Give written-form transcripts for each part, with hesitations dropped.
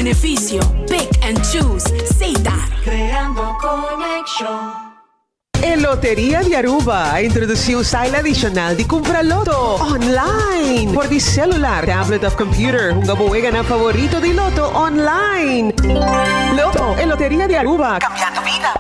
beneficio. Pick and choose. Setar. Creando conexion. E Loteria di Aruba a introduci un style adicional di cumpra Lotto online. For di celular, tablet of computer, hunga bo weganan favorito di Lotto online. Lotto, e Loteria di Aruba, cambiando bida.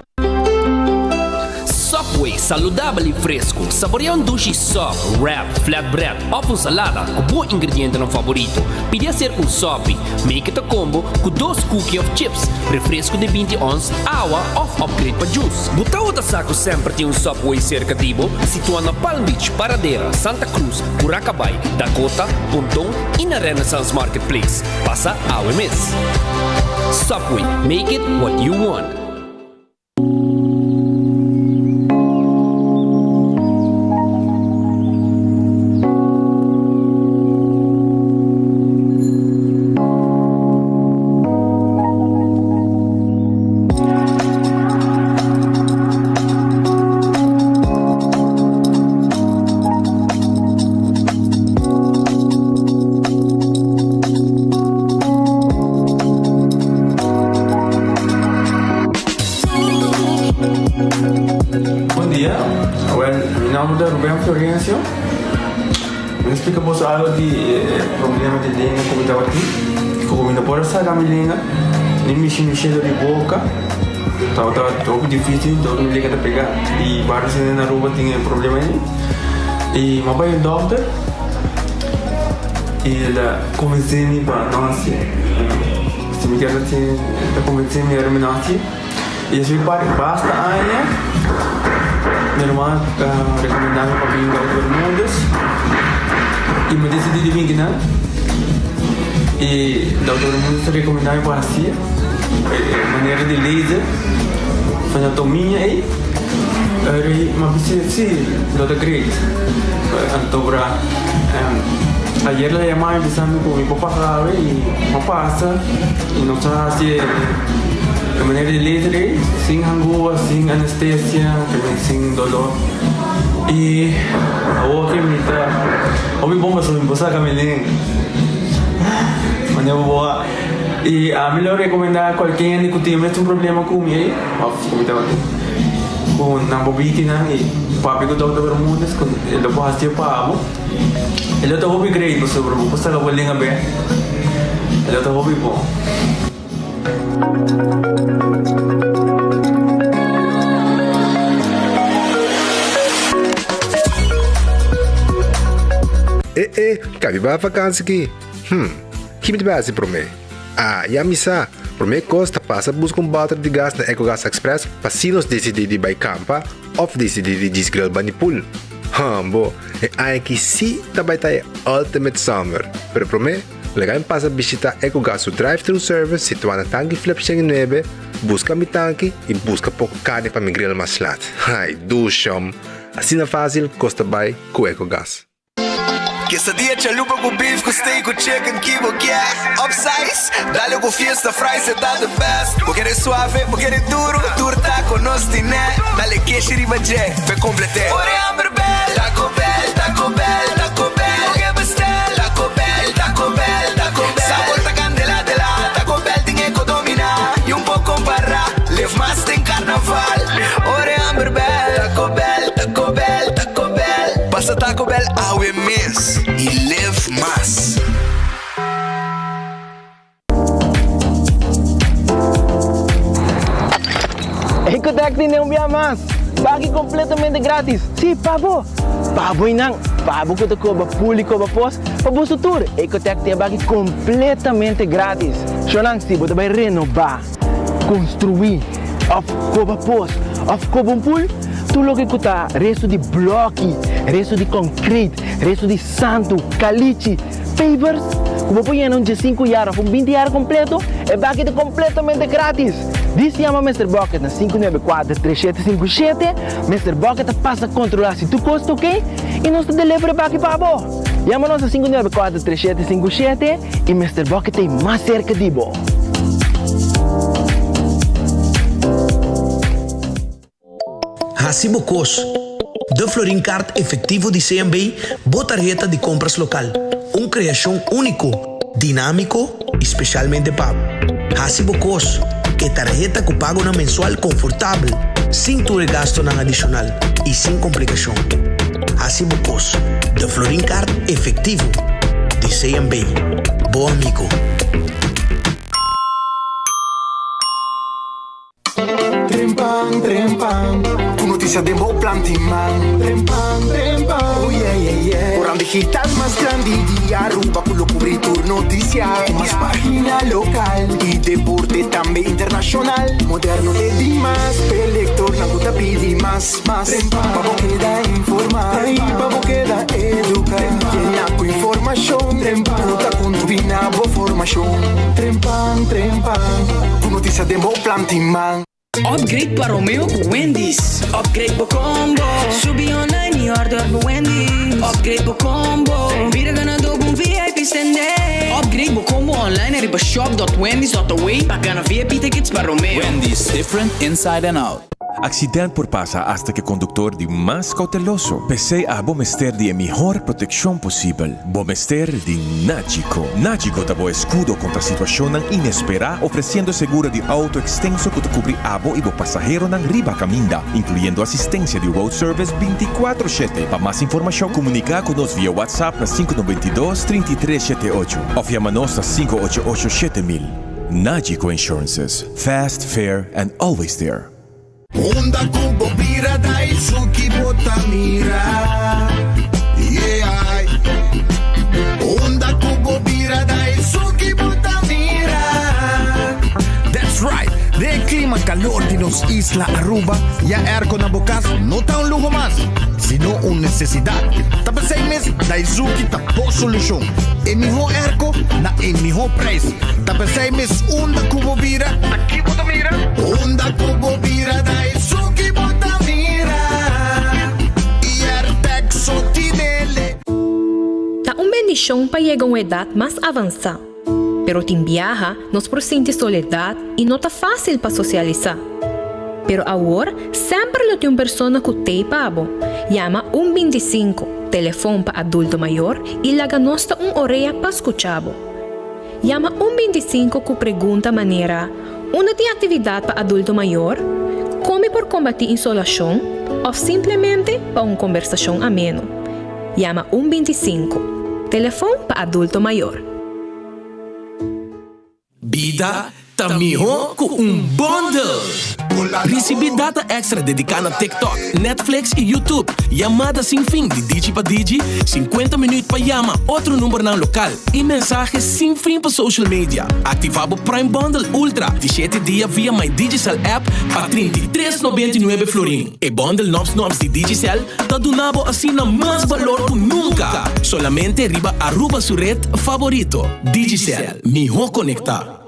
Subway, saludabel y fresco. Saborea un dushi sub, wrap, flatbread of un salada cu bo ingredientenan favorito. Pidi hacer un sopi. Make it a combo cu dos cookie of chips, refresco di 20 ons, awa of upgrade pa juice. Bo tawata sa cu semper tin un Subway cerca di bo? Situa na Palm Beach, Paradera, Santa Cruz, Curacabai, Dakota, Ponton y na Renaissance Marketplace. Pasa awe mes. Subway, make it what you want. Bon dia, awel mi nomber ta Ruben Florencio. Mi ta splika boso algo di e problema di lenga ku mi tabatin. Ku mi no por a saka mi lenga, ni mishi mi shelo di boka. Tabata hopi dificil, dor mi lenga ta pega. I varios hende na Aruba tin e problema ei. I mi a bai un dokter i el a konvensé mi pa no hasié. Si mi kier hasié, el ta konvensé mi ora mi no hasié. I despues di basta aña, mi ruman a rekomendá mi pa bin Dòkter Bermúdez i mi a disidí di bin kinan. I Dòkter Bermúdez a rekomendá mi pa hasié e manera di laser frenotomia ei. Mi a bisa si, lo ta great. Anto bra ayer el a yama mi bisa mi ku mi por pasa awe i mi a pasa i nos a hasi e. E manera di laser ei, sin hangua, sin anestesia, sin dolor. I awor ke mi ta hopi bon pasobra mi por saka mi lenga. Manera bo a. I ami lo rekomendá kualke hende ku tin e mesun problema ku mi ei, òf ku mi tabatin, ku nan por bini kinan i papia ku Dòkter Bermudez ku e lo por hasi pa bo. E lo ta hopi great pasobra bo por saka bo lenga bèk. E lo ta hopi bon. E e, kabi ba vakansi ki? Hm, ki mi ta bai hasi promé? Ah, ya mi sa! Promé kos ta pasa buska un bòter di gas na Ecogas Express pa si nos disidí di bai kampa òf disidí di djis grill bani pool. Hambo, e aña aki sí ta bai ta e ultimate summer! Pero promé, Laga mi pasa bishita Ecogas su drive-thru service situá na Tanki Flip 109, buska mi tanki i buska poko karni pa mi grill mas lat. Ai, dushom! Asina fásil kos ta bai ku Ecogas. Quesadilla chalupa ku beef ku steak ku chicken ki bo kier Upsize, dale ku fiesta fries e ta the best Bo kere suave, bo kere duro, tur taco nos tine Dale keshi riba dje, p'e complete Ora e hamber bel, Taco Bell, Taco Bell, Taco Bell Bo ke bestel, Taco Bell, Taco Bell, Taco Bell Sabor ta candela de la, Taco Bell tin e ko domina Y un por compara, live mas den carnaval Ora e hamber bel, Taco Bell, Taco Bell, Taco Bell Pasa Taco Bell awe mes y live mas. Ecotec tin un bia mas! Baki completamente gratis! Sí, pa bo! Pa bo y nan! Pa bo cu ta coba pool y coba pos, pa boso tur! Ecotec tin e baki completamente gratis! Shownan, si bo ta bay renoba, construi, of coba pos, of coba un pool, tur loke cu ta resto di bloki, resto di concrete, resto di santu, calichi, Pavers ku bo por yena un diesinku yar òf un binti yar kompleto, e baki ta kompletamente gratis! Dis yama Mister Bucket na 594 3757, Mister Bucket ta pasa kontrolá si tur kos ta oke i nos ta deliver e baki pa bo! Yama nos na 594 3757 i Mister Bucket ta ei mas serka di bo! Hasi bo kos. De Florin Card Efectivo di CMB, bo tarheta di compras local. Un creacion unico, dinamico y specialmente pa bo. Haci bo cos, e tarheta cu pagonan mensual confortabel, sin tur e gastonan adicional y sin complicacion. Haci bo cos, De Florin Card Efectivo di CMB, bo amigo. Trempan, trempan, ku notisia den bo plan tin man. Trempan, trempan, oh yeah, yeah, yeah. Koran digital mas grandi di Aruba ku lo kubri tur notisia. Ku mas pagina lokal i deporte tambe internashonal. Moderno te dimas, p'e lektornan ku ta pidi mas, mas. Trempan, pa bo keda informá i pa bo keda eduká. Yena ku informashon ku ta kontribuí na bo formashon. Trempan, trempan, ku notisia den bo plan tin man. Upgrade pa Romeo ku Wendy's. Upgrade bo combo. Subi online y order bo Wendy's. Upgrade bo combo. Bira ganador ku un VIP stende. Upgrade bo combo online ariba shop.wendys.aw pa gana VIP tickets pa Romeo. Wendy's different inside and out. Accident por pasa hasta cu e conductor di mas cauteloso. P'esey abo mester di e mihor proteccion posibel. Bo mester di Nagico. Nagico ta bo escudo contra situacionnan inespera, ofreciendo seguro di auto extenso cu ta cubri abo y bo pasaheronan riba caminda, incluyendo asistencia di road service binticuatro shete. Pa mas informacion comunica cu nos via WhatsApp na sinku noventa i dos, trinta i tres shete ocho of yama nos na sinku ocho ocho shete mil. Nagico Insurances. Fast, fair and always there. Unda ku bo bira Daisuki bo ta mira Yeah Unda ku bo bira Daisuki bo ta mira That's right! Den e klima kalor di nos isla Aruba, ya airco na bo kas no ta un luho mas, sino un nesesidat. Ta p'esei mes Daisuki ta bo solushon. E mihó airco na e mihó prijs. Ta p'esei mes unda ku bo bira, ta ki bo ta mira? Unda ku bo bira, ta esun ki bo ta mira. I Airtag so tinele. Ta un bendishon pa yega un edat mas avansá. Pero tin biaha nos por sinti soledat i no ta fásil pa sosialisá. Pero awor semper lo tin un persona ku t'ei pa bo. Yama un bintisinku, telefon pa adulto mayor, i laga nos ta un orea pa skucha bo. Yama un bintisinku ku pregunta manera, Unda tin aktividat pa adulto mayor? Kon mi por kombatí insolashon? Òf simplemente pa un kombersashon ameno. Yama un bintisinku, telefon pa adulto mayor. Bida ta mihó ku un bundle! Risibí data èkstra dediká na TikTok, Netflix i YouTube, yamada sin fin di Digi pa Digi, sinkuenta minüt pa yama otro numbernan lokal i mensahe sin fin pa social media. Aktivá bo Prime Bundle Ultra di shete dia via My Digicel app pa 33 99 florin. E bundle nòps nòps di Digicel ta duna bo asina mas balor ku nunka! Solamente riba Aruba su red favorito, Digicel. Mihó konektá.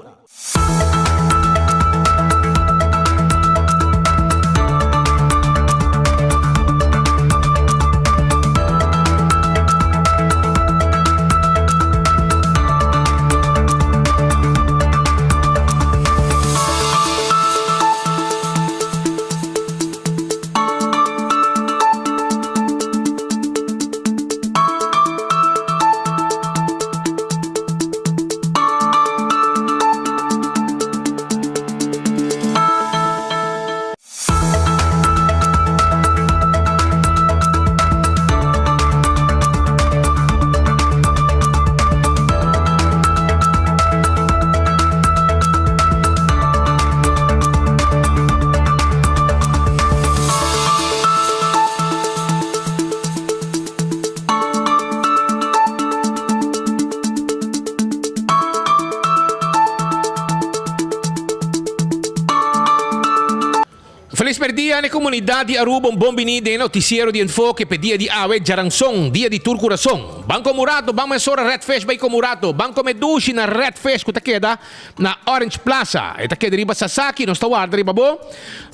Felis merdia na e comunidad di Aruba, un bon bini den e noticiero di Enfoke p'e dia di awe, djaranson, dia di tur curason. Ban come un rato, ban mesora Red Fish bay come un rato, ban come dushi na Red Fish cu ta keda na Orange Plaza. E ta keda riba Sasaki, nos ta warda riba bo.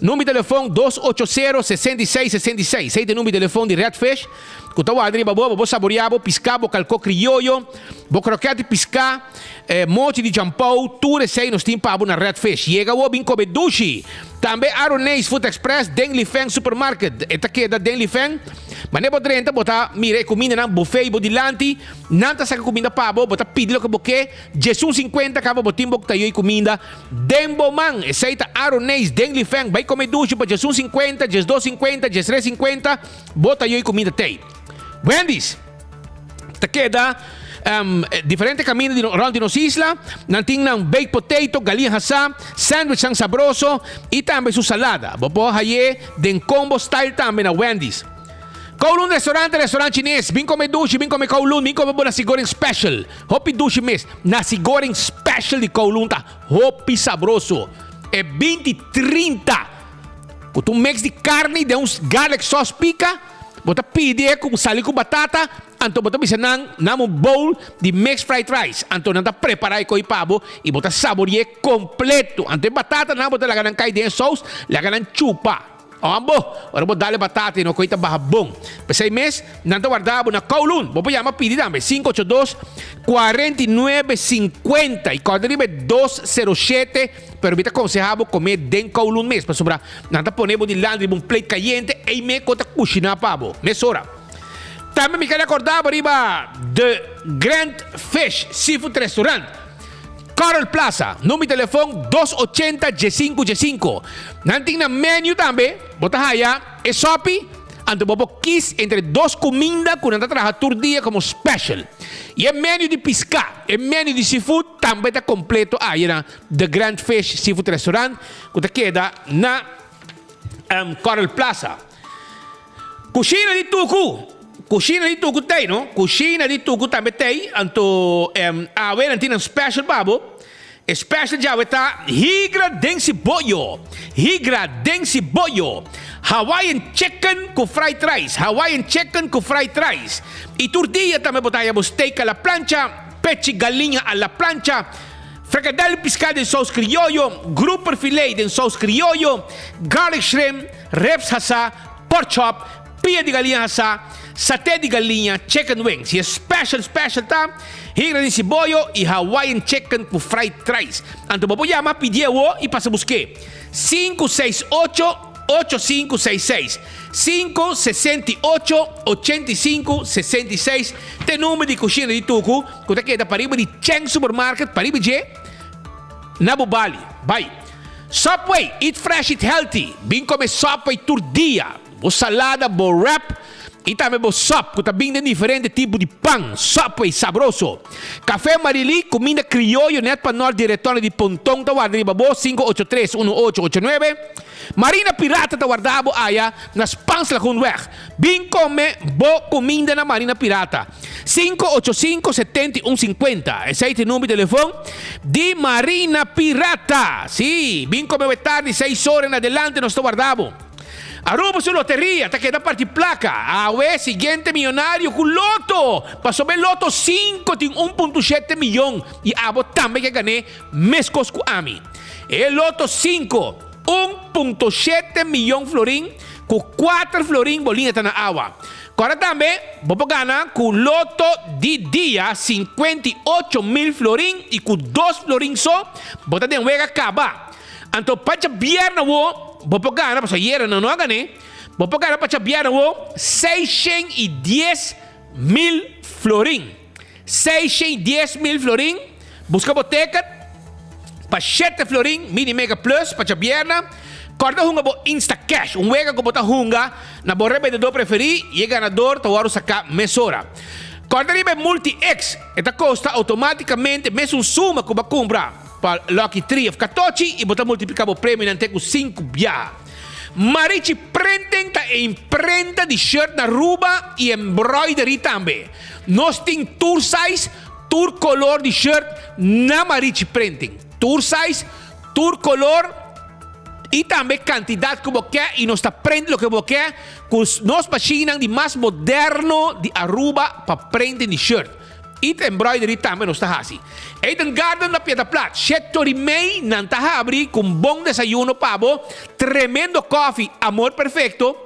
Number di telefon dos ocho sero sesenta i seis sesenta i seis. Esei ta e number di telefon di Red Fish ku ta warda riba bo pa bo saboreá bo piská, bo kalkó krioyo, bo krokèt di piská, mochi di djampou, tur esei nos tin pa bo na Red Fish. Yega awor bin kome dushi. Tambe Aroneis Food Express den Lifeng Supermarket. E ta keda den Lifeng. Manera bo drenta bo ta mira e kumindanan buffet bo dilanti. Nan ta saka kuminda pa bo, bo ta pidi loke bo ke. Djesun sinkuenta kaba bo tin bo tayo e kuminda den bo man. Esei ta Aroneis den Lifeng. Bai kome dushi pa djesun sinkuenta, djesdos sinkuenta, djestres sinkuenta. Bo tayo e kuminda tei. Wendy's ta keda diferente kaminda di rond di nos isla. Nan tin nan baked potato, galiña hasá, sandwichnan sabroso i tambe su salada. Bo por haye den combo style tambe na Wendy's. Kowloon Restaurant, restaurant chines. Bin kome dushi, bin kome Kowloon, bin kome bo nasi goreng special. Hopi dushi mes. Nasi goreng special di Kowloon ta hopi sabroso. E binti 30 ku ta un mix di karni den un garlic sauce pika. Bo ta pidi e ku sali ku batata, anto bo ta bisa nan nam un bowl di mixed fried rice. Anto nan ta prepara e koi pa bo i bo ta sabori'é kompleto. Anto e batatanan bo ta laga nan kai den e sous, laga nan chupa. Ò bo, ora bo dal e batata i no koi ta baha bon. P'esei mes nan ta warda bo na Kowloon. Bo por yama pidi tambe, 582 49 50 i kòrda riba e 207. Pero mi ta konsehá bo komé den Kowloon mes, pasobra nan ta pone bo dilanti riba un plate kayente, ei me ku ta kushiná pa bo mesora. Tambe mi ker rekordá bo riba The Grand Fish Seafood Restaurant, Coral Plaza, number di telefon 280 15 15. Nan tin nan menu tambe, bo ta haya e sopi, anto bo por kis entre dos kuminda ku nan ta traha tur dia komo special. I e menu di piská, e menu di seafood tambe ta kompleto aya na The Grand Fish Seafood Restaurant ku ta keda na Coral Plaza. Kushina di Tuku Kushina di Tuku t'ei no? Kushina di Tuku tambe t'ei, anto awe nan tin nan special pa bo. E special djawe ta higra den siboyo, higra den siboyo, Hawaiian chicken ku fried rice, Hawaiian chicken ku fried rice. I tur dia tambe bo ta haña bo steak a la plancha, pechi galiña a la plancha, frikadel piská den sous krioyo, grouper filet den sous krioyo, garlic shrimp, ribs hasá, pork chop, pia di galiña hasá, saté di galiña, chicken wings. I e special special ta higra di siboyo i Hawaiian chicken ku fried rice. Anto bo por yama pidié awo i pasa busk'é. 568 8566 568 8566 ta e number di kushina di Tuku ku ta keda pariba di Cheng Supermarket pariba dje na Bubali. Bai. Subway, eat fresh, eat healthy. Bin kome Subway tur dia. Bo salada, bo wrap i tambe bo sop ku ta bin den diferente tipo di pan. Subway, sabroso. Café Marily, kuminda krioyo nèt pa nòrt di retorno di Ponton ta warda riba bo, 583 1889. Marina Pirata ta warda bo aya na Spaans Lagoenweg. Bin kome bo kuminda na Marina Pirata. 585 71 50. Esei ta e number di telefon di Marina Pirata. Sí, bin kome awe tardi seis ora en adelante nos ta warda bo. Aruba su loteria ta keda parti plaka. Awe siguiente miyonario ku loto. Pasobra e loto sinku tin un punto shete miyon i abo tambe ke gané meskos ku ami. E loto sinku, un punto shete miyon florin ku kuater florin bolina ta na awa. Kòrda tambe bo por gana ku loto di dia 58 mil florin i ku dos florin so bo ta den wega kaba. Anto pa djabièrnè awo bo por gana, pasobra ayera nan no a gané, bo por gana pa djabièrnè awo 610 mil florin. 610 mil florin, buska bo ticket pa 7 florin mini mega plus pa djabièrnè. Kòrda hunga bo Instacash, un wega ku bo ta hunga na bo rebendedor preferí i e ganador ta wòrdu saká mesora. Kòrda riba e Multi X, e ta kosta outomátikamente mesun suma ku bo a kumpra pa Lucky 3 òf Katochi i bo ta multipliká bo premionan te ku 5 biaha. Marichi Printing ta e imprenta di shirt na Aruba i embroidery tambe. Nos tin tur size, tur color di shirt na Marichi Printing. Tur size, tur color i tambe cantidad cu bo ke i nos ta print loke bo ke cu nos machinenan di mas moderno di Aruba pa printing di shirt. I embroidery tambe nos ta hasi. Eden Garden na Piedra Plat, 7:30 nan ta habri cu un bon desayuno pa bo, tremendo koffie, amor perfecto.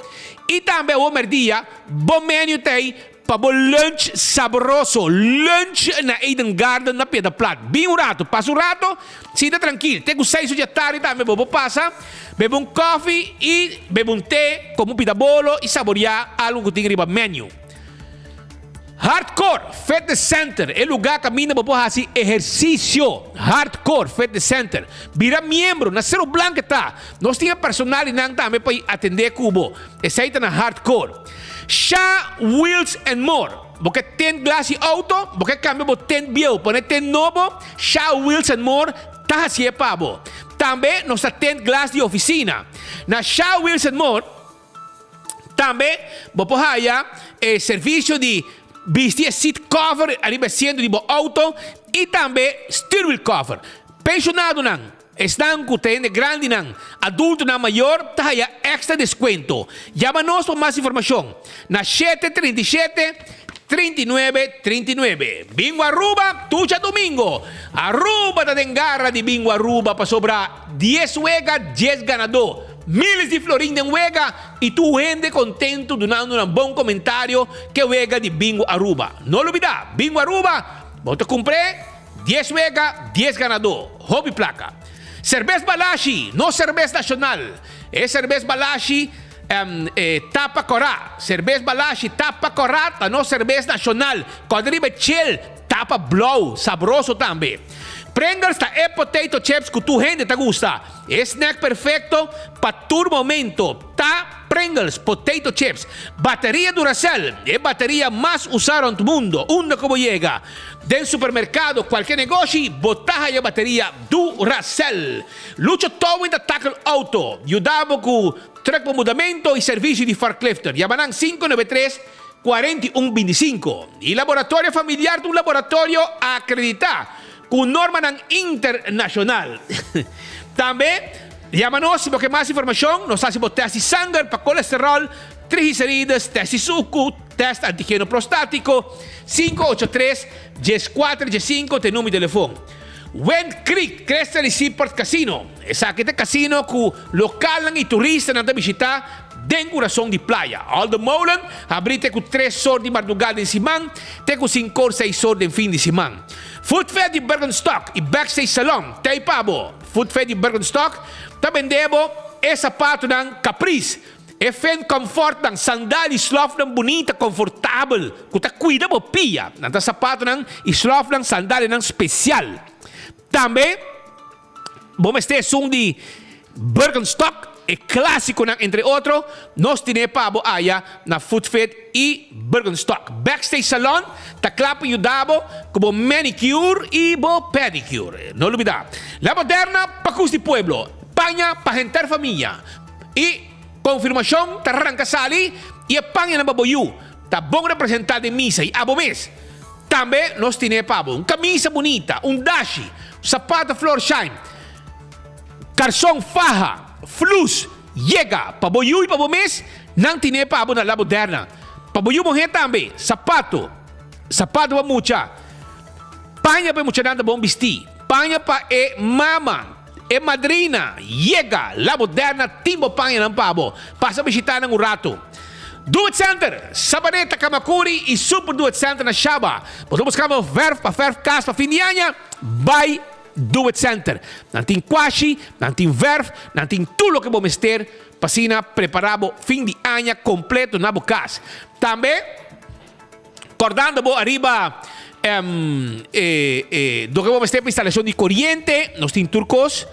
I tambe awo merdia, bon menu tey. pa bo lunch sabroso. Lunch na Eden Garden na Piedra Plat. Bin un rato, pasa un rato, sinta trankil. Te ku seis or di atardi tambe bo por pasa, bebe un kofi i bebe un te, kome un pita bolo i saboriá algu ku tin riba menu. Hardcore Fitness Center, e lugá kaminda bo por hasi ehersisio. Hardcore Fitness Center. Bira miembro, na Cerro Blanco e ta. Nos tin e personal di nan tambe pa atendé ku bo. Esei ta na Hardcore. Sha Wheels and More. Bo ke tint glas di outo? Bo ke kambia bo tint bieu pone tint nobo? Sha Wheels and More ta hasié pa bo. Tambe nos ta tint glas di ofisina. Na Sha Wheels and More. Tambe bo por haya e servicio di bisti e seat cover ariba e asiento di bo auto y tambe steerwheel cover. Pensionadonan, esnan cu ta hende grandinan, adultonan mayor ta haya extra descuento. Yama nos pa mas informacion na shete 37 39 39. Bingo Aruba tur djadomingo. Aruba ta den gara di Bingo Aruba pasobra dies wega dies ganador. Miles di florin den wega y tur hende contento dunando nan bon comentario ke wega di Bingo Aruba. No lubida, Bingo Aruba, bo ta cumpr'e dies wega, dies ganador. Hopi placa. Cerbes Balashi, nos cerbes nacional. E cerbes Balashi tapa cora. Cerbes Balashi tapa cora ta nos cerbes nacional. Cor riba chel, tapa blauw, sabroso tambe. Pringles ta e potato chips cu tur hende ta gusta. E snack perfecto pa tur momento ta Pringles Potato Chips. Bateria Duracell, e bateria mas usa rond mundo. Unda cu bo yega, den supermercado, cualke negoshi, bo ta haya bateria Duracell. Lucho Towing ta tackle auto, yuda bo cu truck pa mudamento y servicio di forklifter. Yama nan 593 41 25. Y Laboratorio Familiar ta un laboratorio acredita. Ku normanan internashonal. Tambe, yama nos si bo ke mas informashon. Nos hasi bo tèst di sanger pa kolesteròl, triglicerides, tèst di suku, tèst antigeno prostátiko. 583 14 15 ta e number di telefon. Wind Creek Crystal y Seaport Casino. Esaki ta e kasino ku lokalnan i turistanan ta bishitá den kurason di playa. Aldo Molen habrí te ku tres or di mardugá den siman te ku sinkor seis or den fin di siman. Food Fair di Birkenstock i Backstage Salon ta ei pa bo. Food Fair di Birkenstock ta bende bo e sapatunan Caprice, e Finn Comfortnan, sandal i slòfnan bunita, konfortabel, ku ta kuida bo pia. Nan ta sapatunan i slòfnan, sandalianan spesial. Tambe. Bo mester esun di Birkenstock, e klásikonan entre otro, nos tine pa bo aya na Footfit i Birkenstock. Backstage Salon ta kla pa yuda bo ku bo manicure i bo pedicure. No lubida, La Moderna pa kus di pueblo, paña pa henter famia i konfirmashon ta ranka sali i e pañanan pa bo yu ta bon representá den misa i abo mes. Tambe nos tine pa bo un camisa bunita, un dashi, sapato Florsheim, carson faha, flus, yega pa bo yu y pa bo mes, nan tine pa bo na La Moderna. Pa bo yu muher tambe, sapato, sapato pa mucha, paña pa e muchanan ta bon bisti, paña pa e mama, e madrina, yega La Moderna tin bo pañanan pa bo. Pasa bishita nan un rato. Do It Center, Sabaneta, Kamakuri y Super Do It Center na Shaba. Bo ta buscando verf pa verf cas pa fin di aña? Bay Do It Center. Nan tin kwashi, nan tin verf, nan tin tur loke bo mester pa asina prepara bo fin di aña completo na bo cas. Tambe, cordando bo ariba e loke bo mester pa instalacion di coriente, nos tin tur cos.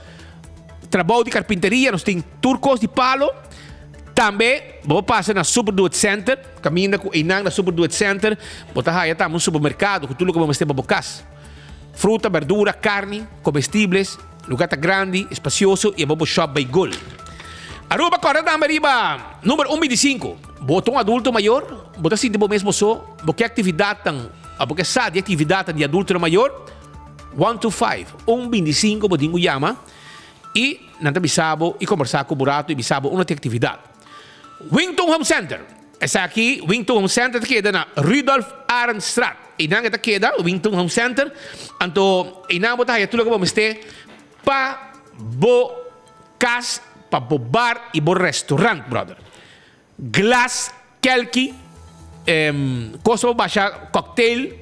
Trabou di carpinteria, nos tin tur cos di palo. Tambe bo por pasa na Super Do It Center, kaminda ku einan na Super Do It Center bo ta haya tambe un supermerkado ku tur loke bo mester pa bo kas. Fruta, berdura, karni, komestibles, lugar ta grandi, espasioso i abo bo shop bai gol. Aruba kòrda tambe riba number un bintisinku. Bo ta un adulto mayor? Bo ta sinti bo mes bo so? Bo ke aktividatnan òf bo ke sa di aktividatnan di adultonan mayor? One two five, un bintisinku bo tin ku yama. I nan ta bisa bo i kombersá ku bo rato i bisa bo unda tin aktividat. Wington Home Center, Esaki Wington Home Center ta keda na Rudolf Arendstraat. Einan e ta keda, Wington Home Center. Anto einan bo ta haya tur loke bo mester pa bo kas, pa bo bar i bo restaurant, brother. Glas kelki. Kos pa basha cocktail,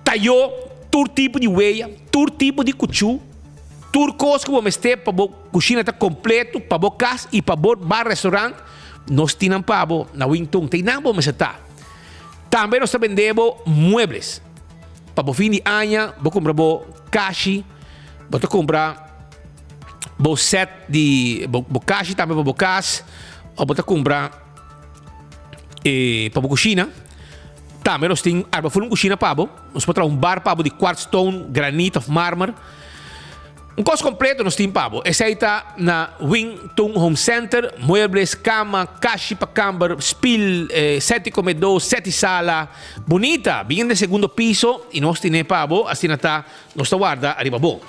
tayo, tur tipo di weya, tur tipo di kuchu, tur kos ku bo mester pa bo kushina ta kompleto, pa bo kas i pa bo bar restaurant, nos tin nan pa bo na Wing Tung. Ta einan bo mester ta. Tambe nos ta bende bo muebles. Pa bo fin di aña bo kumpra bo kashi, bo ta kumpra bo set di bo kashi tambe pa bo kas, òf bo ta kumpra pa bo kushina. Tambe nos tin arba ful un kushina pa bo. Nos por traha un bar pa bo di quartz stone, granit òf marmer. Un kos kompleto nos tin pa bo. Esei ta na Wing Tung Home Center, muebles, kama, kashi pa kamber, spil, set di komedó, set di sala. Bunita! Bin den segundo piso i nos tine pa bo, asina ta nos ta warda ariba bo.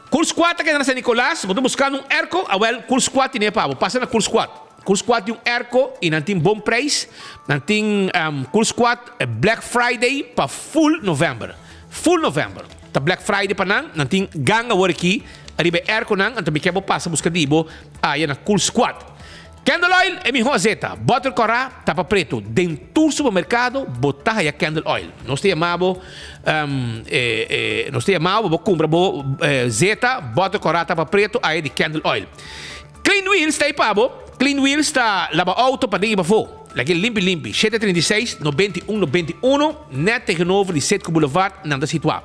Cool Squad ta keda na San Nicolas, bo ta buskando un airco? Awel, Cool Squad tine pa bo. Pasa na Cool Squad. Cool Squad tin un airco i nan tin bon prijs. Nan tin Cool Squad Black Friday pa full november. Full november ta Black Friday pa nan, nan tin ganga awor aki ariba e airconan, anto mi ke bo pasa buska di bo aya na Cool Squad. Candle Oil e miho azeta, boter kora, tapa preto, den tur supermercado bo ta haya Candle Oil. Nos ta yama bo, nos ta yama bo bo cumpra bo zeta, boter kora, tapa preto aya di Candle Oil. Clean Wheels ta ei pa bo. Clean Wheels ta laba auto paden i pafó. Lag'é limpi limpi. Shete 36, 91 91, nèt tegenover di Citgo Boulevard nan ta situá.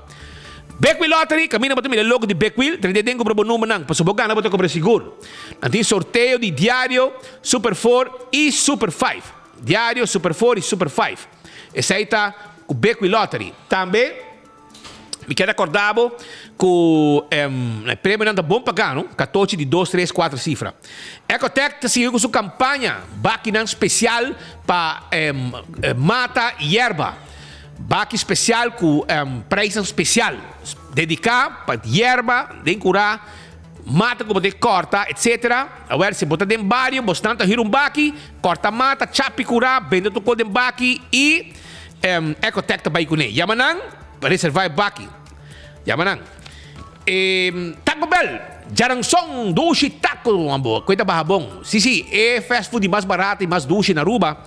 Big Wheel Lottery, kaminda bo ta mira e logo di Big Wheel, drenta den kumpra bo numbernan. Pasobra bo gana bo ta kumpra sigur. Nan tin sorteo di Diario, Super Four i Super Five. Diario, Super Four i Super Five. Esei ta ku Big Wheel Lottery. Tambe. Mi kier recorda bo cu e premionan ta bon paga no, catochi di dos, tres, cuatro cifra. Ecotec ta sigui cu su campaña bakinan special pa mata yerba. Baki special cu prijsnan special dedica pa yerba den cura, mata cu bo ta corta etc. Awel si bo ta den bario bosnan ta hür un baki, corta mata, chapi cura, bende tur cos den baki y. Ecotec ta bai kuné. Yama nan pa reservá e baki. Yama nan. Taco Bell, djaranson, dushi taco ambo, ku e ta baha bon. Sí, sí, e fast food di mas barato i mas dushi na Aruba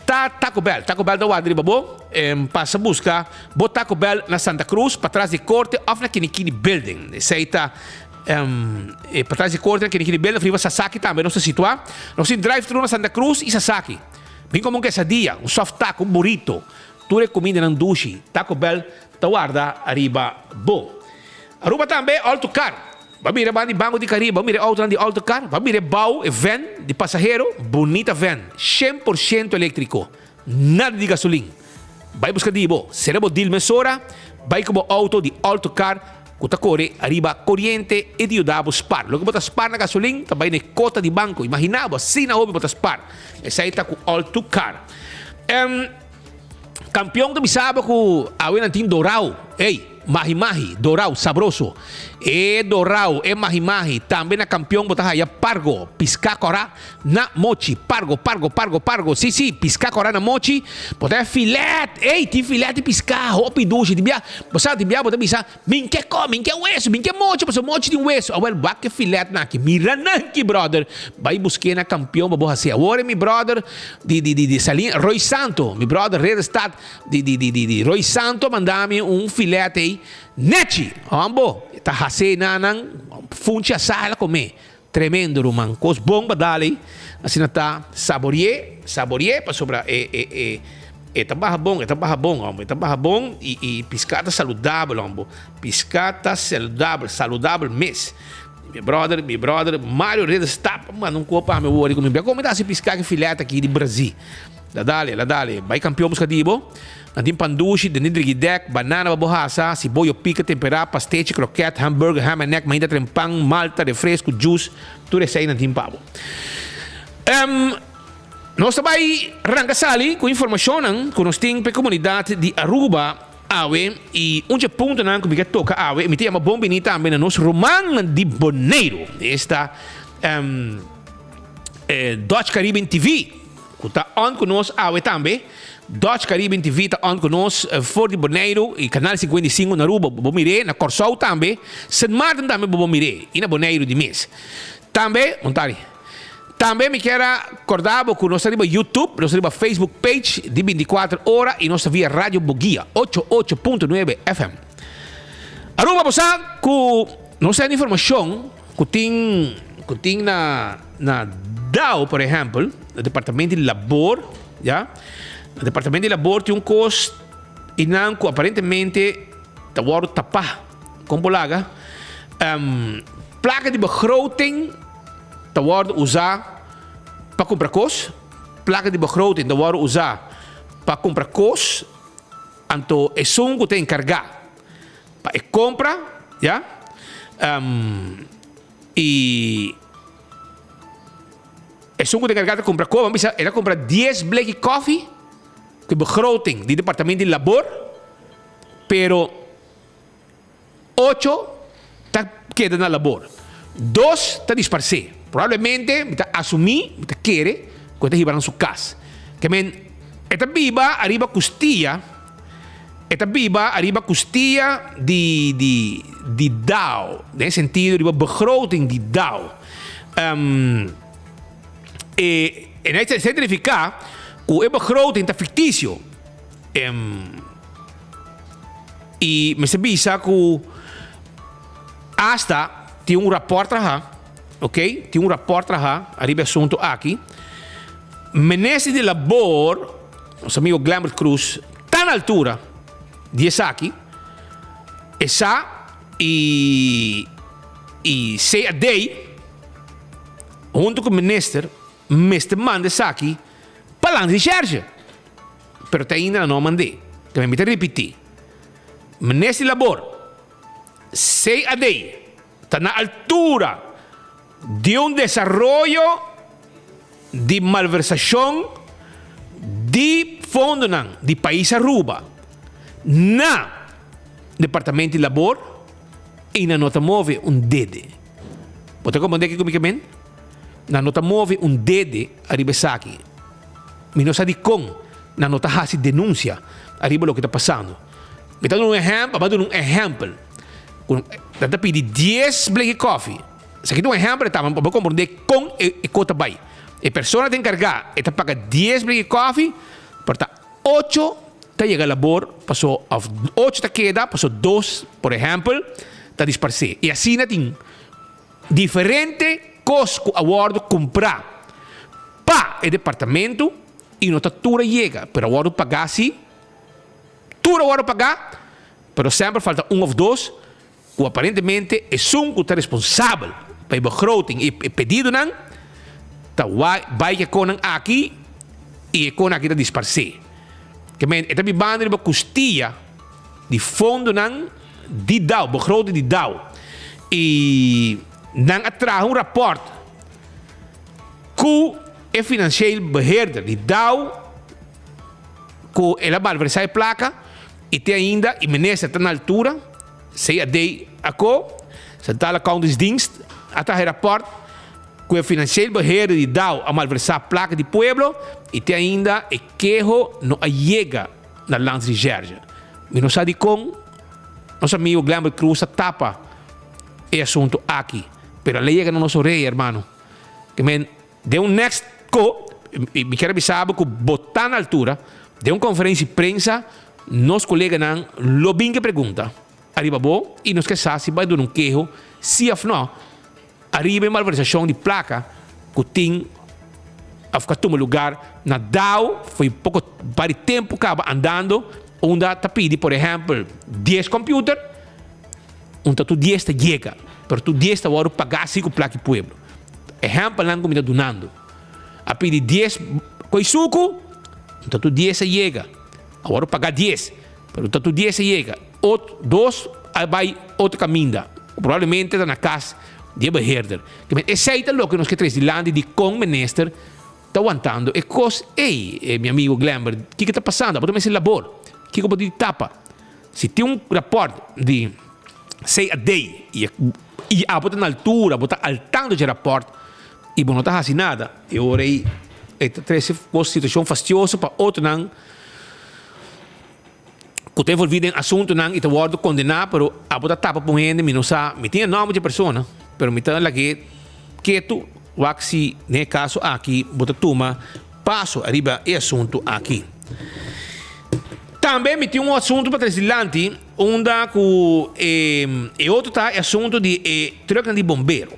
ta Taco Bell. Taco Bell ta warda riba bo. Pasa buska bo Taco Bell na Santa Cruz, patras di korte òf na Kinikini Building. Esei ta patras di korte na Kinikini Building òf riba Sasaki tambe nos ta situá. Nos tin drive thru na Santa Cruz i Sasaki. Bin come un quesadilla, un soft taco, un burrito. Tur e cumindanan dushi. Taco Bell ta warda ariba bo. Aruba tambe Alto Car. Bo a mira banda di Banco di Caribe, bo a mira e autonan di Alto Car, bo a mira e bou, e van di pasahero, bunita van, shen por shento electrico, nada di gasolin. Bai busca di bo, cera bo deal mesora, bai cu bo auto di Alto Car Ku ta kore ariba koriente e di yuda bo spar. Loke bo ta spar na gasolin ta bai na e kota di banko. Imagina bo, asina hopi bo ta spar. Esei ta ku all too car. Em, kampion ta bisa bo ku awe nan tin dorao. Ey, mahi mahi, dorao, sabroso. E dorao, e mahi mahi, tambe na kampion bo ta haya pargo, piská kòrá na mochi. Pargo, pargo, pargo, pargo. Si, si, piská kòrá na mochi. Bo ta haya filet. Ey, tin filet di piská, hopi dushi. Tin bia. Bo sa tin bia bo ta bisa, Min ke ko, min ke weso, min ke mochi, pasobra mochi tin weso. Awel, wak e filetnan aki, mira nan ki, brother. Bai busk'é na kampion pa bo hasié. Awor e mi brother di di di di Salin, Roy Santo, mi brother Ridderstad di di di di di Roy Santo a manda mi un filet ei nechi. Hombo, e ta hasié nan nan funchi asá el a komé. Tremendo ruman, kos bon pa dal ei, asina ta saborié, saborié pasobra e e e e ta baha bon, e ta baha bon hombre, e ta baha bon i i piská ta saludabel hombo, piská ta saludabel, saludabel mes. Mi brother, mi brother Mario Ridderstap a manda un kos pa mi awor di ku mi bia komo mi ta hasi piská ki filet aki di Brazil. La dale, la dale, bai kampion buska di bo. Nan tin pan dushi, den di drigidek, banana pa bo hasa, siboyo pika temperá, pastechi, kroket, hamburger, ham en egg, mainta tren pan, malta, refresco, juice, tur esei nan tin pa bo. Em, nos ta bai ranka sali ku informashonnan ku nos tin pa e komunidat di Aruba awe i un dje puntonan ku mi ke toka awe, mi ta yama bon bini tambe na nos rumannan di Boneiru, esta em, e Dutch Caribbean TV ku ta on ku nos awe tambe. Dutch Caribbean TV ta on ku nos for di Boneiru i Kanal 55 na Aruba bo por mir'é, na Kòrsou tambe, Sint Maarten tambe bo por mir'é i na Boneiru di mes. Tambe, Montari. Tambe mi kier a corda bo cu nos ta riba YouTube, nos ta riba Facebook page di 24 ora y nos ta via Radio Boguia ocho ocho punto nuebe FM. Aruba bo sa cu nos ta informacion cu tin cu tin na na DAO por ehempel, na departamento di labor, ya. Na departamento di labor tin un cos y nan cu aparentemente ta wordo tapa con bo laga. Um, placa di begroting ta wòrdu usá pa kumpra kos, plaka di begroting ta wòrdu usá pa kumpra kos, anto esun ku ta enkargá pa e kompra, ya, i esun ku ta enkargá ta kumpra kos, ban bisa el a kumpra dies bleki kòfi ku e begroting di departamento di labor, pero. Ocho ta keda na labor. Dos ta disparsé. Probablemente mi ta asumí, mi ta kere, ku e ta hiba nan su kas. Ke men, e ta biba ariba kustia, e ta biba ariba kustia di, di, di dao, den e sentido riba begroting di dao. E, e na esei ta nifiká ku e begroting ta fiktisio. I mester bisa ku asta tin un rapòrt traha, ok, tin un rapòrt traha ariba e asuntu aki. Minister di Labor, nos amigo Glenbert Croes, ta na altura di esaki. E sa i i CAD huntu ku minister mester manda esaki pa Landsrecherche. Pero te ainda nan no a mand'é. Tambe mi ta ripití, Minister di Labor, CAD, ta na altura di un desaroyo di malversashon di fondonan di pais Aruba na Departamento di Labor i nan no ta move un dede. Bo ta komprendé kiko mi ke men? Nan no ta move un dede ariba esaki. Mi no sa dikon nan no ta hasi denunsia ariba loke ta pasando. Mi ta duna un ehèmpel, mi a duna un ehèmpel ku nan ta pidi dies bleki kòfi. Esaki ta un ehèmpel e tabata pa bo komprondé kon e kos ta bai. E persona ta enkargá, e ta paga dies bleki kòfi, pero ta ocho ta yega labor paso òf ocho ta keda paso dos, por ehèmpel, ta disparsé. I asina tin Diferente kos ku a wòrdu kumprá pa e departamentu i no ta tur a yega, pero a wòrdu pagá sí. Tur a wòrdu pagá, pero semper falta un òf dos ku aparentemente esun ku ta responsabel pa e begroting i e pedidonan ta bai ku e konan aki i e konan aki ta disparsé. Ke men e ta bibando riba kustia di fondonan di dao, begroting di dao. I nan a traha un raport ku e financieel beheerder di dao ku el a malversá e plaka i te ainda e minister ta na altura, CAD ako, Centrale Accountantsdienst, a traha e raport ku e financieel beheerder di dao a malversá plaka di pueblo i te ainda e keho no a yega na Landsrecherche. Mi no sa dikon nos amigo Glenbert Croes a tapa e asunto aki, pero a lei yega na nos orea, hermano. Ke men den un next ko, mi kier a bisa bo ku bo ta na altura, den un konferensia di prensa nos koleganan lo bin ke pregunta ariba bo i nos ke sa si bo a duna un keho si òf no. Ariba e malversacion di placa cu tin of cu a tuma lugar na Dao foi poco par di tempo caba andando unda ta pidi por ehempel dies computer unda tur dies ta yega pero tur dies ta wordo paga si cu placa di pueblo. Ehempelnan cu mi ta dunando a pidi dies coy sucu unda tur dies a yega a wordo paga dies pero unda tur dies a yega. Ot dos a bai otro kaminda, ku probablemente ta na kas di e beheerder. Ke men esei ta loke nos ke trese dilanti di kon minister ta wantando e kos ei. E mi amigo Glenbert, kiko ta pasando? Abo ta mester labor. Kiko bo di tapa? Si tin un raport di CAD i i abo ta na altura, bo ta al tanto dje raport i bo no ta hasi nada, e ora ei e ta trese kos situashon fastioso pa otronan. Ku ta envolví den asuntunan i ta wòrdu kondená, pero abo ta tapa pa un hende, mi no sa, mi tin e nòmber di e persona, pero mi ta lag'é ketu. Wak si den e kaso aki bo ta tuma paso ariba e asuntu aki. Tambe mi tin un asuntu pa trese dilanti unda ku e e otro ta e asuntu di e trucknan di bombero.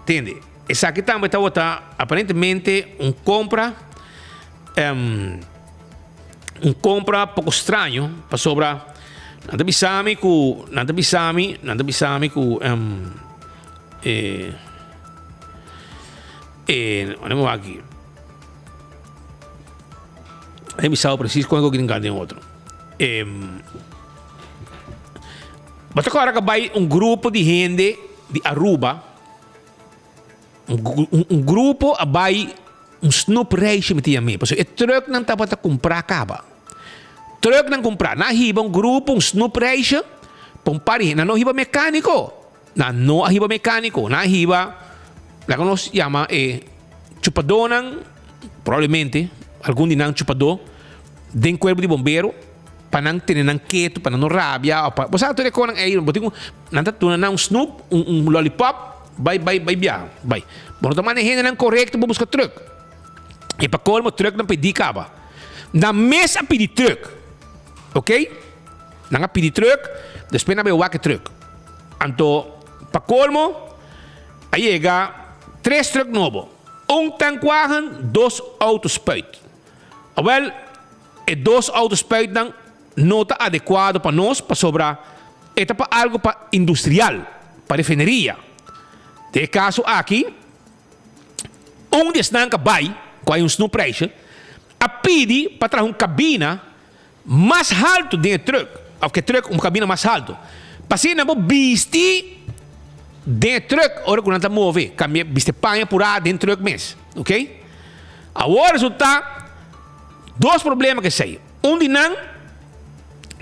Tende, esaki tambe tabata aparentemente un kompra un kompra poko straño pasobra nan ta bisa mi ku nan ta bisa mi nan ta bisa mi ku e e ora mi wak aki e bisa precies kon e gringa den otro e bo ta kòrda ku a bai un grupo di hende di Aruba un grupo a bai un snoepreisje mi ta yam'é pasobra e trùknan tabata kumprá kaba trùknan kumprá nan a hiba un grupo un snoepreisje pa un par di hende nan no hiba mekániko. Nan no a hiba mecanico, nan a hiba laga nos yama e chupadónan, probablemente algun di nan chupadó den cuerpo di bombero pa nan tene nan ketu, pa nan no rabia of pa, bo sa tur e konan ey, bo tin ku nan ta duna nan un snoep, un un lollipop, bai bai bai biaha, bai. Bo no ta manda e hendenan korekto pa buska truck. E pa kolmo trucknan pidi kaba. Nan mes a pidi truck, ok? Nan a pidi truck, despues nan a bai wak e truck. Anto, pa colmo, a yega tres truck nobo, un tankwagen, dos auto spuit. Awel, e dos auto spuitnan no ta adecuado pa nos pasobra e ta pa algo pa industrial, pa refineria. Den e caso aki, un di esnan cu a bay, cu hay un snoepreisje, a pidi pa traha un cabina Mas haltu den e truck, of ke truck un kabina mas haltu. Pa asina nan por bisti den e truck ora ku nan ta move, kambia bisti paña purá den truck mes, ok. Awor resulta dos problema ku esei. Un di nan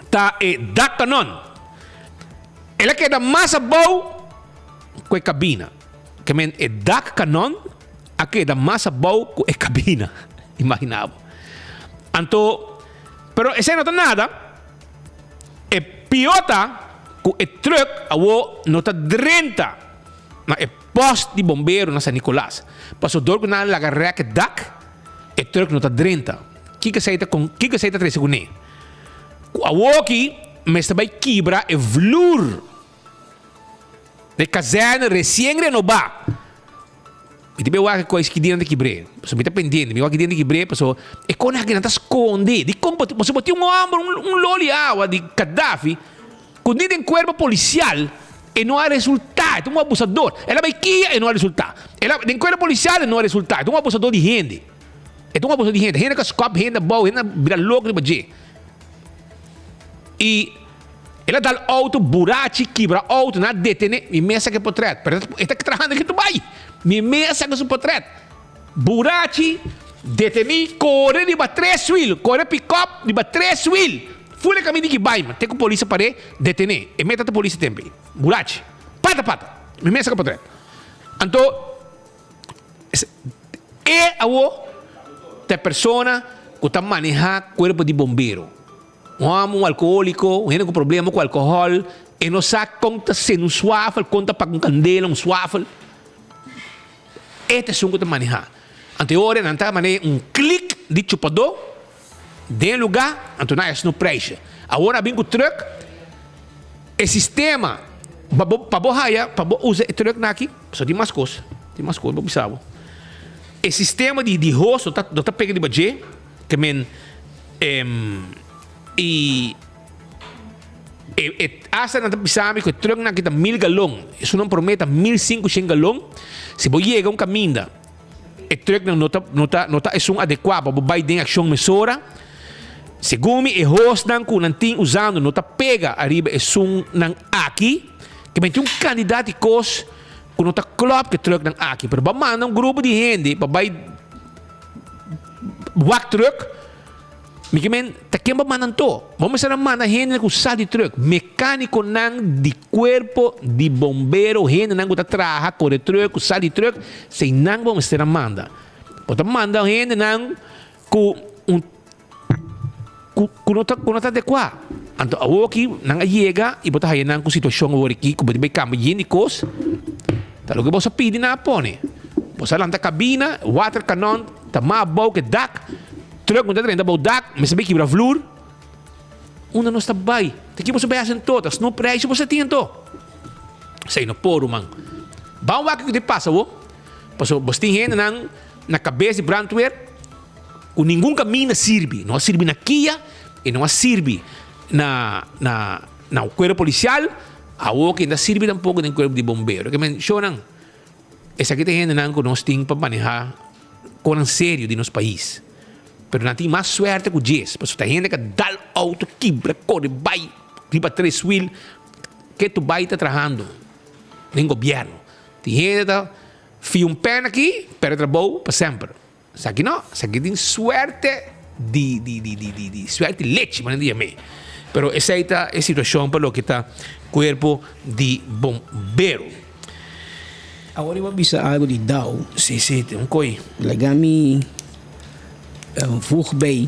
ta e dakkanon. El a keda mas abou ku e kabina. Ke men e dakkanon a keda mas abou ku e kabina. Imagina bo. Anto, pero esei no ta nada. E pió ta ku e trùk awor no ta drenta na e pòst di bombero na San Nicolas. Pasobra dor ku nan a laga rèk e dak, e trùk no ta drenta. Kiko esei ta kon, kiko esei ta trese kuné? Ku awoki mester bai kibra e vlur di e kazèrne resien renobá. Mi ta bin wak e kois ki dia nan ta kibr'é. Pasobra mi ta pendiente, mi wak ki dia nan ta kibr'é pasobra e konan aki nan ta skonde. Dikon bo pasobra bo tin un hòmber, un loli awa di Gaddafi ku ni den kuerpo polisial e no a resultá. E ta un abusador. El a bai kia, e no a resultá. El a den kuerpo polisial e no a resultá. E ta un abusador di hende. E ta un abusador di hende. Hende ka skòp hende abou, hende a bira loko riba dje. I el a dal auto burachi, kibra auto, nan a detene. Mi mes a saka e potret, pero e ta trahando aki bai. Mi mes a saka su potret. Burachi, deteni, kore riba tres wiel, kore pikòp riba tres wiel. Ful e kaminda ki bai, te ku polis a par'é, detene. E meta ta polis e tempu ei. Burachi. Pata pata. Mi mes a saka potret. Anto e awo ta e persona ku ta manehá kuerpo di bombero. Un hòmber, un alkohóliko, un hende ku problema ku alkohòl, e no sa kon ta sende un swafel, kon ta paga un kandela, un swafel. E ta esun ku ta manehá. Anto e ora nan ta manera un klik di chupadó den e lugá, anto nan a hasi no preisje. Awor a bin ku trùk, e sistema pa bo pa bo haya, pa bo usa e trùknan aki, pasobra tin mas kos, tin mas kos, bo bisa bo. E sistema di di hos no ta no ta pega riba dje. Ke men i e e asta nan ta bisa mi ku e trucknan aki ta mil galon. Esun nan promé ta 1500 galon. Si bo yega un kaminda e trucknan no ta no ta no ta esun adekuá pa bo bai den akshon mesora. Segun mi e hosnan ku nan tin usando no ta pega ariba esunnan aki. Ke men tin un kandidat di kos ku no ta klòp ku e trucknan aki. Pero bo a manda un grupo di hende pa bai. Wak truck, mi ke men ta ken bo manda anto? Bo mester a manda hendenan ku sa di truck, mekanikonan di kuerpo di bombero, hendenan ku ta traha kore truck, ku sa di truck, eseinan bo mester a manda. Bo ta manda hendenan ku un ku ku no ta ku no ta adekuá. Anto awoki nan a yega i bo ta haya nan ku situashon aworiki ku bo tin bai kambia yen di kos, ta loke bo sa pidi nan a pone. Bo sa lanta kabina, water kanon ta mas abou ke dak, truck no ta drenta bou dak, mester bai kibra vloer. Unda nos ta bai? Ta ki boso bai hasi anto? Ta snoepreisje boso tin anto? Esei no por ruman. Ban wak kiko ta pasa awo. Pasobra bos tin hendenan na kabes di brandweer ku ningun kaminda sirbi. No a sirbi na kia i no a sirbi na na na kuerpo polisial. Awo ke no ta sirbi tampoko den kuerpo di bombero. Ke men shownan esaki ta hendenan ku nos tin pa maneha konan serio di nos pais. Pero nan tin mas suerte ku djes, pasobra ta hende ka dal outo, kibra, kore bai riba tres wiel, ke tu bai ta trahando den gobièrnu. Tin hende ta fia un pèn aki, pèrdè trabou pa semper. Esaki no, esaki tin suerte di di di di di di suerte di lechi, manera di yam'é. Pero esei ta e situashon pa loke ta kuerpo di bombero. Awor i bo a bisa algu di dau. Si, si, tin un koi. Laga mi voeg bij.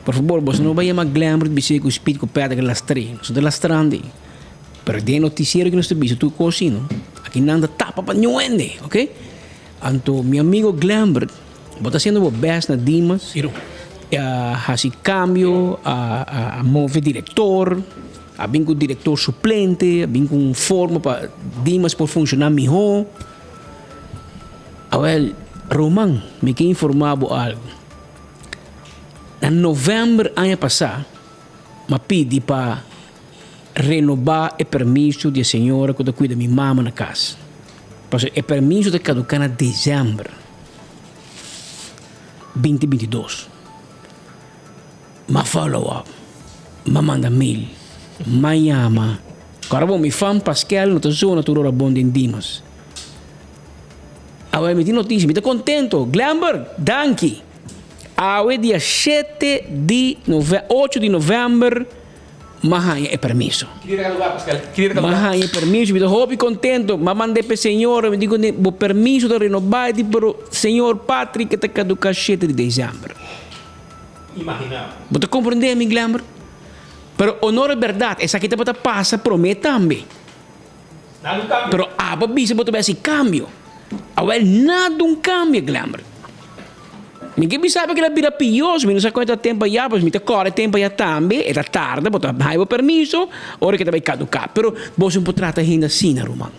Por fabor, boso no bai yama Glenbrook bis'é ku Speed ku Patrick a lastr'é. Nos no ta lastrando ei. Pero den e notisiero ku nos ta bisa tur kos asina, aki nan ta tapa pa niun hende, oke? Anto mi amigo Glenbrook, bo ta hasiendo bo best na Dimas, a hasi kambio, a move direktor, a bin ku direktor suplente, a bin ku un forma pa Dimas por funshoná mihó. Awel, Roman, mi ke informá bo algu. Na novèmber aña pasá m'a pidi pa renobá e permiso di e señora ku ta kuida mi mama na kas. Pasobra e permiso ta kaduká na desèmber binti binti dos. M'a follow up, m'a manda mail, m'a yama. Kòrda bon, mi fam Paskel no ta zona tur ora bon den Dimas. Awel mi tin notisia, mi ta kontento. Glenberg, danki. Awe dia shete di nove, ocho di novèmber m'a haña e permiso. M'a haña e permiso, mi ta hopi kontento. M'a mand'é p'e señora, mi di kuné, bo permiso ta renobá, e di, pero señor Patrick e ta kaduká shete di desèmber. Bo ta komprendé mi, Glenberg? Pero honor e bèrdat, esaki tabata pasa promé tambe. Pero abo a bisa bo ta bai hasi kambio. Awel nada un kambio, Glenberg. Mi ke bisa bo ke el a bira pios, mi no sa kon e ta tempu ayá, pues mi ta kòrda e tempu ayá tambe, e ta tarda, bo ta haña bo permiso, ora ke ta bai kaduká. Pero boso no por trata hende asina, ruman.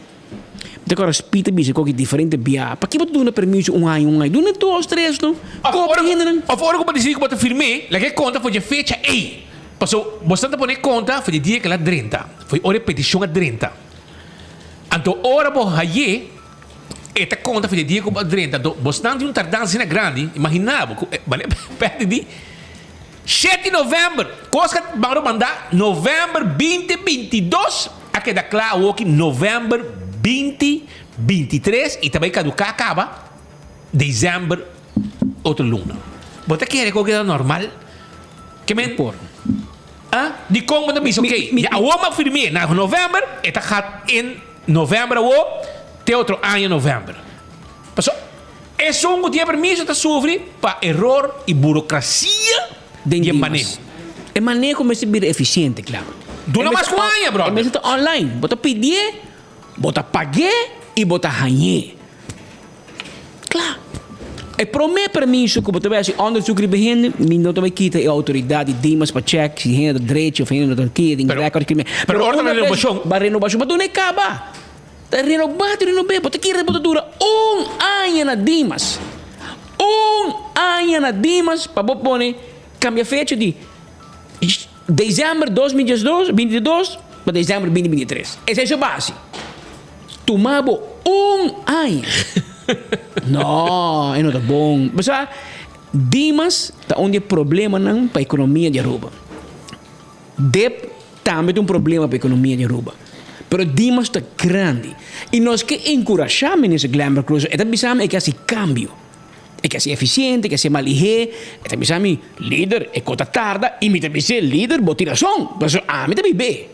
Mi ta kòrda Speed a bisa koki diferente bia, pakiko bo ta duna permiso un aña, un aña? Duna dos, tres, no? Kobra hendenan. Òf ora ku bo disidi ku bo ta firm'é, laga e konta for dje fecha ei. Pasobra bo sa ta pone konta for dje dia ku el a drenta. Foi ora e peticion a drenta. Anto ora bo haye, e ta conta for di e dia cu bo a drenta. Anto bosnan tin un tardansa asina grandi, imagina bo cu bale perde di shete november. Cos ca ban manda november binti 22 a keda cla awoki november binti 23 y ta bay caduca caba december otro luna. Bo ta kere cu a keda normal? Ke men. Por. A Dikon bo ta bisa ok, ya awor mi a firm'é na novèmber, e ta gaat in novèmber awor te otro aña novèmber. Pasobra esun ku tin e permiso ta sufri pa eror i burokrasia Den di e Dimas. maneho. E maneho mester bira efisiente, klaro. Duna mas ku un aña, E bròder. mester ta online. Bo ta pidié, bo ta pag'é i bo ta hañ'é. Kla. E promé permiso ku bo ta bai hasi onderzoek riba hende, mi no ta bai kita e outoridat di Dimas pa chèk si hende ta drechi òf hende no ta keda den rèkòrt kriminal. Pero ora ta renobashon. Ba renobashon, bo duna e kaba. Ta renobá, ta renob'é. Bo ta kere bo ta dura un aña na Dimas. Un aña na Dimas pa bo pone kambia fecha di desèmber 2012, 22 pa desèmber 2023. Esei su base. Tuma bo un aña. No, e no ta bon. Bo sa, Dimas ta un di e problemanan pa ekonomia di Aruba. Dep tambe ta un problema pa ekonomia di Aruba. Pero Dimas ta grandi. I nos ke enkurashá Minister Glenbert Croes, e ta bisa mi e ke hasi kambio. E ke hasi efisiente, e ke hasi mas lihé. E ta bisa mi, Lider, e ko ta tarda. I mi ta bis'é, Lider, bo tin rason. Pasobra ami ta bib'é.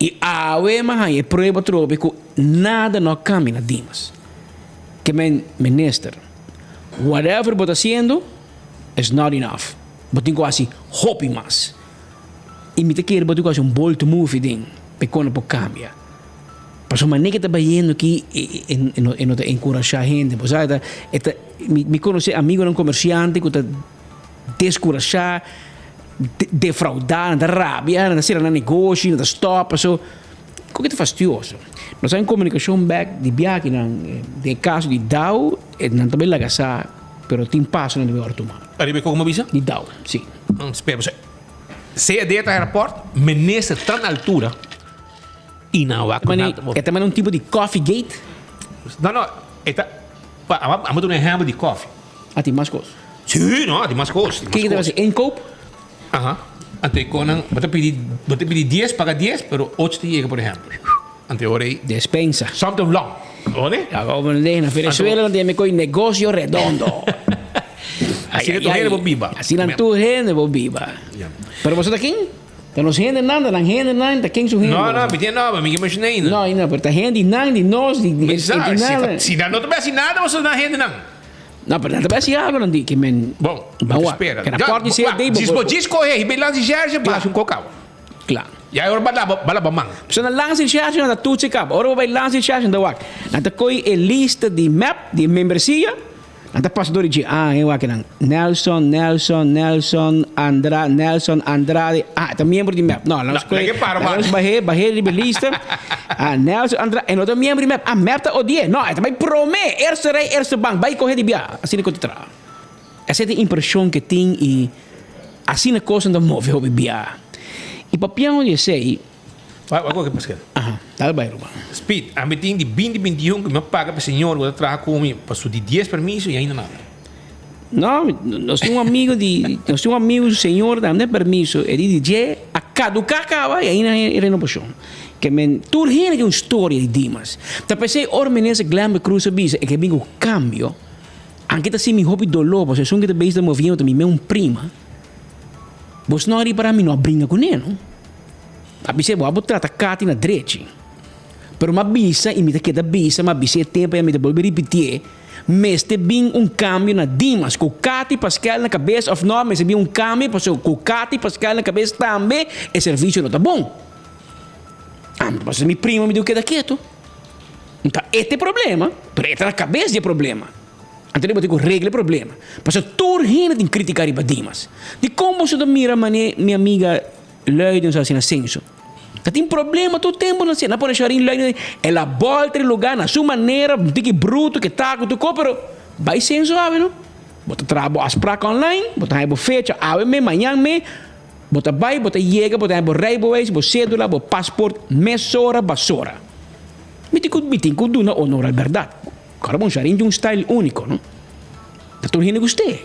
I awe m'a haña e prueba atrobe ku nada no a kambia na Dimas. Ke men minister, whatever bo ta hasiendo is not enough. Bo tin ku hasi hopi mas. I mi ta kere bo tin ku hasi un bold move den pa e kos no por kambia. Pasobra manera ke ta bayendo aki e no ta enkurashá hende. Bo sa e ta mi konosé amigonan komersiante ku ta deskurashá, defraudá, nan ta rabia, nan ta sera nan negoshi, nan ta stòp paso koke ta fastioso. Nos a en komunikashon bèk di biaha nan den e kaso di Dow nan ta bai laga sa pero tin pasonan di bai ora tuma. Ariba e koko bo bisa? Di Dow, si. Spera pasobra CAD ta rapòrt minister ta na altura i nan wak ku nan ta E ta manda un tipo di coffee gate? No no e ta amo duna un ehèmpel di koffie. A tin mas kos? Sí, no, a tin mas kos. Kiko ta hasi? Inkoop? Aha. Anto e konan, bo ta pidi, bo ta pidi dies, paga dies, pero ocho ta yega, por ehèmpel. Anto e ora ei. Despensa. Something wrong. Oné? Ya bo mende na Venezuela nan tin koe negocio redondo. Asina tur hende bo biba. Asina tur hende bo biba. Pero boso ta ken? Ta nos hendenan, ta nan hendenan, ta ken su hende? No, no, mi tin no, mi ke menshona ainda. No, ainda, pero ta hende di nan, di nos, di di nada. Si nan no ta bai hasi nada, boso ta nan hendenan. No, pero nan ta bai hasi algo nan di ke men. Bon, Ban bo wak. spera. Ke raport di CFD, bo Djis bo djis kohe, hiba e lansi shershi, bo hasi un kok awa. Kla. Ya e ora ba laba, ba laba man. So nan lansi shershi, nan ta tutsi kaba. Ora bo bai lansi shershi, nan ta wak. Nan ta kohe e lista di mep, di membresia. Nan ta pasa dor di dje, ah, e wak nan, Nelson, Nelson, Nelson, Andra, Nelson, Andrade, ah, e ta miembro di mep. No, nos koe, nos bah'é, bah'é riba e lista, ah, Nelson, Andrade, e no ta miembro di mep, ah, mep ta odi'é, no, e ta bai promé, eerste rij, eerste bank, bai kohe di bia, asina ku ta traha. Esei ta e impreshon ke tin i asina kosnan ta move hopi bia. I papiando di esei. Wak wak wak Pascal. Aha, dal bai ruman. Speed, ami tin di binti bintiun ku mi a paga pa e señor ku ta traha ku mi pa su di dies permiso i ainda nada. No, nos tin un amigo di, nos tin un amigo su señor tambe permiso, e di di dje a kaduká kaba i ainda e renobashon. Ke men tur hende tin un storia di Dimas. Ta p'esei ora minister Glenbert Croes a bisa e ke bin ku kambio, anke ta sinti mi hopi doló pasobra esun ke ta bezig ta moviendo ta mi mes un prima. Bos no a ripará mi no a bringa kuné no. A bis'é, bo a bo trata Katy na drechi. Pero m'a bisa i mi ta keda bisa, m'a bis'é e tempu ei, mi ta bolbe ripitié, mester bin un kambio na Dimas. Ku Katy Paskel na kabes òf nò, mester bin un kambio pasobra ku Katy Paskel na kabes tambe e servisio no ta bon. Anto pasobra mi primo mi diku keda ketu. Nta e ta e problema, pero e ta na kabes di e problema. Anto bo tin ku regla e problema. Pasobra tur hende tin kritika riba Dimas. Dikon boso ta mira manera mi amiga Luiden sa asina senso. Ta tin problema tur tempo na na pone Sharin Luiden el a bolter e lugar na su manera un tiki bruto ke ta ku tur ko pero bai senso awe no. Bo ta traha bo afspraak online bo ta haña bo fecha awe me mañan me bo ta bai bo ta yega bo ta haña bo rijbewijs bo cedula bo paspoort mesora basora. Mi tin ku mi tin ku duna honor al berdad. Kòrda bon Sharin tin un style uniko no. Ta tur hende gust'é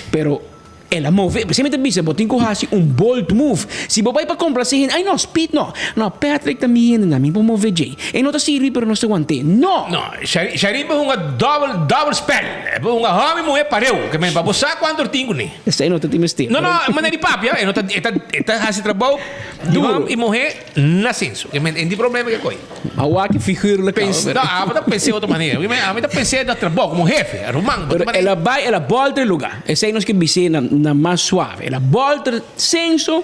pero. El a move, p'esei mi ta bisa bo tin ku hasi un bold move. Si bo bai pa komplase hende, ay no, Speed no. No, Patrick ta mi hende, na mi por move djei. E no ta sirbi pero nos ta want'é. No! No, Shari por hunga double, double spel. E por hunga hòmber i muhé pareu. Ke men pa bo sa kuantu er tin kuné. Esei no ta tin mester. No, no, manera di papia, e no ta, e ta, e ta hasi trabou di hòmber i muhé na senso. Ke men, e no tin problema ke koi. A wak figurlijk Pens, no, abo ta pens'é otro manera. Mi ami ta pens'é na trabou komo hefe, ruman. Pero el a bai, el a bolter e lugá. Esei nos ke bis'é na na mas suave. El a bolter senso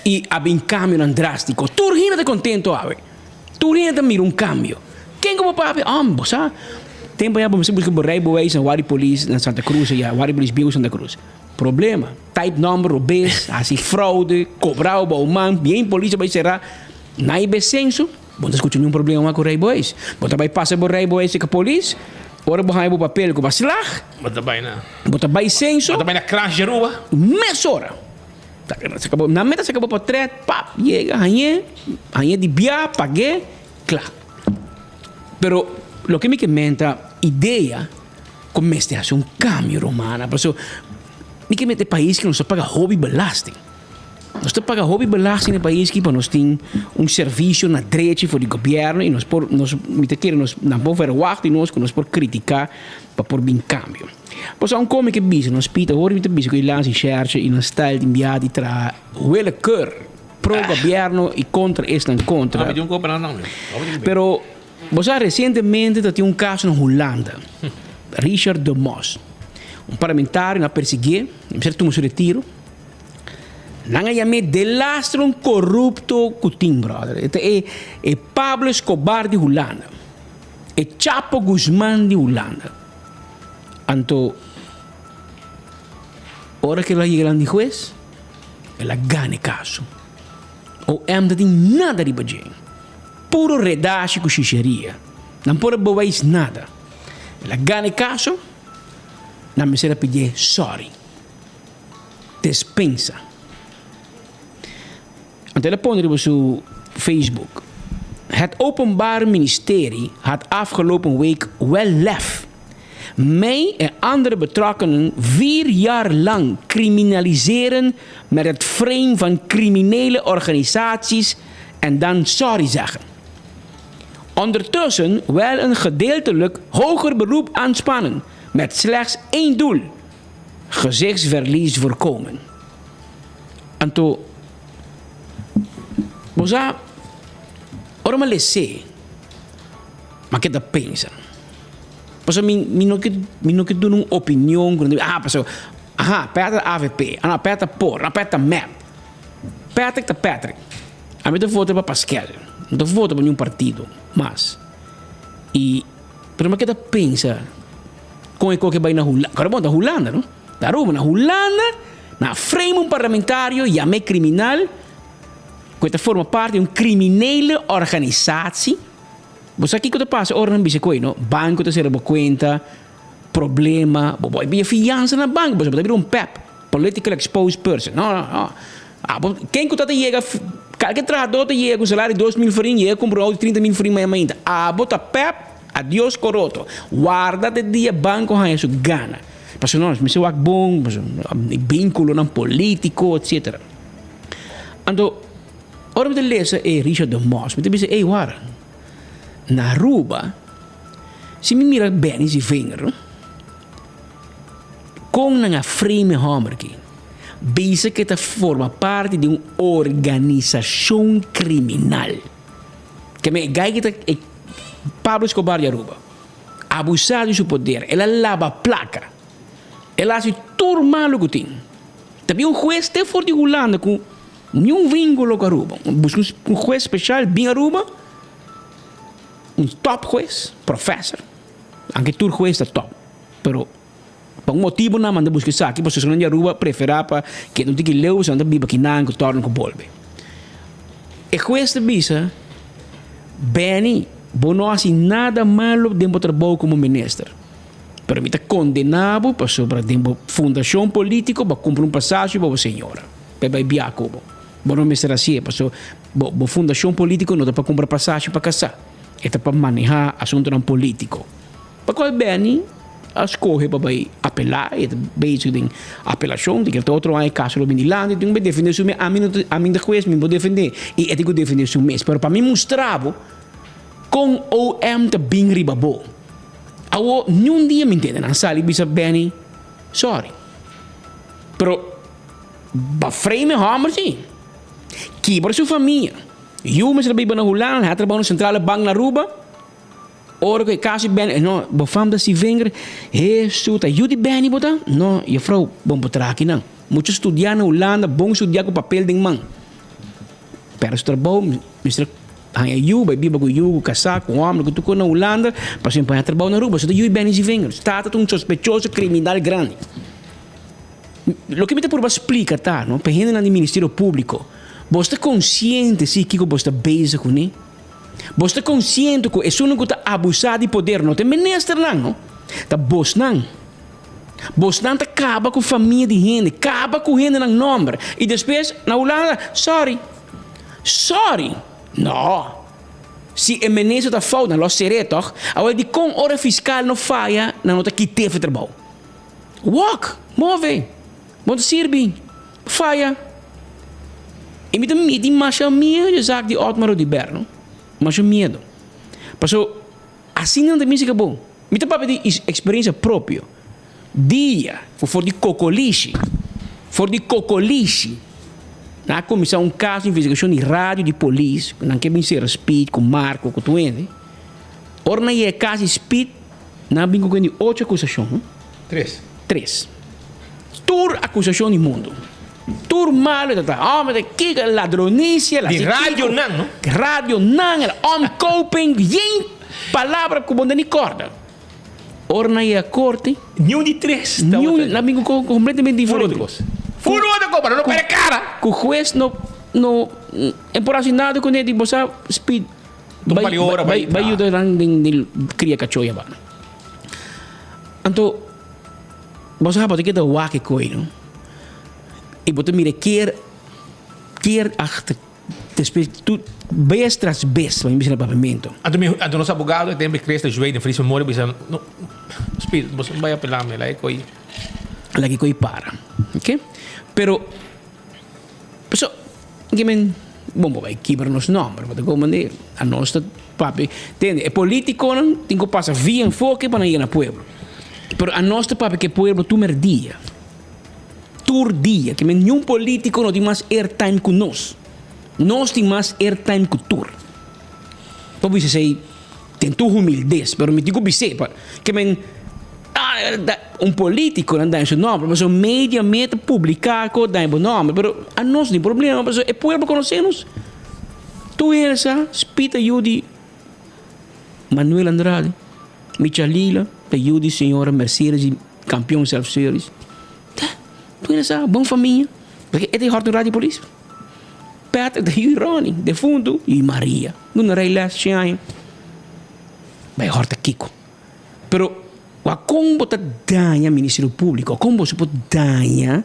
i a bin kambionan drástiko. Tur hende ta kontento awe. Tur hende ta mira un kambio. Ken ku bo papia? Òm, bo sa, tempu ya bo mester buska bo rijbewijs na Wari Polis na Santa Cruz ayá, Wari Polis bieu Santa Cruz. Problema, type number robes, hasi fraude, kobra bo man, bien polis a bai será. Na e bes senso, bo no ta skucha niun problema mas ku rijbewijs. Bo ta bai pasa bo rijbewijs serka polis, ora bo haña bo papel ku bo a slag, Bo ta bai na. bo ta bai senso. Bo ta bai na Krans di Aruba. Mesora. Saka bo, nan mester saka bo potret, pap, yega, hañ'é, hañ'é di bia, pag'é, kla. Pero loke mi ke menta idea ku mester hasi un kambio, Romana, pasobra mi ke mete pais ku nos ta paga hopi belasting. Nos ta paga hopi belasting na e pais aki pa nos tin un servisio na drechi for di gobièrnu i nos por nos mi ta kere nos nan por verwagt di nos ku nos por kritiká pa por bin kambio. Pasobra un kome ke bisa nos pita hopi mi ta bisa ku e lansi shèrshe i nan style tin biaha di traha willekeur pro gobièrnu i kontra esnan kontra. Pero bo sa resientemente ta tin un kaso na Hulanda Richard de Mos un parlamentario nan a persiguié i mester tuma su retiro. Nan a yam'é delastro un korupto ku tin, bròder. E ta e e Pablo Escobar di Hulanda. E Chapo Guzman di Hulanda. Anto ora ku el a yega lan di hues, el a gana e kaso. OM ta tin nada riba dje. Puro redashi ku shisheria. Nan por a bewijs nada. El a gana e kaso, nan mester a pidié sòri. Despensa. Anto el a pone riba su Facebook, Het Openbaar Ministerie had afgelopen week wel lef mij en andere betrokkenen vier jaar lang criminaliseren met het frame van criminele organisaties en dan sorry zeggen. Ondertussen wel een gedeeltelijk hoger beroep aanspannen met slechts één doel, gezichtsverlies voorkomen. Anto, bo sa, ora mi a les'é, mi a keda pensa. Pasobra mi mi no ke mi no ke duna un opinion ku nan ta bisa, ah pasobra aha Patrick ta avp, ah no Patrick ta por, ah Patrick ta mep. Patrick ta Patrick. Ami ta vota pa Paskel, no ta vota pa niun partido mas. I pero mi a keda pensa kon e koke bai na Hulanda, kòrda bon ta Hulanda no, ta Aruba, na Hulanda nan a frame un parlamentario yam'é kriminal ku e ta forma parti di un kriminele organisatie. Bo sa kiko ta pasa ora nan bisa koe no? Banko ta sera bo kuenta, problema, bo bai pidi fiansa na banko pasobra bo ta bira un pep, political exposed person. No, no, no. Abo, ken ku ta ta yega, kalke trahadó ta yega ku salario 2000 florin, yega kumpra un outo 30 mil florin maña mainta. Abo ta pep, adios koroto. Warda te dia banko haña su gana. Pasobra no, mester wak bon, pasobra vinkulonan politiko, etcetera. Anto. Ora mi ta lesa e Richard de Mos, mi ta bisa, ey wara, na Aruba, si mi mira Benny si vinger, no, kon nan a frame e homber aki, bisa ke ta forma parti di un organisashon kriminal. Ke men e guy ki ta e Pablo Escobar di Aruba, abusa di su poder, el a laba plaka, el a hasi tur malu ku tin. Ta bin un hues te for di Hulanda ku Niun vinculo cu Aruba. Busca un huez special bin Aruba, un top huez, professor, aunke tur huez ta top, pero pa un motibo nan manda busca esaki pasobra esnan di Aruba prefera pa keda un tiki leu pasobra nan ta biba kinan cu torna cu bolbe. E huez ta bisa, Benny, bo no haci nada malo den bo trabou como minister, pero mi ta condena bo pasobra den bo fundacion politico bo a cumpra un pasashi pa bo señora. Pa e bai bia ku bo. Bo no mester hasié paso bo bo fundashon polítiko no ta pa kumpra pasashi pa kasá. E ta pa manehá asuntunan polítiko. Pa kual Benny a skohe pa bai apelá i e ta bezig den apelashon. Tin ke otro aña e kaso lo bin dilanti. Tin ku bai defendé su mes. Ami no ta ami ta hues mi por defendé i e tin ku defendé su mes. Pero pa mi mustra bo kon OM ta bin riba bo. Awor niun dia mi ntende nan sali bisa Benny sorry. Pero. Ba frame e homber si. Kibra su famia. Yu mester a biba na Hulanda, a trabou na Centrale Bank na Aruba. Ora ku e kaso di Benny, no, bo fam ta si vinger, Hesu, ta yu di Benny bo ta? No, juffrouw, bon bo traha akinan. Mucha studia na Hulanda, bon studia ku papel den man. Perde su trabou, mester haña yu, bai biba ku yu, ku kasá, ku homber, ku tur kos na Hulanda, pasobra e haña trabou na Aruba. Su ta yu di Benny si vinger. Su tata ta un sospechoso kriminal grandi. Loke mi ta purba splika ta, no, pa e hendenan di Ministerio Públiko, bos ta konsiente si kiko bos ta bezig kuné? Bos ta konsiente ku esunnan ku ta abusá di poder no ta e ministernan, no, ta bosnan. Bosnan ta kaba ku famia di hende, kaba ku hendenan nòmber i despues na Hulanda, sòri, sòri, no. Si e minister ta fout, nan lo ser'é tòg? Awor dikon ora fiskal no faya, nan no ta kit'é for trabou? Wak, move, bo ta sirbi, faya. I mi ta mi tin masha miedu di e zak di Otmar Oduber, no. Masha miedu. Paso, asina nan ta misi ku bo. Mi ta papia di eksperensia propio. Dia ku for di kokolishi, for di kokolishi, nan a kuminsá un kaso di investigashon di radio di polis, ku nan ke bin sera Speed ku Marco ku tur hende. Ora nan yega kas di Speed, Nan a bin ku di ocho akusashon. Tres. Tres. Tur akusashon di mundu. Tur malo e ta ta. Homber ta kiko, ladronicia, Di radio nan, no? Radio nan, omkoping, yen palabra ku bo no ta ni korda. Ora nan yega korte. Ni un di tres. Ni un, nan bin ku kompletamente diferente. Furu otro kos. Furu otro kos, pero no perde kara. Ku hues no, no, e por hasi nada kuné di bo sa speed. Bai, bai, bai yuda nan den den kria kachó ya banda. Anto, bo sa bo ta keda wak e koi no. I bo ta mira keer, keer achter despues tur bes tras bes, bo bisa na papiamento. Anto mi, anto nos abogado e tempo e Chris de Jue den Fries Memoria bisa, no, Speed, bo sa bai apelá mi, laga e koi. Laga e koi para, oke. Pero. Paso, ke men, bon, bo bai kibra nos nomber, bo ta komo di anos ta papia, tende, e politikonan tin ku pasa via enfoke pa nan yega na pueblo, pero anos ta papia ku e pueblo tur merdia, tur dia, ke men niun politiko no tin mas airtime ku nos, nos tin mas airtime ku tur. Bo bisa esei den tur humildes, pero mi tin ku bis'é, pa ke men un politico nan daña su nomber, pasobra media me ta publica cu daña bo nomber, pero anos no tin problema pasobra e pueblo conoce nos. Tur hende sa Speed ta yu di Manuel Andrade, Michalila ta yu di señora Mercedes di Campeon Self Service. Tur hende sa, bon famia. Pasobra e ta e hòrt un radio polis. Patrick ta yu di Ronnie, defuntu, yu di Maria. Duna rei les shen aña. Bai hòrt ta kiko. Pero wak kon bo ta daña Ministerio Públiko? Kon boso por daña?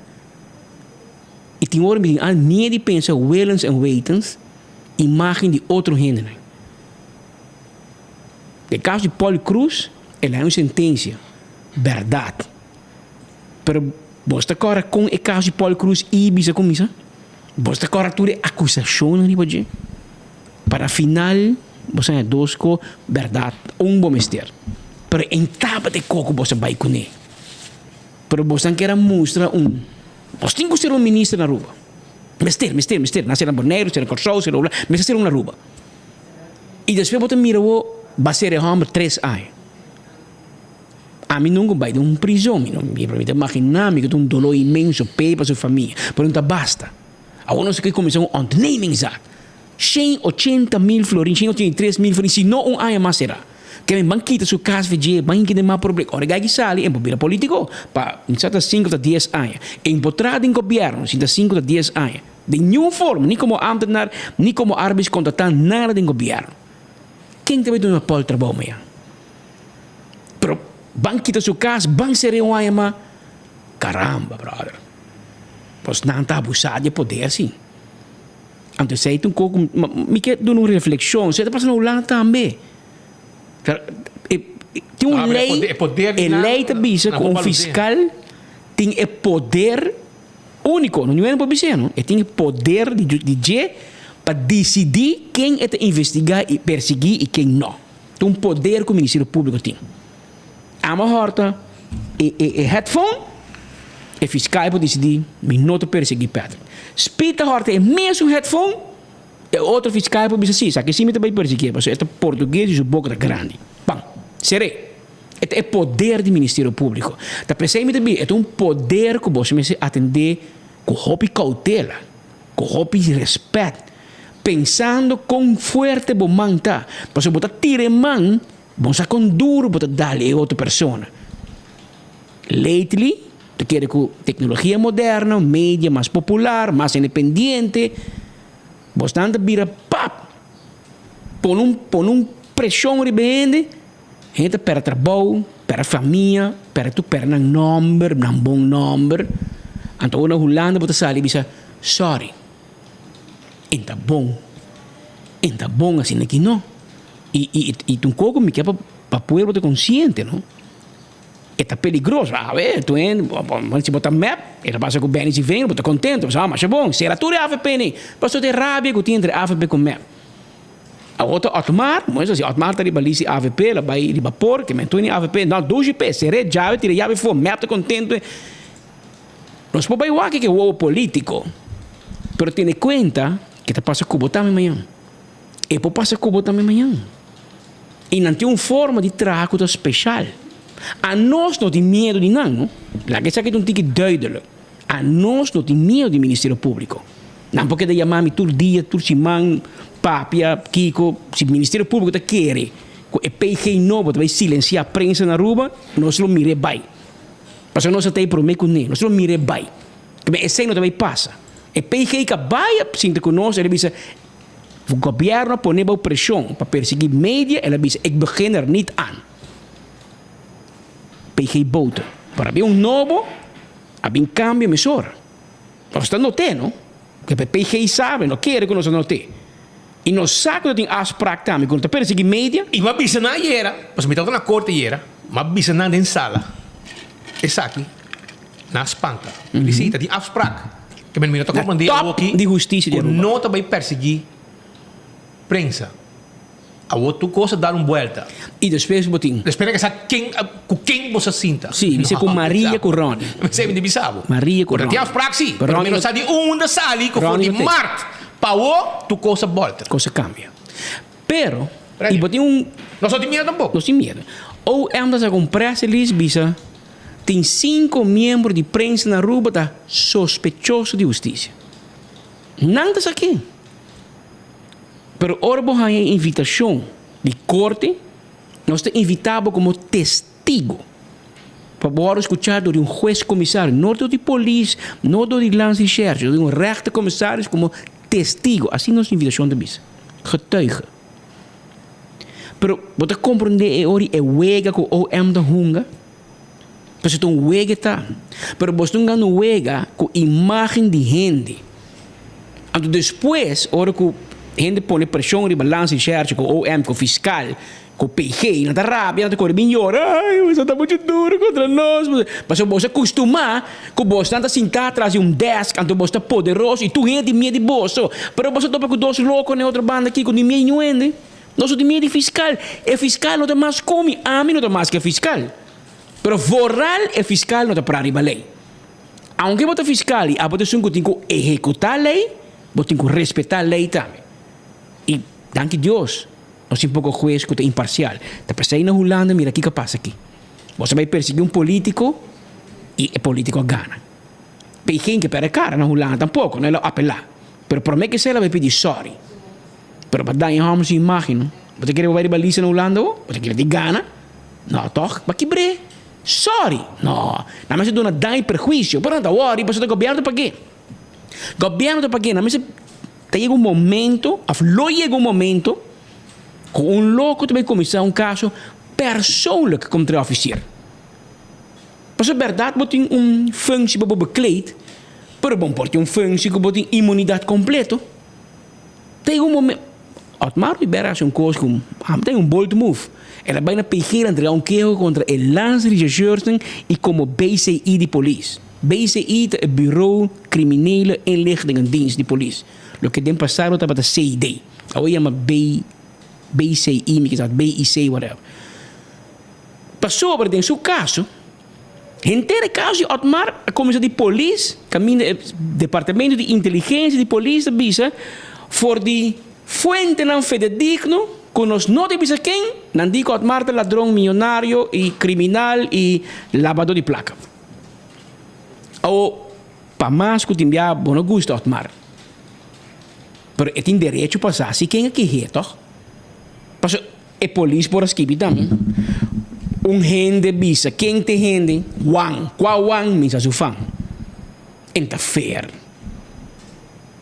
I tin ora mi tin al miedu di pensa willens en wetens imágen di otro hendenan. Den kaso di Paul Croes el a haña un sentensia, bèrdat. Pero bo ta kòrda kon e kaso di Paul Croes i bisa kuminsá? Bo ta kòrda tur e akusashonnan riba dje? Para final bo sa haña dos ko bèrdat, un bo mester. Pero en tabata e ko ku bo sa bai kuné. Pero bosan kier a mustra un bos tin ku ser un minister na Aruba. Mester, mester, mester. Nan ser na Boneiru, ser na Kòrsou, ser na Hulanda, mester ser un na Aruba. I despues bo ta mira bo ba ser e hòmber tres aña. Ami nunka bai den un prizon, mi no, mi ta imaginá mi ku ta un doló inmenso p'e i pa su famia, pero no ta basta. Awor nos ke kuminsá un ontnemingszaak. 180 mil florin, 183 mil florin, si no un aña mas será. Ke men ban kita su kas for dje, ban hinka den mas problema. Ora e sali, e por bira politiko pa sa ta sinku ta dies aña. E por traha den gobièrnu si ta sinku ta dies aña. Den niun forma, ni komo ámtenar, ni komo arbeidskontratant, nada den gobièrnu. Ken ta bai duna Paul trabou mañan? Pero ban kita su kas, ban ser'é un aña mas. Caramba, brother. Pues nan ta abusá di e poder si. Anto esei ta un kos ku mi ke duna un reflekshon. Esei ta pasa na Hulanda tambe. Tin un lei, e lei ta bisa ku un fiskal tin e poder úniko, no niun hende por bis'é no, e tin e poder di dje pa disidí ken e ta investigá i persiguí i ken no. Ta un poder ku Ministerio Públiko tin. Amo a hòrta e e headphone, e fiskal por disidí mi no ta persiguí Patrick. Speed ta hòrta e mesun headphone, e otro fiskal por bisa sí, esaki sí mi ta bai persiguié pasobra e ta portugues i su boka ta grandi. Pan! Ser'é. E ta e poder di Ministerio Públiko. Ta p'esei mi ta bisa e ta un poder ku boso mester atendé ku hopi koutela. Ku hopi respet, pensando kon fuerte bo man ta, pasobra bo ta tira e man, bo sa kon duru bo ta dal e otro persona. Lately, ta kere ku teknologia moderno, media mas popular, mas independiente, bosnan ta bira pap, pone un pone un preshon riba e hende, hende ta pèrdè trabou, pèrdè famia, pèrdè tur, pèrdè nan nòmber, nan bon nòmber. Anto ora na Hulanda bo ta sali i bisa, Sorry, e ta bon, e ta bon asina aki no. I i i ta un kos ku mi ke pa pa pueblo ta konsiente no. E ta peligroso, awe tur hende, si bo ta mep, e ta pasa ku Benny Zivero, bo ta kontento, bo sa, masha bon, sera tur e avp nei. Pasobra ta e rabia ku tin entre avp ku mep. Awor ta Otmar, moe si Otmar ta riba list di avp, el a bai riba por, ke men tur avp, no, dushi p'e, ser'é djabe, tira yabe afó, mep ta kontento. Nos por bai wak ke wowo polítiko, pero tene kuenta ke ta pasa ku bo tambe mañan. E por pasa ku bo tambe mañan. I nan tin un forma di traha ku ta speshal. Anos no tin miedu di nan, no. Laga esaki ta un tiki duidelik. Anos no tin miedo di Ministerio Públiko. Nan por keda yama mi tur dia, tur siman, papia, kiko. Si Ministerio Públiko ta kere ku e PG nobo ta bai silensiá prensa na Aruba, nos lo mir'é bai. Pasobra nos a ta ei promé kuné, nos lo mir'é bai. Kibé esei no ta bai pasa. E PG ka bai a sinta ku nos, el a bisa, Gobièrnu a pone bou preshon pa persiguí media, el a bisa, Ik begin er niet aan. PG Boter. Pero a bin un nobo, a bin cambio mesora. Nos ta noté, no? Porque PG sabe, no kere cu nos ta noté. Y nos sa cu ta tin afspraak tambe, cu no ta persegui media. Y m'a bisa nan ayera, pasobra mi tabata na corte ayera, m'a bisa nan den sala, esaki, nan a spanta. Mi di, si, ta tin afspraak. Ke men mi no ta Na comprende top awoki di husticia di cu Aruba. no ta bay persegui prensa. Awor tur cos a dar un buelta. Y despues bo tin. Despues nan ke sa ken cu ken bo sa sinta. Si, mi sa cu Maria cu Ronnie. Mi sa mi di bisa bo. Maria cu Ora Ronnie. tin afspraak si, pero mi no sa di unda sali cu for di mart pa awor tur cos a bolta. Cos a cambia. Pero, y bo tin un. Nos no tin miedo tampoco. Nos tin miedo. OM ta saca un press release bisa tin cinco miembro di prensa na Aruba ta sospechoso di husticia. Nan ta sa ken. Pero ora bo haña e invitashon di korte, nos ta invitá bo komo testigo pa bo wòrdu skuchá dor di un hues komisario, no dor di polis, no dor di landsrecherche, dor di un rechtercommissaris komo testigo. Asina nos invitashon ta bisa, getuige. Pero bo ta komprondé e ora e wega ku OM ta hunga? Pasobra ta un wega e ta. Pero bo sta hungando un wega ku imágen di hende. Anto despues ora ku hende pone preshon riba Landsrecherche ku OM ku fiskal ku PG nan ta rabia nan ta kore bin yora ay boso ta muchu duru kontra nos pasobra boso a kustumá ku bosnan ta sintá tras di un desk anto boso ta poderoso i tur hende tin miedu di boso pero boso topa ku dos loko na e otro banda aki ku no tin miedu niun hende nos no tin miedu di fiskal e fiskal no ta mas ku mi ami no ta mas ku e fiskal pero vooral e fiskal no ta pra riba lei. Aunke bo ta fiskal i abo ta esun ku tin ku ehekutá lei, bo tin ku respetá lei tambe. I danki Dios, nos tin poko hues ku ta imparsial. Ta p'esei na Hulanda mira kiko a pasa aki. Bo sa bai persiguí un polítiko i e polítiko a gana. P'ei ke pèrdè kara na Hulanda tampoko, no el a apelá. Pero promé ke esei el a bai pidi sòri. Pero pa daña hòmber su imágen, no. Bo ta kere bo bai riba lista na Hulanda awo? Bo ta kere di gana? No tòg? Bo a kibr'é. Sorry! No, nan mester duna daño y perhuicio, pero nan ta worry pasobra ta gobierno ta pag'é. Gobierno ta pag'é, nan mester, ta yega un momento, of lo yega un momento, cu un loco ta bay cuminsa un caso persoonlijk contra e oficier. Pasobra berdad bo tin un functie pa bo bekleed, pero bo no por tin un functie cu bo tin inmunidad completo. Ta yega un momento, Otmar Rivera haci un cos cu ta un bold move. El a bay na PG el a entrega un keho contra e landsrechercheursnan y como BCI di polis. BCI ta e Bureau Criminele Inlichtingendienst di polis, loke den pasado tabata CID. Awe yama BCI, mi kisas BIC, whatever. Pasobra den su caso, Henter e kaso di Otmar a kuminsá di polis, kaminda e departamento di inteligensia di polis ta bisa for di fuentenan fededigno ku nos no ta bisa ken, nan di ku Otmar ta ladron miyonario i kriminal i labadó di plaka. Awo, pa mas ku tin bia bo no gusta Otmar, pero e tin derecho pa sa si ken a keh'é tòg. Pasobra E polis por a skibi tambe. Un hende bisa, Ken t'e hende? Juan. Kua Juan? Mi sa su fam. En ta fer.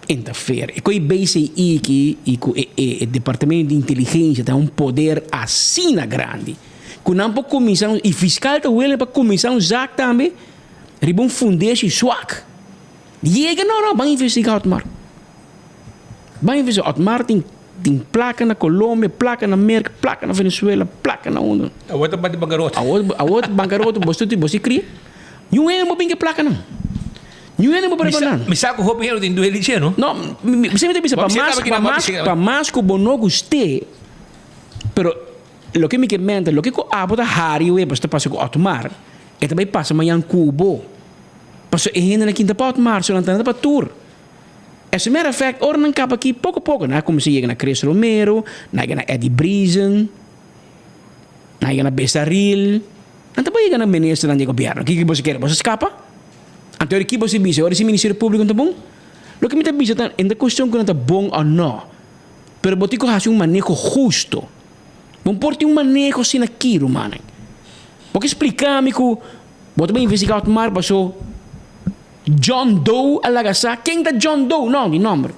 En ta fer. E ku e BCI aki i ku e e departamento di inteligensia ta un poder asina grandi ku nan por kuminsá i fiskal ta wele pa kuminsá un zak tambe riba un fundeshi swak. Yega no no ban investigá Otmar. Ban investigá Otmar tin. Tin plaka na Colombia, plaka na Merca, plaka na Venezuela, plaka na unda. Awor ta bati bankarota. Awor, awor ta bankarota, bo stuti, bo si kria. Niun hende bo bin ke plakanan. Niun hende bo por riba nan. Mi sa ku hopi hende tin duele dje, no? No, mi, mi ta bisa, pa mas, pa mas, pa mas ku bo no gust'é, pero loke mi ke menta, loke ku abo ta hari awe, pasobra ta pasa ku Otmar, e ta bai pasa mañan ku bo. Pasobra e hendenan kinta pa Otmar, so nan ta pa tur. As a matter of fact, ora nan kaba aki, poko poko nan a kuminsá yega na Chris Romero, nan a yega na Eddie Briesen, nan a yega na Besaril, nan ta bai yega na ministernan di gobièrnu. Kiko boso kere? Boso skapa? Anto ora ki bo si bisa? Ora si Ministerio Públiko no ta bon? Loke mi ta bisa ta, e no ta kuestion ku nan ta bon òf nò, pero bo tin ku hasi un maneho husto. Bo no por tin un maneho asina aki, rumannan. Bo ke splika mi ku bo ta bai investigá Otmar paso John Doe a laga sa? Ken ta John Doe? No, di nòmber.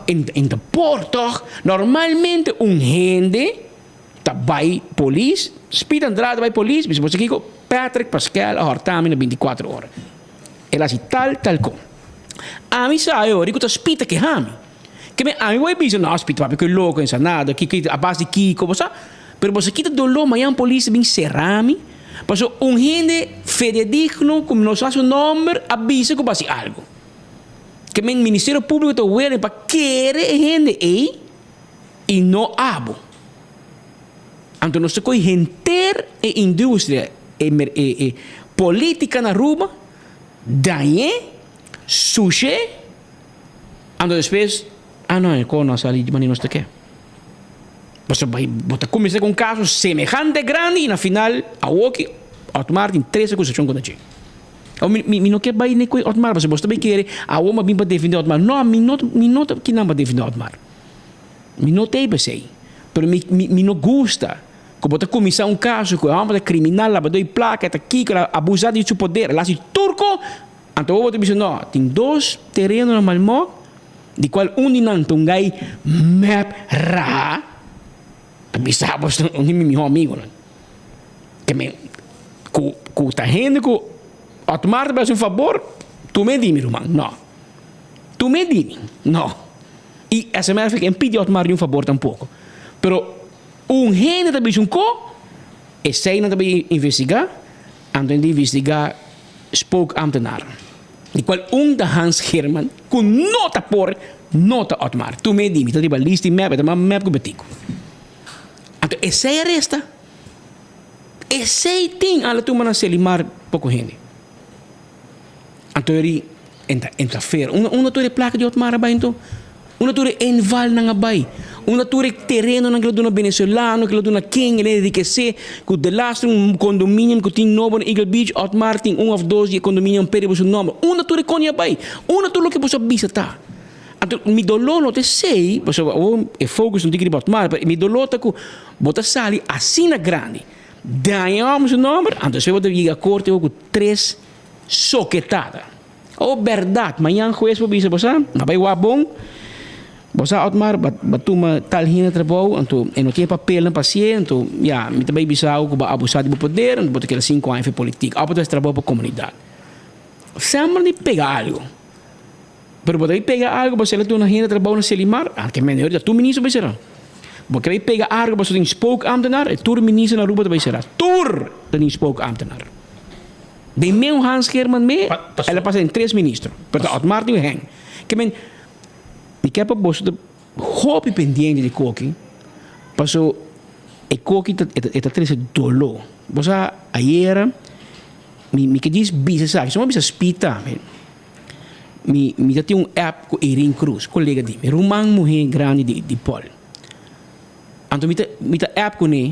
E ta por tòg? Normalmente un hende ta bai polis, Speed Andrade bai polis, bisa bo sa kiko? Patrick Pascal a hòrta mi na bintikuater ora. El a hasi tal, tal kon. Ami sa e ora ku ta Speed ta keha mi. Ke men ami wou e bisa, no Speed papia ku e loko, ensanado, kiko, a base di kiko, bo sa? Pero bo sa kita doló mañan polis ta bin sera mi? Pasobra un hende fededigno ku mi no sa su nòmber a bisa ku bo hasi algu. Ke men Ministerio Públiko ta welen pa kere e hende ei i no abo. Anto nos ta kohe henter e industria, e e e polítika na Aruba, dañ'é, sush'é, anto despues, ah no, e kos no a sali di manera nos ta ke. Pasobra bai bo ta kuminsá ku un kaso semehante grandi i na final awoki Otmar tin tres akusashon kontra dje. Awor mi mi mi no ke bai ni ku Otmar pasobra bo ta bai kere awor mi a bin pa defendé Otmar. No, mi no mi no ta kinan pa defendé Otmar. Mi no ta ei p'esei. Pero mi mi mi no gusta ku bo ta kuminsá un kaso ku e hòmber ta kriminal, labadó di plaka, e ta kiko, el a abusá di su poder, el a hasi tur ko, anto awor bo ta bisa no, tin dos tereno na Malmok di kual un di nan ta un gai mep raha, ta bisa bo un di mi mihó amigonan. Ke men ku ku ta hende ku Otmar ta bai hasi un fabor, tum'é di mi ruman, no. Tum'é di mi, no. I as a matter of fact, e no pidi Otmar ni un fabor tampoko. Pero un hende ta bisa un ko, esei nan ta bai investigá, anto nan ta investigá spookambtenaar, di kual un ta Hans Geerman, ku no ta por, no ta Otmar. Tum'é di mi, ta riba list di mep, e ta mas mep ku Betico. Anto esei a resta. Esei tin ala tuma na Selimar poko hende. Anto eri entra entra fer. Unda unda tur e plaka di Otmar a bai anto? Unda tur e envalnan a bai? Unda tur e terenonan ku el a duna venezolano, ku el a duna ken, el a enrikesé ku delaster un condominium ku tin nobo na Eagle Beach, Otmar tin un òf dos di e condominium p'e riba su nòmber. Unda tur e koni a bai? Unda tur loke boso a bisa ta? Anto mi doló no ta esei, pasobra awor e focus no tin riba Otmar, pero mi doló ta ku bo ta sali asina grandi, daña hòmber su nòmber, anto despues bo ta yega korte ku tres soketada. Oh bèrdat, mañan hues por bisa bo sa, a bai wak bon, bo sa Otmar, bo a tuma tal hende trabou, anto e no tin e papelnan pa hasié, anto ya, mi ta bai bisa bo ku bo a abusá di bo poder, anto bo ta keda sinku aña for politik, òf bo ta hasi trabou pa komunidat. Semper di pega algu. Pero bo ta bai pega algu bo sela duna hende trabou na Selimar, ah ke mende ahorita tur minister bai sera. Bo ke bai pega algu pasobra tin spookambtenaar, e tur minister na Aruba ta bai sera. Tur ta tin spookambtenaar. Den meu Hans Geerman mee, el a pasa den tres minister. Pero ta Otmar tin hen. Ke men, mi ke pa boso ta hopi pendiente di koki, paso e koki ta e ta trese doló. Bo sa ayera mi mi ke djis bisa esaki, so mi a bisa Speed tambe. Mi mi ta tin un app ku Irene Cruz, kolega di mi, ruman muhé grandi di di Paul. Anto mi ta mi ta app kuné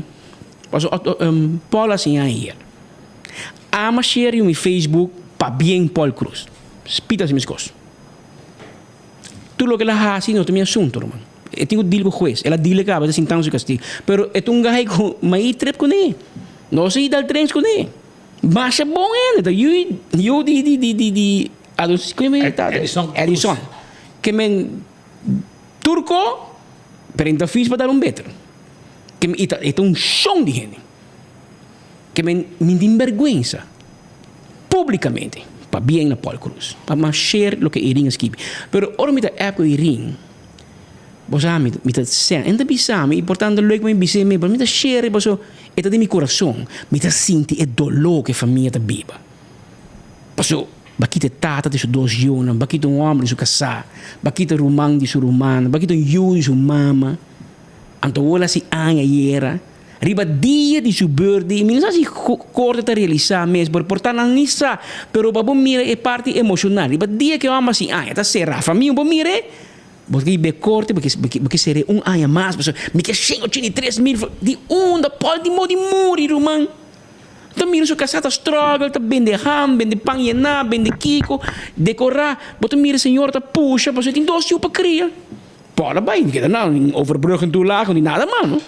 pasobra Paul a siña ayer. Ama share riba mi Facebook pabien Paul Cruz. Spita hasi meskos. Tur loke el a hasi no ta mi asunto ruman. E tin ku deal ku hues. El a deal kaba e ta sintando su kastigo. Pero e ta un guy ku mi a trip kuné. Nos a dal trens kuné. Masha bon hende ta yu yu di di di di di ados ku mi ta Edison Edison ke men turko pero e ta fis pa dar un beter ke men e ta e ta un shon di hende ke men mi tin berguensa publicamente pabien na Paul Cruz pa mas share loke Irene a skibi pero ora mi ta app ku Irene Bo sa mi mi ta sen e no ta bisa mi y por tanto leuk pa mi bis'é mi pero mi ta share paso e ta den mi corazon mi ta sinti e dolor cu e famia ta biba paso bo a kita e tata di su dos yunan bo a kita un homber di su casa bo a kita ruman di su rumannan bo a kita un yu di su mama anto awor a hasi aña ayera riba dia di su birthday mi no sa si corte ta realisa mes pero por ta nan ni sa pero pa bo mira e parti emocional riba dia cu e homber hasi aña ta cera famia bo mir'é. Bo ta be korte, bo ke ser'é un aña mas, pasobra mi ke 183 mil di unda Paul di modi muri, ruman. Ta mira su kasá ta struggle, ta bende ham, bende pan yená, bende kiko, dekorá. Bo ta mira señora ta pusha pasobra e tin dos yu pa kria. Por a bai, keda na overbruggen toelage ni nada mas no.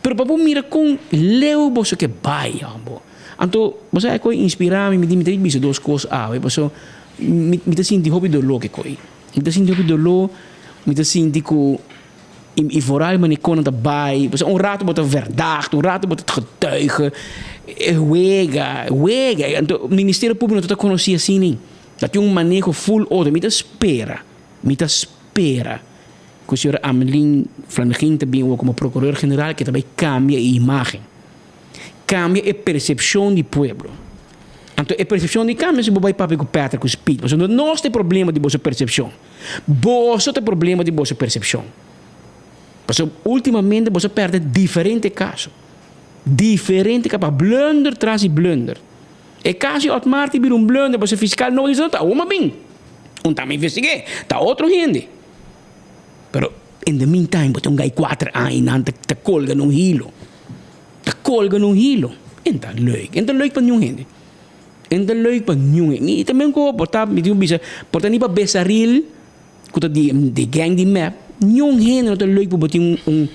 Pero pa bo mira kon leu boso ke bai hombo. Anto bo sa e koi inspirá mi, mi di mi ta bisa dos kos awe paso mi mi ta sinti hopi doló ke koi. Mi ta sinti hopi doló, mi ta sinti ku i vooral manera kon nan ta bai, pasobra un rato bo ta verdacht, un rato bo ta getuige, e wega, wega. Anto Ministerio Públiko no ta konosí asina ei. Ta tin un maneho full otro. Mi ta spera, mi ta spera ku señora Amelin Flanegin ta bin awor komo Prokuror General ke ta bai kambia e imágen, kambia e persepshon di pueblo. Anto e persepshon di kambia si bo bai papia ku Patrick ku Speed, pasobra nos ta e problema di boso persepshon. Boso ta e problema di boso persepshon. Pasobra ultimamente boso a pèrdè diferente kaso, diferente kaso, blunder tras di blunder. E caso di Otmar ta bira un blunder pasobra fiscal no di ta awor bin un ta investig'é ta otro hende pero in the meantime bo ta un guy cuater aña y nan ta colga na un hilo ta colga na un hilo en ta leuk en ta leuk pa niun hende en ta leuk pa niun hende y tambe cu bo ta mi tin bisa por ta ni pa Besaril cu ta di gang di mep niun hende no ta leuk pa bo tin un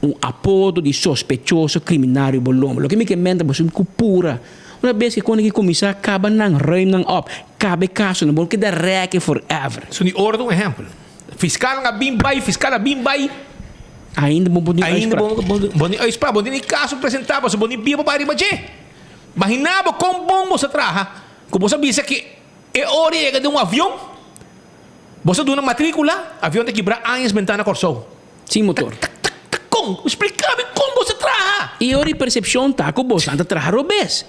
Un apodo di sospechoso criminal riba bo lomba. Loke mi ke menta boso ku pura. Una bes ke kone ki kuminsá kaba nan, ruim nan op, kaba e kasonan, bo no keda rèke forever. Su di ora ta un ehèmpel. Fiskalnan a bin bai, fiskal a bin bai. Ainda bo por tin uitspraak. Ainda bo tin uitspraak. Bo tin e kaso presentá pasobra bo tin pia pa bai riba dje. Maginá bo kon bon boso a traha ku boso a bisa ke e ora yega den un avion, boso a duna matríkula, avion ta kibrá añas bentana Kòrsou. Sin motor. Ta kon? Splika mi kon bo sa traha. I ora e persepshon ta ku boso ta traha robes.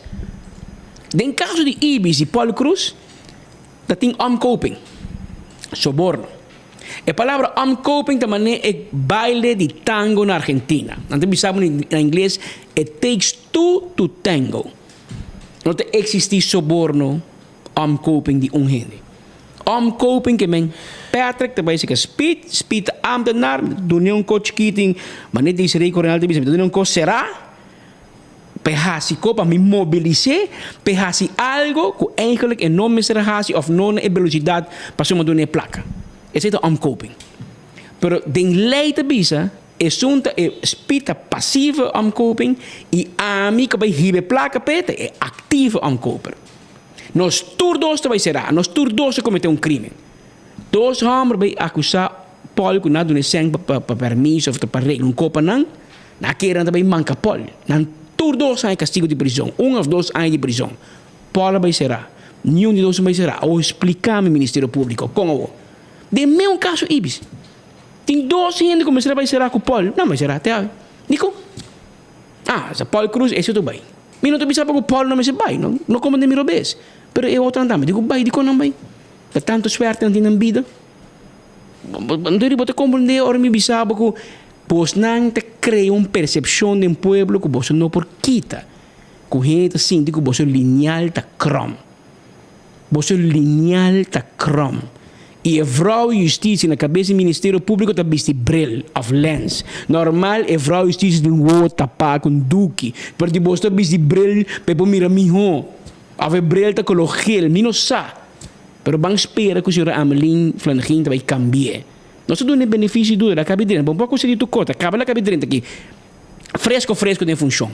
Den kaso di Ibis i Paul Cruz ta tin omkoping, soborno. E palabra omkoping ta manera e baile di tango na Argentina. Nan ta bisa bo na ingles it takes two to tango. No ta eksistí soborno. Omkoping di un hende. Omkoping ke men Patrick ta bai seka Speed, Speed ta ambtenaar, mi ta dun'e un ko chikitin, manera Desiree Coronel ta bisa, mi ta dun'e un ko será pa e hasi ko, pa mi mobilis'é pa e hasi algo ku eigenlijk e no mester a hasi òf no na e belosidat pasobra mi a dun'e plaka. Esei ta omkoping. Pero den lei ta bisa esun ta e Speed ta pasieve omkoping i ami ku a bai hiba e plaka p'e ta e aktive omkoper. Nos tur dos ta bai será. Nos tur dos a kometé un krímen. Dos hòmber bai akusá Paul ku nan a duna e sèn pa pa pèrmiso òf pa regla un kopa nan. Nan a kere nan ta bai manka Paul. Nan tur dos haña kastigu di prizon, un òf dos aña di prizon. Paul a bai será. Niun di dos a bai será. Awor splika mi Ministerio Públiko, kon awor? Den meun kaso Ibis, tin dos hende ku mester a bai será ku Paul, nan bai será te awe. Dikon? Ah, sa Paul Cruz ese otro bai. Mi no ta bisa pa ku Paul no mester bai, no, no komprende mi robes. Pero e otronan tambe di ku bai, dikon nan bai? Ta tantu suerte nan tin nan bida. Anto bo ta komprende ora mi bisa bo ku bosnan ta krea un persepshon den pueblo ku boso no por kita. Ku hende ta sinti ku boso linial ta krom. Boso linial ta krom. I e vrouw justitie na kabes di Ministerio Públiko ta bisti bril òf lens. Normal e vrouw justitie tin wowo tapá ku un duki, pero di boso ta bisti bril pa e por mira mihó. Òf e bril ta koló gel, mi no sa. Pero ban spera ku señora Amelin Flanegin ta bai kambi'é. Nos ta duna e benefisio di duda, el a kabi drenta. Bo no por akus'é di tur kos, ta kaba el a kabi drenta aki fresko fresko den funshon.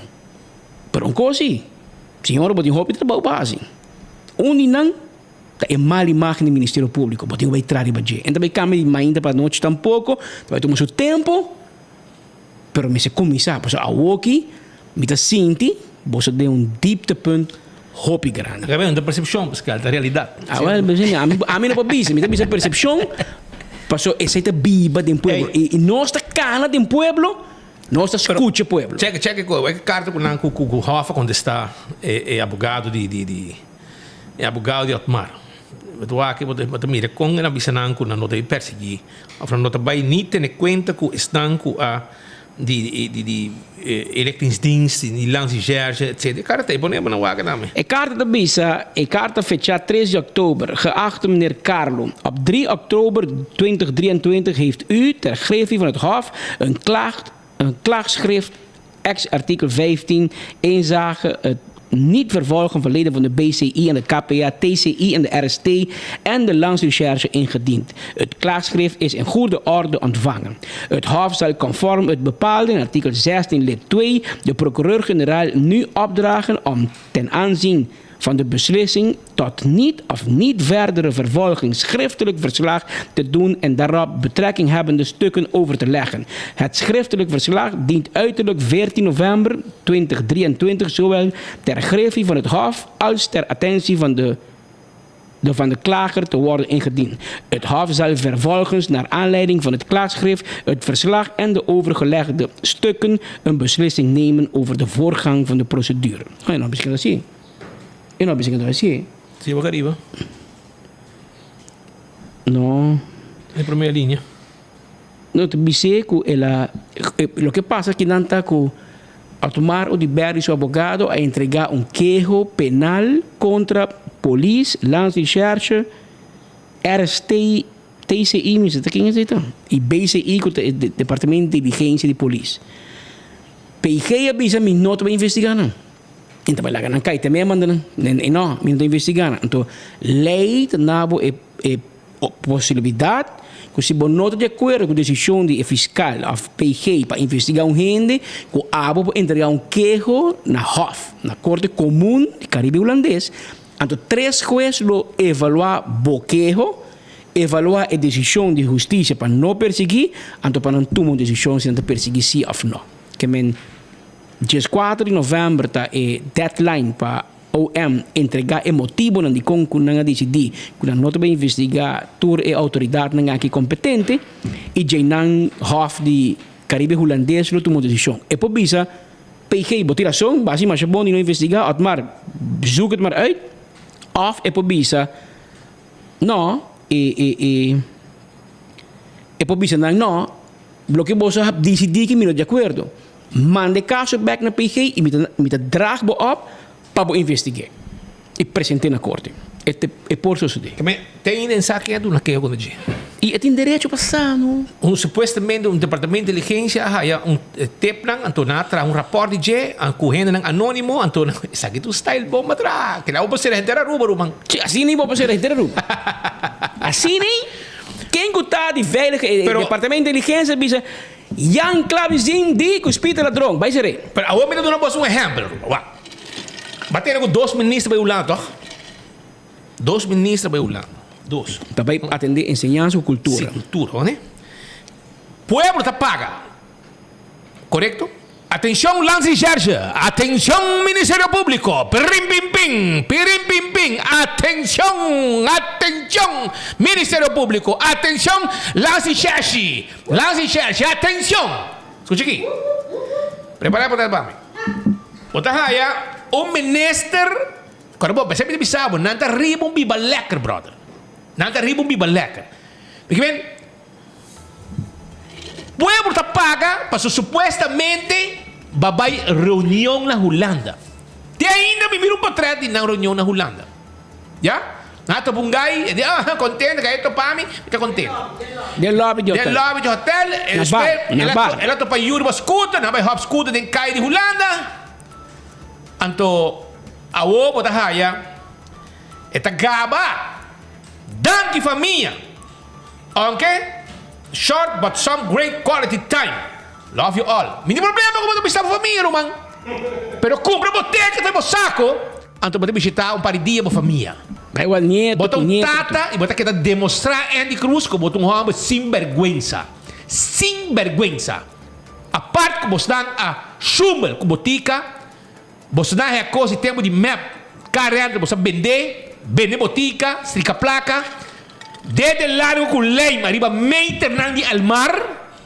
Pero un kos si, señora bo tin hopi trabou pa hasi. Un di nan ta e mal imagen di Ministerio Públiko. Bo tin ku bai tra riba dje. En ta bai kambia di mainta pa anochi tampoko, ta bai tuma su tempu, pero mester kuminsá. Pasobra awoki mi ta sinti boso den un dieptepunt hopi grandi. Gabriel, no ta persepshon, Pascal, ta realidat. Awel, ami no por bisa, mi ta bisa persepshon, pasobra esei ta biba den pueblo. I nos ta kana den pueblo. Nos ta scucha pueblo. Check check e carta cu nan cu cu Hof a contesta e e abogado di di di e abogado di Otmar. Bo ta wak bo ta mira con nan a bisa nan cu nan no ta bay persegui of nan no ta bay ni tene cuenta cu esnan cu a di di di inlichtingsdienst di Landsrecherche etc. E carta ta pone bo nan wak tambe. E carta ta bisa, e carta fecha tres di oktober, Geachte meneer Carlo, op drie oktober 2023 heeft u ter griffie van het Hof een klaag, een klaagschrift ex artikel 15 inzage het. niet vervolgen van leden van de BCI en de KPA, TCI en de RST en de Landsrecherche ingediend. Het klaagschrift is in goede orde ontvangen. Het Hof zal conform het bepaalde in artikel 16 lid 2 de procureur-generaal nu opdragen om ten aanzien van de beslissing tot niet of niet verdere vervolging schriftelijk verslag te doen en daarop betrekking hebbende stukken over te leggen. Het schriftelijk verslag dient uiterlijk 14 november 2023 zowel ter griffie van het Hof als ter attentie van de de van de klager te worden ingediend. Het Hof zal vervolgens naar aanleiding van het klaagschrift, het verslag en de overgelegde stukken een beslissing nemen over de voorgang van de procedure. Ga je nou misschien dat zien? Je nou misschien dat zien? Zie je arriba? No. De primera línea. No, te bisé ku el a, loke pasa akinan ta ku Otmar Oduber y su abogado a entrega un keho penal kontra polis, Landsrecherche, RST, TCI, mi sa ta ken esei ta, y BCI ku ta e departamento di inteligensia di polis. PG a bisa mi no ta bai investiga nan. Mi ta bai laga nan kai, te mi a manda nan. E no, mi no ta investiga nan. Anto lei ta nabo e e Posibilidat ku si bo no ta di akuerdo ku desishon di e fiskal òf PG pa investigá un hende, ku abo por entregá un keho na Hof, na Korte Komun di Karibe Hulandes, anto tres hues lo evaluá bo keho, evaluá e desishon di hustisia pa no persiguí, anto pa nan tuma un desishon si nan ta persiguí sí òf no. Ke men dieskuater di novèmber ta e deadline pa. OM entregá e motibonan dikon ku nan a disidí ku nan no ta bai investigá tur e outoridatnan aki kompetente i djei nan Hof di Karibe Hulandes lo tuma un desishon. E por bisa, PG, bo tin rason, bo hasi masha bon di no investigá, Otmar, zoek het maar uit. Òf e por bisa, No, e e e e por bisa nan, No, loke boso a disidí ki mi no di akuerdo. Manda e kaso bek na PG i mi ta mi ta draag bo op pa bo investig'é i present'é na korte. E te e por sosodé. Te te ainda en sa ken a duna keho kontra dje. I e tin derecho pa sa, no? Un supuestamente un departamento di inteligencia a haya un tipnan anto nan a traha un raport di dje ku hendenan anonimo anto nan esaki ta un style bomba traha kila bo por sera henter Aruba ruman. Si asina bo por sera henter Aruba. Asina ken ku ta di veilig e departamento di inteligencia bisa Jan Klabizin di ku spita ladron. Bai ser'é. Pero awor mi ta duna bos un ehèmpel, ruman. Wak. Bo a tene ku dos minister bai Hulanda, tòg? Dos minister bai Hulanda. Dos. Ta bai atendé enseñansa ku kultura. Sí, kultura, hoor ne? Pueblo ta paga. Korekto? Atenshon Landsrecherche, atenshon Ministerio Públiko, pirin pin pin, pirin pin pin, atenshon, atenshon Ministerio Públiko, atenshon Landsrecherche, Landsrecherche, atenshon! Skucha aki, prepará por pa mi. Bo ta haya un minister, kòrda bo, p'esei mi ta bisa bo, nan ta riba un biba lèker, bròder. Nan ta riba un biba lèker. P'e Pueblo ta paga paso supuestamente ba bay reunion na Hulanda. Te ainda mi mira un potret di nan reunion na Hulanda. Ya? Nan a topa un guy, e di ah contento, guy a topa mi, mi ta contento. Den lobby di hotel. Den lobby di hotel, e Na bar, na bar. El a topa yu riba scooter, nan a bay hop scooter den caya di Hulanda. Anto awo bo ta haya e ta gaba. Danki famia! Aunke short but some great quality time. Love you all. Mi tin problema ku bo ta bishita bo famia ruman. Pero kumpra bo teket for bo sako anto bo ta bishita un par di dia bo famia. Bai wak nieto Bo ta ku un nieto. tata i bo ta keda demostra Andy Cruz ku bo ta un homber sin berguensa. Sin berguensa. Apart ku bosnan a shumbel ku botika. Boso na haya kos di tempu di mep car rental boso a bende, bende botica, strika placa, dede largo cu lijm ariba meternan di almar,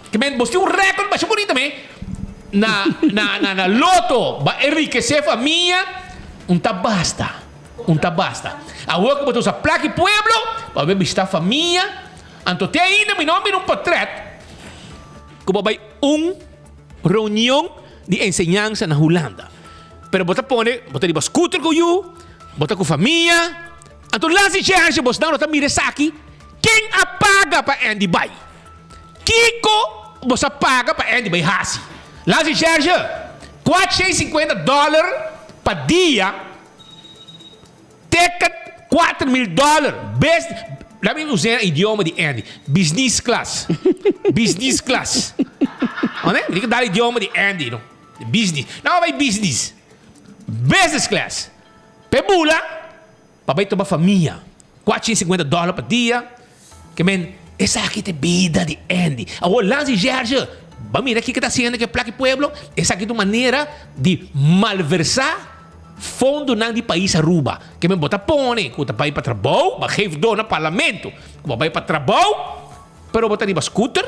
ke men boso tin un record masha bunita me, na na na na loto ba enriquece famia, un ta basta, un ta basta. Awor cu bo ta usa placa di pueblo pa bo bishita famia, anto te ainda mi no a mira un potret cu bo bay un reunion di enseñansa na Hulanda. Pero bo ta pone, bo ta riba scooter cu yu, bo ta cu famia. Anto las di Jersey bosnan lo ta mira esaki, ken a paga pa Andy bai? Kico bos a paga pa Andy bai haci? Las di Jersey, 450 dollar. pa dia, ticket 4000 dollar, bes, laat me usa e idioma di Andy, business class, business class. Oné? Mi tin ku dal idioma di Andy, no? Business. No bai business. Business class. P'e bula. Pa bai toba famia. 450 dollar pa dia. Ke men, esaki ta e bida di Andy. Awor Lancy Gerge, ba mira kiko ta hasiendo ku e plak di pueblo? Esaki ta un manera di malversá fondonan di pais Aruba. Ke men bo ta pone ku ta bai pa trabou, ba geef door na parlamento ku bo bai pa trabou, pero bo ta riba scooter,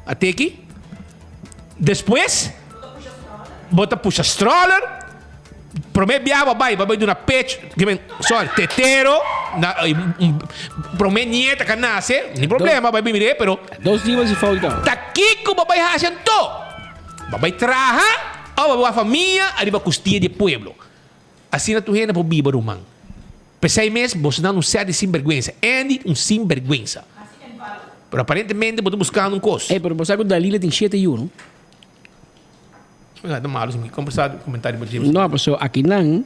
a teki. Despues bo ta pusha stroller. Prome biaha bo bai, bo bai duna pech, sorry, tetero, na prome nieta ka nase, ni problema, bai mir'é, pero. Dos dia bo si fout. Ta kiko bo bai hasi anto? Bo bai traha òf bo bai wak famia ariba kustia di e pueblo? Asina tur hende por biba, ruman. P'esei mes boso nan un sèt di sinbergwensa. Andy un sinbergwensa. Pero aparentemente bo ta buskando un kos. Ey, pero bo sa ku Dalila tin shete yu, no? Ta malo si mi kombersá komentario bo James. No, paso akinan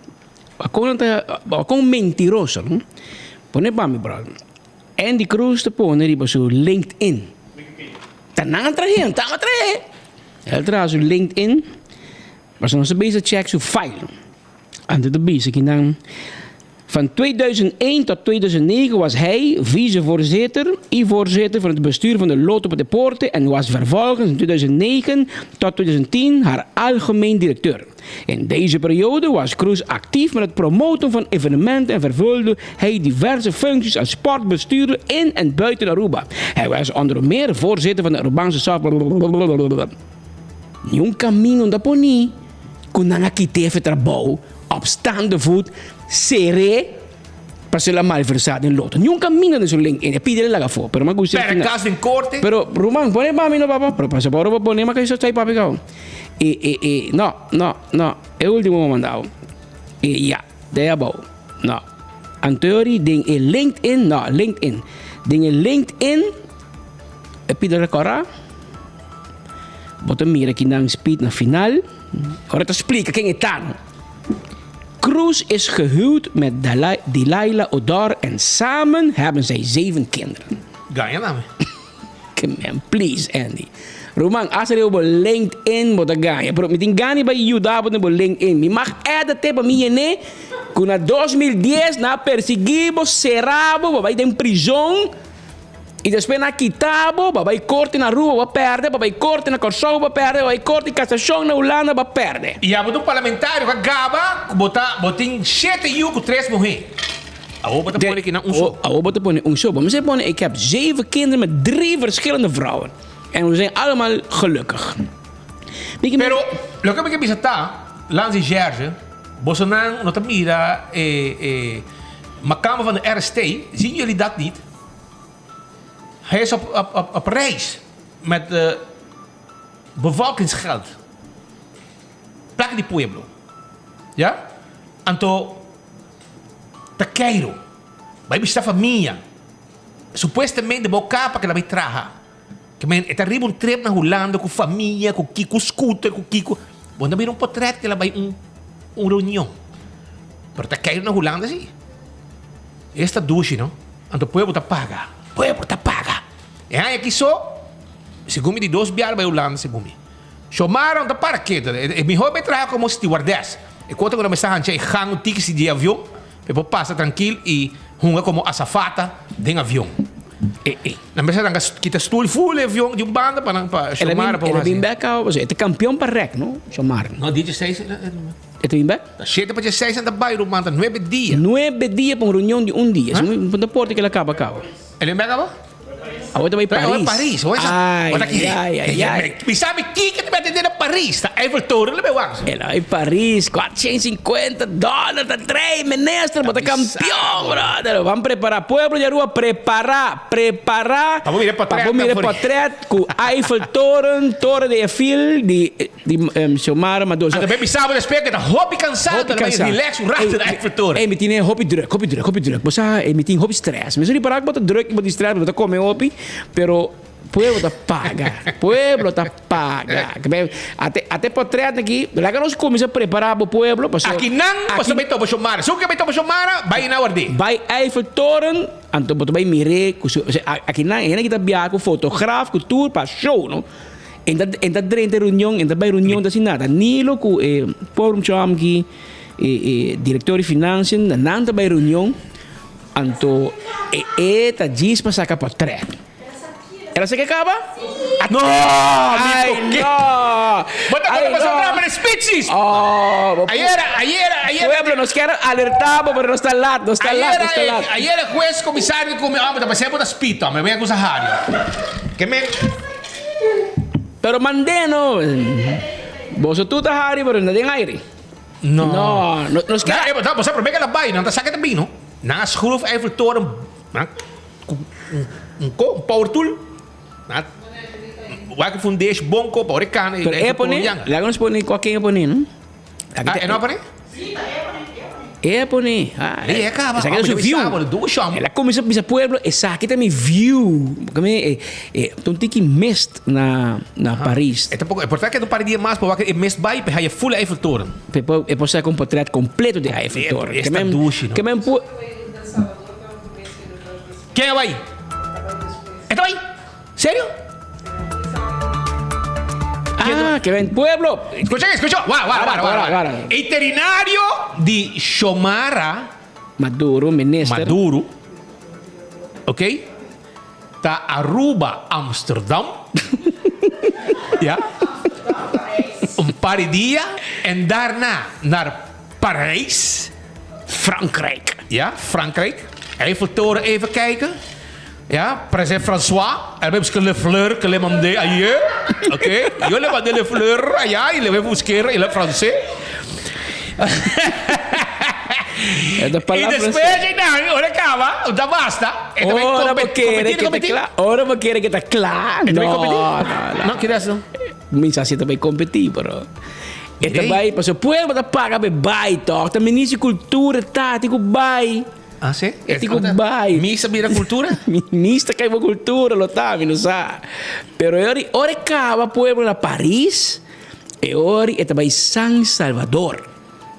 akon nan ta akon mentiroso no. Pone pa mi brother. Andy Cruz ta pone riba su LinkedIn. Ta nan a trahe, no ta mi a trahe. El traha su LinkedIn paso nos a bisa check su file. Anto ta bisa kinan. Van 2001 tot 2009 was hij vicevoorzitter y voorzitter van het bestuur van de Lotto pa Deporte en was vervolgens in 2009 tot 2010 haar algemeen directeur. In deze periode was Croes actief met het promoten van evenementen en vervulde hij diverse functies als sportbestuurder in en buiten Aruba. Hij was onder meer voorzitter van de Arubaanse Softball. Niun camino no ta poni cu nan a kit'é fe trabou op staande voet ser'é pasobra el a malversá den loto. Niun camino den su LinkedIn. E pidi el laga afó, pero m'a gusta Perde cas den corte. Pero ruman pone pa mi no papa, pero pasobra ora bo pone m'a kisa chai papi cabo. E e e no no no e ultimo m'a mandao. E ya, de abou. No. Anto den e LinkedIn, no LinkedIn. Den e LinkedIn e pidi recorda. Bo ta mira ki nan speed na final. Ora ta splika ken e ta. Cruz is gehuwd met Delilah Odor en samen hebben zij zeven kinderen. Gaña na mi. Ke man, please Andy. Ruman, as riba bo LinkedIn bo ta gaña. Pero mi tin gana bai yuda bo den bo LinkedIn. Mi mag edit pa mi yene ku na 2010 nan a persigi bo, sera bo, bo bai den prizon. I despues nan a kita bo, bo a bai korte na Aruba, bo a pèrdè, bo a bai korte na Kòrsou, bo a pèrdè, bo a bai korte di kasashon na Hulanda, bo a pèrdè. I abo ta un parlamentario ku a gaba ku bo ta bo tin shete yu ku tres muhé. Awor bo ta pone kinan un so. Awor bo ta pone un so. Bo mester pone ik heb zeven kinderen met drie verschillende vrouwen. En we zijn allemaal gelukkig. Pero loke mi ke bisa ta, Lans i Gerge, bosonan no ta mira e e makamba van de RST, zien jullie dat niet? Hij is op, op, op, op reis met uh, bevolkingsgeld. Plaka di pueblo. Ja? Anto ta keiro. Bai bishita famia. Supuestamente bo kapa ke la bai traha. Ke men e ta riba un trip na Hulanda ku famia, ku kiko scooter, ku kiko. Bo no mira un potret ke la bai un un reunion. Pero ta keiro na Hulanda si. Esta dushi no. Anto pueblo ta paga. Pueblo ta paga. E aña aki so, segun mi di dos biaha bai Hulanda segun mi. Xiomara no ta para keto. E mihor bai traha komo stewardess. E kota ku nan mester hancha e gang un tiki si di avion pa e por pasa trankil i hunga komo azafata den avion. E e nan mester ranka kita stoel ful e avion di un banda pa nan pa Xiomara por El a hasi. bin bek awe pasobra e ta kampion pa rèk no Xiomara. No di dieseis. E ta bin bek? Ta shete pa dieseis nan ta bai ruman ta nuebe dia. Nuebe dia pa un reunion di un dia. Si un ta porta kila kaba kaba. El bin bek awe? Awe ta bai Paris. Paris. Ay, ay, ay, ay. Mi sabi kiko ta bai atende na Paris. Ta Eiffel Toren lo bai wak. El a bai Paris. 450 dollar ta trei minister. Bo ta kampion brother. Ban prepara. Pueblo di Aruba prepara. Prepara. Pa bo mira e potret. Pa bo mira e potret ku Eiffel Toren, Torre de Eiffel di Di Xiomara Maduro. Anto mi bisa bo despues ke ta hopi cansado, Hopi ta bai cansado. relax un rato na Eiffel Toren. Ey, mi tine hopi druk, hopi druk, hopi druk. Bo sa, ey, mi tin hopi stress. Mi sa ripará ku bo ta druk i bo tin stress, bo ta kome hopi, pero Pueblo ta paga. Pueblo ta paga. Ate ate potret aki, laga nos cuminsa prepara bo pueblo paso. Aki nan paso bay topa Shomara. Su ke bay topa Shomara, bay na warde. Bay Eiffeltoren, anto bo ta bay mire cu su, aki nan hende ki ta biaha cu fotograaf cu tur pa show no. En ta en ta drenta reunion, en ta bay reunion ta asina. Danilo cu e pobre muchacho aki, e e director di financiën, nan ta bay reunion. Anto e e ta djis pa saka potret. El a saka e kaba? No! Ay, no! Bo ta Ay, pasó no. drama den speeches! Oh, bo Ayera, ayera, ayera. Pueblo, nos kier alerta bo, pero nos ta lat, nos ta lat, Ayera, nos ta lat. ayera e hues comisario di cu mi, oh, bo ta pasé bo ta spito, mi a acusa Hario. Ke men. Pero mand'é no. Boso tur ta hari, pero no den aire. No. No, no, nos Nan, kier. e, bo sa promé ke la bai, nan ta saka e ta bino. Nan a schroef Eiffeltoren, nan ku un un ko, un power tool. Nan a wak e fundeshi bon ko pa ora e kana e Pero e Eiffeltoren pone, yanga. laga nos pone kwa ken e pone, no? Ah, e no a pone? E pone. Ah, Li e kaba. Esaki ta su Hombre, view. bisa, boludo, dushi, hombre. El a kuminsá bisa pueblo, esaki ta mi view. Porque mi, eh, eh, ta un tiki mist na, na Paris. E tampoco, e por ta keda un par di dia mas, pa wak e mist bai, pa e haya full Eiffeltoren. Pa e por, e por saka un portret completo di Eiffeltoren. Esta dushi, no? Ke men pu- Ken a bai? E ta bai? Serio? Ah, ke ben pueblo. Escucha, escucha. Wara, wara, wara, wara, wara. Itinerario di Xiomara Maduro, minister. Maduro. Ok? Ta Aruba, Amsterdam. ja. Un par di dia en daarna naar Parijs. Frankrijk. Ja, Frankrijk. Eiffeltoren even kijken. Ja, president François. En we hebben Le Fleur, que le mandé ayer. Oké, yo le mandé Le Fleur allá y le voy a buscar el francés. Y después, nou, ora caba, da basta. E también Ora bo kere competir, que ta competir. kla. Ora bo kere que ta kla. E también No, competir? no, no. No, ¿qué es eso? Mi sa si ta bay competi, pero e ta Mirei. bay pasobra pueblo ta paga pa e bay toch. Ta minister di cultura ta tin cu bay. Ah, si? E tin cu bay. Misa bira cultura? Misa cay bo cultura lo ta, mi no sa. Pero e ora, ora e caba pueblo na Paris, e ora e ta bay San Salvador.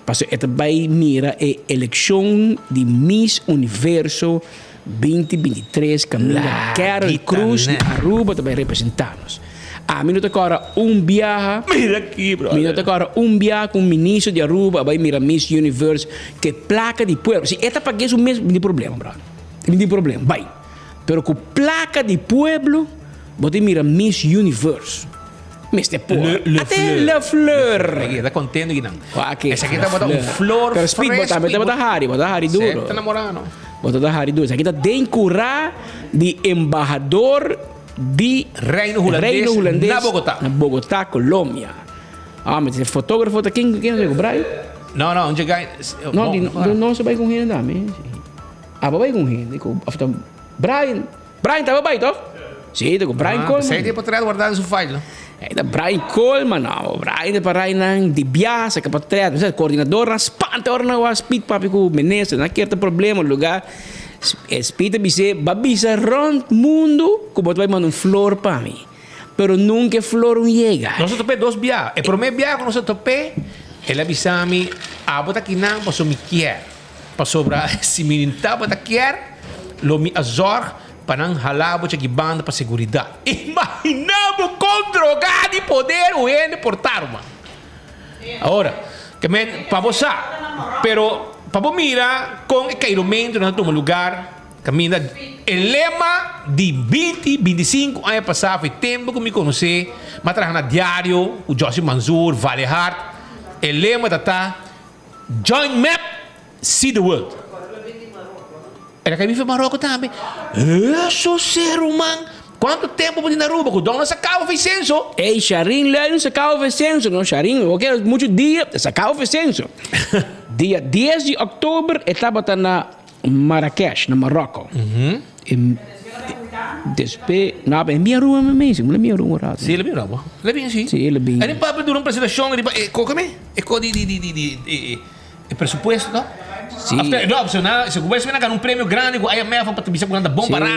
Pasobra e ta bay mira e eleccion di Miss Universo 2023 caminda Carol Cruz di Aruba ta bay representa nos. Ami no ta kòrda un biaha. Mira aki, brother. Mi no ta kòrda un biaha ku un ministro di Aruba a bai mira Miss Universe ku e plaka di pueblo. Si e ta pag'é su mes, mi tin problema, brother. Mi tin problema, bai. Pero ku plaka di pueblo bo ta mira Miss Universe. Mester por. Le, Ate fleur. Le Fleur. Aki, ta contento aki nan. Wak, Esaki tabata un flor Pero Speed, bo tambe fresco y tabata hari, bo ta hari duro. Se ta namorá, no? Bo ta hari duro. Esaki ta den kurá di embahador di Reino Hulandes, Reino Hulandes na Bogotá. Na Bogotá, Colombia. Ah, maar de fotógrafo ta ken ken se Brian? No, no, un gai. No, di no, no se bai con hende dame. Ah, bai con hende, ko of ta Brian. Brian taba bai toch? Sí, con Brian ah, Coleman. Sei die portret guardado in su file, no? Hey, da Brian Coleman, no. Brian de Parainan, di biasa, que portret, o coordinador na spanta ora na was speed papi ku minister, na kierta problema lugar. E Speed a bis'é, B'a bisa rònt mundu ku bo ta bai manda un flor pa mi, pero nunka e flor un yega. Nos a top'é dos bia. E promé bia ku nos a top'é, el a bisa mi, Abo ta kinan pasobra mi kier. Pasobra si mi no tabata kier, lo mi a zòrg pa nan hala bo chaki banda pa seguridat. Imaginá bo kon drogá di poder un hende por ta, ruman. Ahora, ke men pa bo sa, pero pa bo mira kon e keiromentunan ta tuma lugar, kaminda e lema di binti, bintisinku aña pasá for e tempu ku mi konosé, mi a traha na Diario ku Jossy Manzoor, Vale Hart, e lema ta ta Join mep, see the world. El a kai bifa Maroko tambe. Eso ser ruman! Cuanto tempo bo tin na Aruba cu don a sacabo fi censo? Ey Sharin Leun sacabo fi censo no Sharin bo kere mucho dia sacabo fi censo. Dia dies di october e tabata na Marrakesh na Marokko. E despe no e mi Aruba mi mes mi Aruba un rato. Si el a bin Aruba. El a bin si. Si el a bin. El a papia dura un presentacion riba e koke me e ko di di di di e E presupuesto no? Sí. After, no, so na, se governo a gana un premio grande ku IMF pa bisa ku nan ta bon Sí. pará.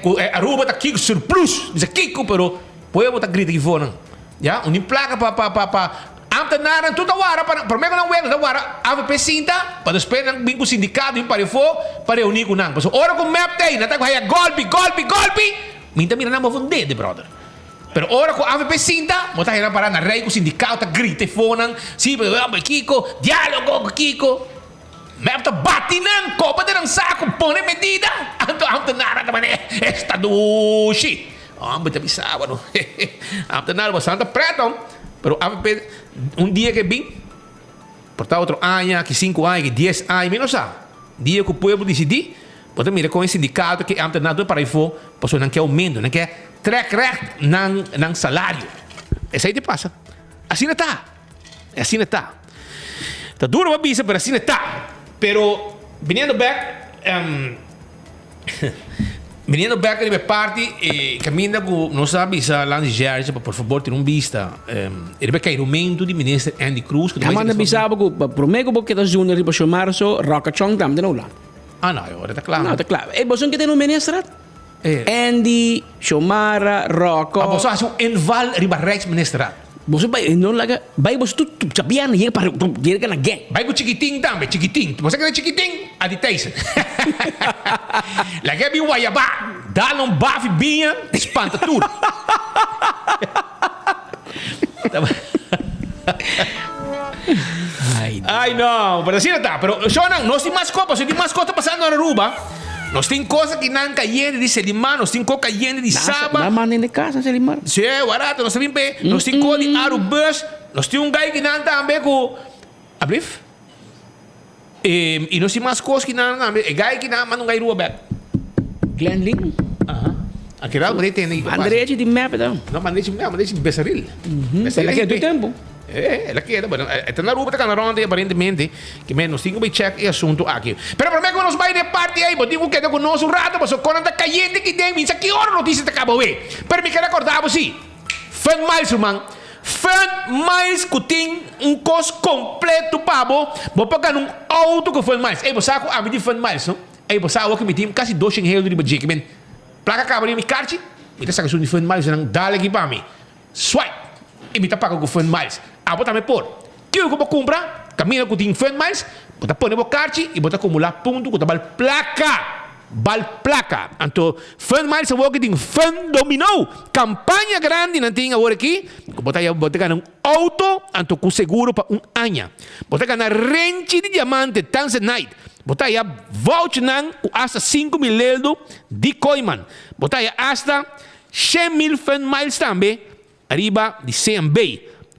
Ku Aruba ta kiko surplus, bisa kiko pero pueblo ta grita ki for nan. Ya, un tin plaka pa pa pa pa ambtenaren tur ta wara pa prome ku nan wega ta wara avp sinta pa despues nan bin ku sindikato bin pari afo pa reuni ku nan. Pasobra ora ku mep ta ei nan ta haya golpi golpi golpi mi ta mira nan boven dede brother. Pero ora ku avp sinta bo ta haya nan para na rei ku sindikato ta grita afo nan si kiko dialogo kiko. Mep ta bati nan, koba den nan saku, pone medida, anto ambtenaarnan ta mane, Esta dushi! Homber ta bisa bo no. Ambtenaar bastante preto, pero avp un dia ke bin, por ta otro aña, ki sinku aña, ki dies aña, mi no sa. Dia ku pueblo disidí, bo ta mira kon e sindikato ki e ambtenaar tur para afó, pasobra nan ke oumento, nan ke trek recht nan nan salario. Esei ta pasa. Asina ta. Asina ta. Ta duro pa bisa, pero asina ta. Pero biniendo bek, biniendo bek riba e parti e kaminda ku nos a bisa Landy Gerritsen pa por fabor tene un bista riba e kairumento di minister Endy Croes. Ta manda bisa bo ku pa prome ku bo keda zunda riba Shomar so Roca Chong tambe ta na Hulanda. Ah no, e ora ta kla. No, ta kla. E boso no ke tene un minister? Andy, Xiomara, Rocco. Pa boso hasi un inval riba Rijksministerraad. Boso bai no laga bai boso tur djabièrnè yega pa yega na gang. Bai ku chikitin tambe, chikitin. Boso a kere chikitin? Adi Thijssen. Laga e bin wayabá, dal un bafi biña, spanta tur. Ay no, pero asina ta. Pero shownan, nos tin mas cos, pasobra tin mas cos ta pasando na Aruba. Nos tin cos akinan cayente di Selimar, nos tin cos cayente di Saba. Nan manda hende casa na Selimar. Sí, warato, nos ta bin pe. Nos tin cos di Arubus, nos tin un guy kinan tambe cu, ablief? Y nos tin mas cos kinan tambe. E guy kinan manda un guy Aruba bek. Glenn Ling? Aha. A keda bo tende kiko pasa. Andrechi di mep ta. No, Andrechi mep, Andrechi Besaril. El a keda tur tempo. Eh, el a keda, bueno, e ta na Aruba ta cana rond aparentemente, ke men nos tin ku bai check e asunto aki. Pero prome ku nos bai den e parti ei, bo tin ku keda ku nos un rato, pasobra konan ta kayente aki den, mi sa ki ora notisia ta kaba awe. Pero mi kere akorda bo si, Fun Miles ruman, Fun Miles ku tin un kos kompleto pa bo, bo por gana un auto ku Fun Miles. Ey, bo sa ku ami tin Fun Miles, no? Ey, bo sa awor ku mi tin kasi doshen heudo riba dje, ke men plaka kaba riba mi karchi, mi ta saka esun di Fun Miles nan dal aki pa mi. Swipe! I mi ta paga ku Fun Miles. Abo tambe por. Kiko ku bo kumpra, kaminda ku tin Fun Miles, bo ta pone bo karchi i bo ta kumulá punto ku ta bal plaka. Bal plaka. Anto Fun Miles awor ki tin Fun Domino. Kampaña grandi nan tin awor aki ku bo ta bo ta gana un outo anto ku seguro pa un aña. Bo ta gana renchi di diamante Tanzanite. Bo ta haya vouchernan ku asta 5000 leldo di Kooyman. Bo ta haya asta 100,000 Fun Miles tambe ariba di CMB.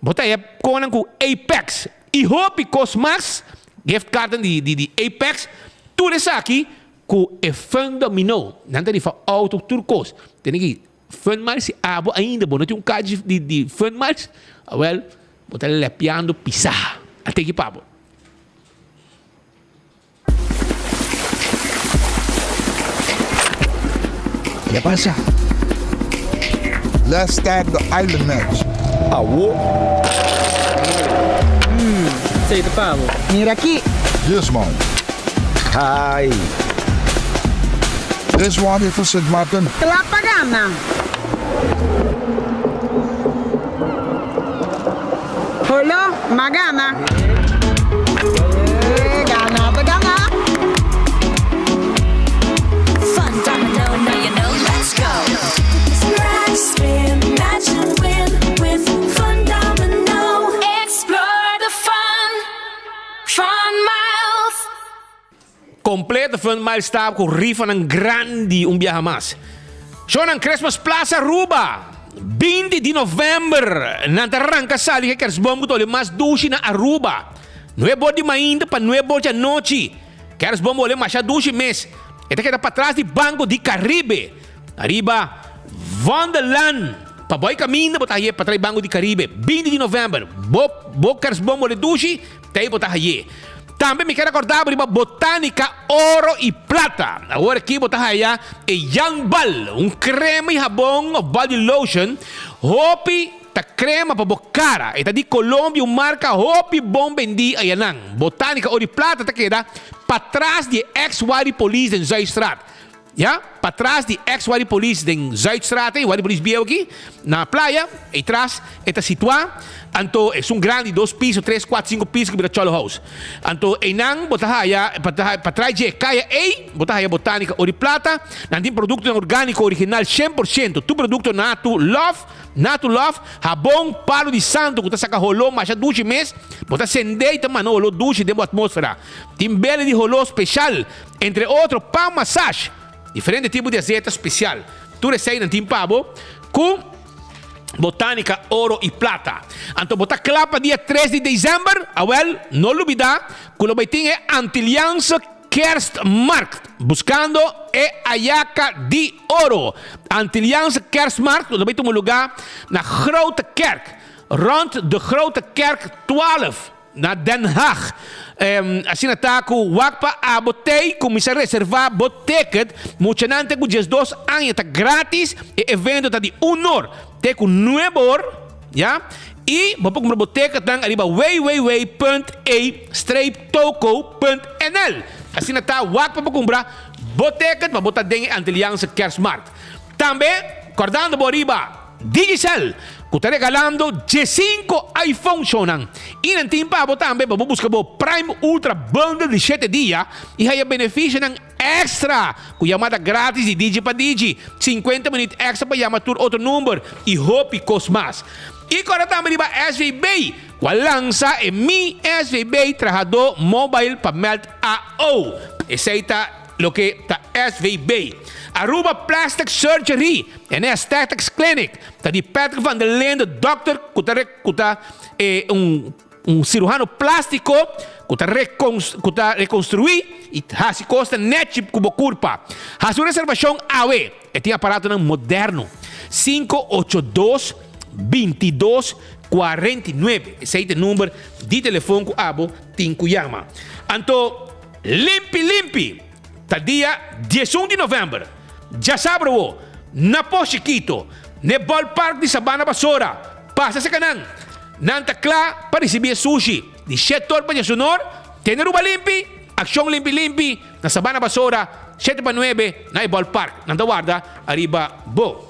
Bo ta haya konan ku Apex i hopi kos mas, gift cardnan di di Apex, tur esaki ku e Fun Domino. Nan ta rifa auto tur kos. Tene ki Fun Miles si abo ainda bo no tin un kachi di di Fun Miles, awel bo ta lepiando pisa. A teki pa bo. Ke pasa? Let's start the island match. Awo. Hmm, esei ta pa bo. Mira aki. This one. Hi. This one is for Sint Maarten. Kla pa gana. Holo, m'a gana. Gana ta gana. Fun domino, now you know, let's go. Scratch, spin, match and win with Fun Domino. Explore the fun, Fun Miles. Completo Fun Miles ta cu rifanan grandi un biaha mas. Shownan Christmas Plaza Aruba, 20 di november nan ta ranca sali cu e kerstboom cu ta oli mas dushi na Aruba. Nuebe or di mainta pa nuebe or di anochi. Kerstboom oli masha dushi mes. E ta keda patras di Banco di Caribe. Ariba Vondellaan. Pa boy caminda bo ta haye patras di Banco di Caribe. 20 di november bo bo kerstboom oli dushi. Tei bo ta haye. Tambe mi ker acorda bo riba Botanica Oro y Plata. Awor aki bo ta haya e Young Bal, un crema y habon of body lotion. Hopi ta crema pa bo cara. E ta di Colombia, un marca hopi bon bendi ayanan. Botanica Oro y Plata ta keda patras di e ex Wari Police den Zuidstraat. Ya, patras di ex Wari Polis den Zuidstraat ei, Wari Polis bieu aki, na playa, ei tras e ta situá. Anto esun grandi, dos piso, tres, kuater, sinku piso ku bira Cholo House. Anto einan bo ta haya, patras dje kaya ei, bo ta haya Botanica Oro y Plata. Nan tin produktonan orgániko original 100%. Tur produkto Natu Love, Natu Love, habon, palu di santo ku ta saka holó masha dushi mes. Bo ta sendé i ta manda holó dushi den bo atmósfera. Tin bele di holó speshal. Entre otro pan massage, diferente tipo di azeta special. Tur eseinan tin pa bo cu Botanica Oro y Plata. Anto bo ta cla pa dia tres di december? Awel, no lubida cu lo bay tin e Antilliaanse Kerstmarkt, buscando e Ayaca di Oro. Antilliaanse Kerstmarkt lo bay tuma lugar na Grote Kerk, rond de Grote Kerk 12. Na Den Haag. Asina ta ku wak pa abo tei kuminsá reservá bo ticket. Muchanan te ku 12 aña ta gratis. E evento ta di un or te ku nuebe or, ya. I bo por kumpra bo ticketnan ariba www.e-toko.nl. Asina ta wak pa bo kumpra bo ticket pa bo ta den e Antilliaanse Kerstmarkt. Tambe kòrdando bo riba. Digicel, ku ta regalando diesinko iPhone shownan. I nan tin pa bo tambe pa bo buska bo Prime Ultra Bundle di shete dia i haya benefisionan extra ku yamada gratis di Digi pa Digi, sinkuenta minüt extra pa yama tur otro number i hopi kos mas. I kòrda tambe riba SVB ku a lansa e Mi SVB Trahadó Mobile pa mèld AO. Esei ta. Loke ta SVB. Aruba Plastic Surgery en Aesthetics Clinic ta di Patrick van der Linde, dokter ku ta ku ta e un un siruhano plástiko ku ta ku ta rekonstruí i hasi kosnan nèchi ku bo kurpa. Hasi un reservashon awe. E tin aparatonan moderno. 582 22 49. Esei ta e number di telefon ku abo tin ku yama. Anto. Limpi limpi ta dia 11 di november, djasabra wo, na Pos Chikito, n'e ballpark di Sabana Basora. Pasa serka nan. Nan ta kla pa risibí e sushi di shete or pa djesunor. Tene Aruba limpi, akshon limpi limpi na Sabana Basora, shete pa nuebe na e ballpark. Nan ta warda ariba bo.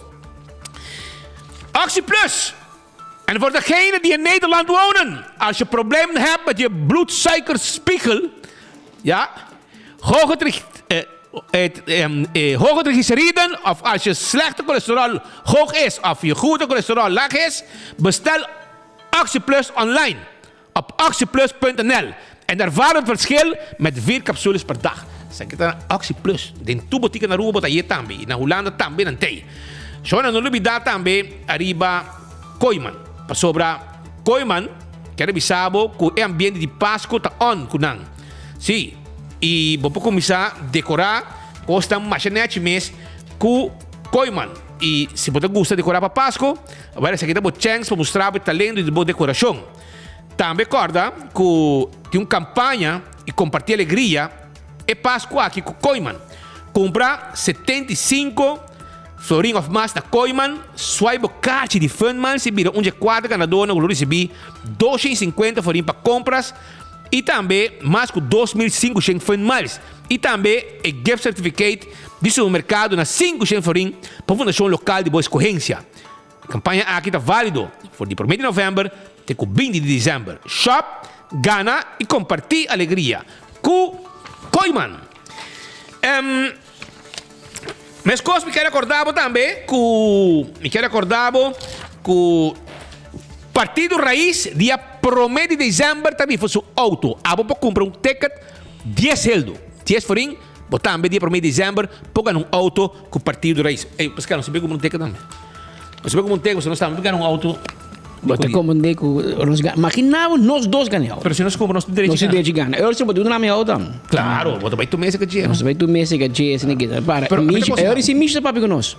Oxi Plus! En voor degenen die in Nederland wonen, als je problemen hebt met je bloedsuikerspiegel, ja, hoge, tri eh, eh, eh, hoge triglyceriden, of als je slechte cholesterol hoog is of je goede cholesterol laag is, bestel OxyPlus online op oxyplus.nl en ervaar het verschil met vier capsules per dag. Esaki ta OxyPlus. Den tur botica na Aruba bo ta haye tambe y na Hulanda tambe nan tey. Shona no lubida tambe ariba Kooiman pasobra Kooiman kier bisa bo cu e ambiente di Pasco ta on cu nan. Si, y bo por cuminsa decora cosnan masha nechi mes cu Kooiman. Y si bo ta gusta decora pa Pasco, awor esaki ta bo chance pa mustra bo e talento di bo decoracion. Tambe kòrda ku tin un kampaña i kompartí alegria e Pasku aki ku Kooiman. Kumpra 75 florin òf mas na Kooiman, swai bo karchi di Funmiles i bira un dje kuater ganadónan ku lo risibí 250 florin pa kompras i tambe mas ku 2500 Funmiles i tambe e gift certificate di supermerkado na 500 florin pa fundashon lokal di bo eskohensia. E kampaña aki ta válido for di promé di novèmber te ku 20 di desèmber. Shòp, gana i kompartí alegria ku Kooiman! Meskos mi kier rekordá bo tambe ku mi kier rekordá bo ku Partido Raiz dia promé di desèmber ta rifa su outo. Abo por kumpra un ticket dies heldu, dies forin. Bo tambe dia promé di desèmber por gana un outo ku Partido Raiz. Ey, Pascal, nos siempre kumpra un ticket tambe. Nos siempre kumpra un ticket, pasobra nos tambe por gana un outo. Bo ta komprendé ku nos gana. Maginá bo nos dos gana e outo. Pero si nos kumpra nos tin derechi gana. Nos tin derechi gana. E ora si bo duna mi outo. Claro, bo ta bai tur mesa ku dje. Nos ta bai tur mesa ku dje, asina ke ta para. Pero, E ora si Michi ta papia ku nos.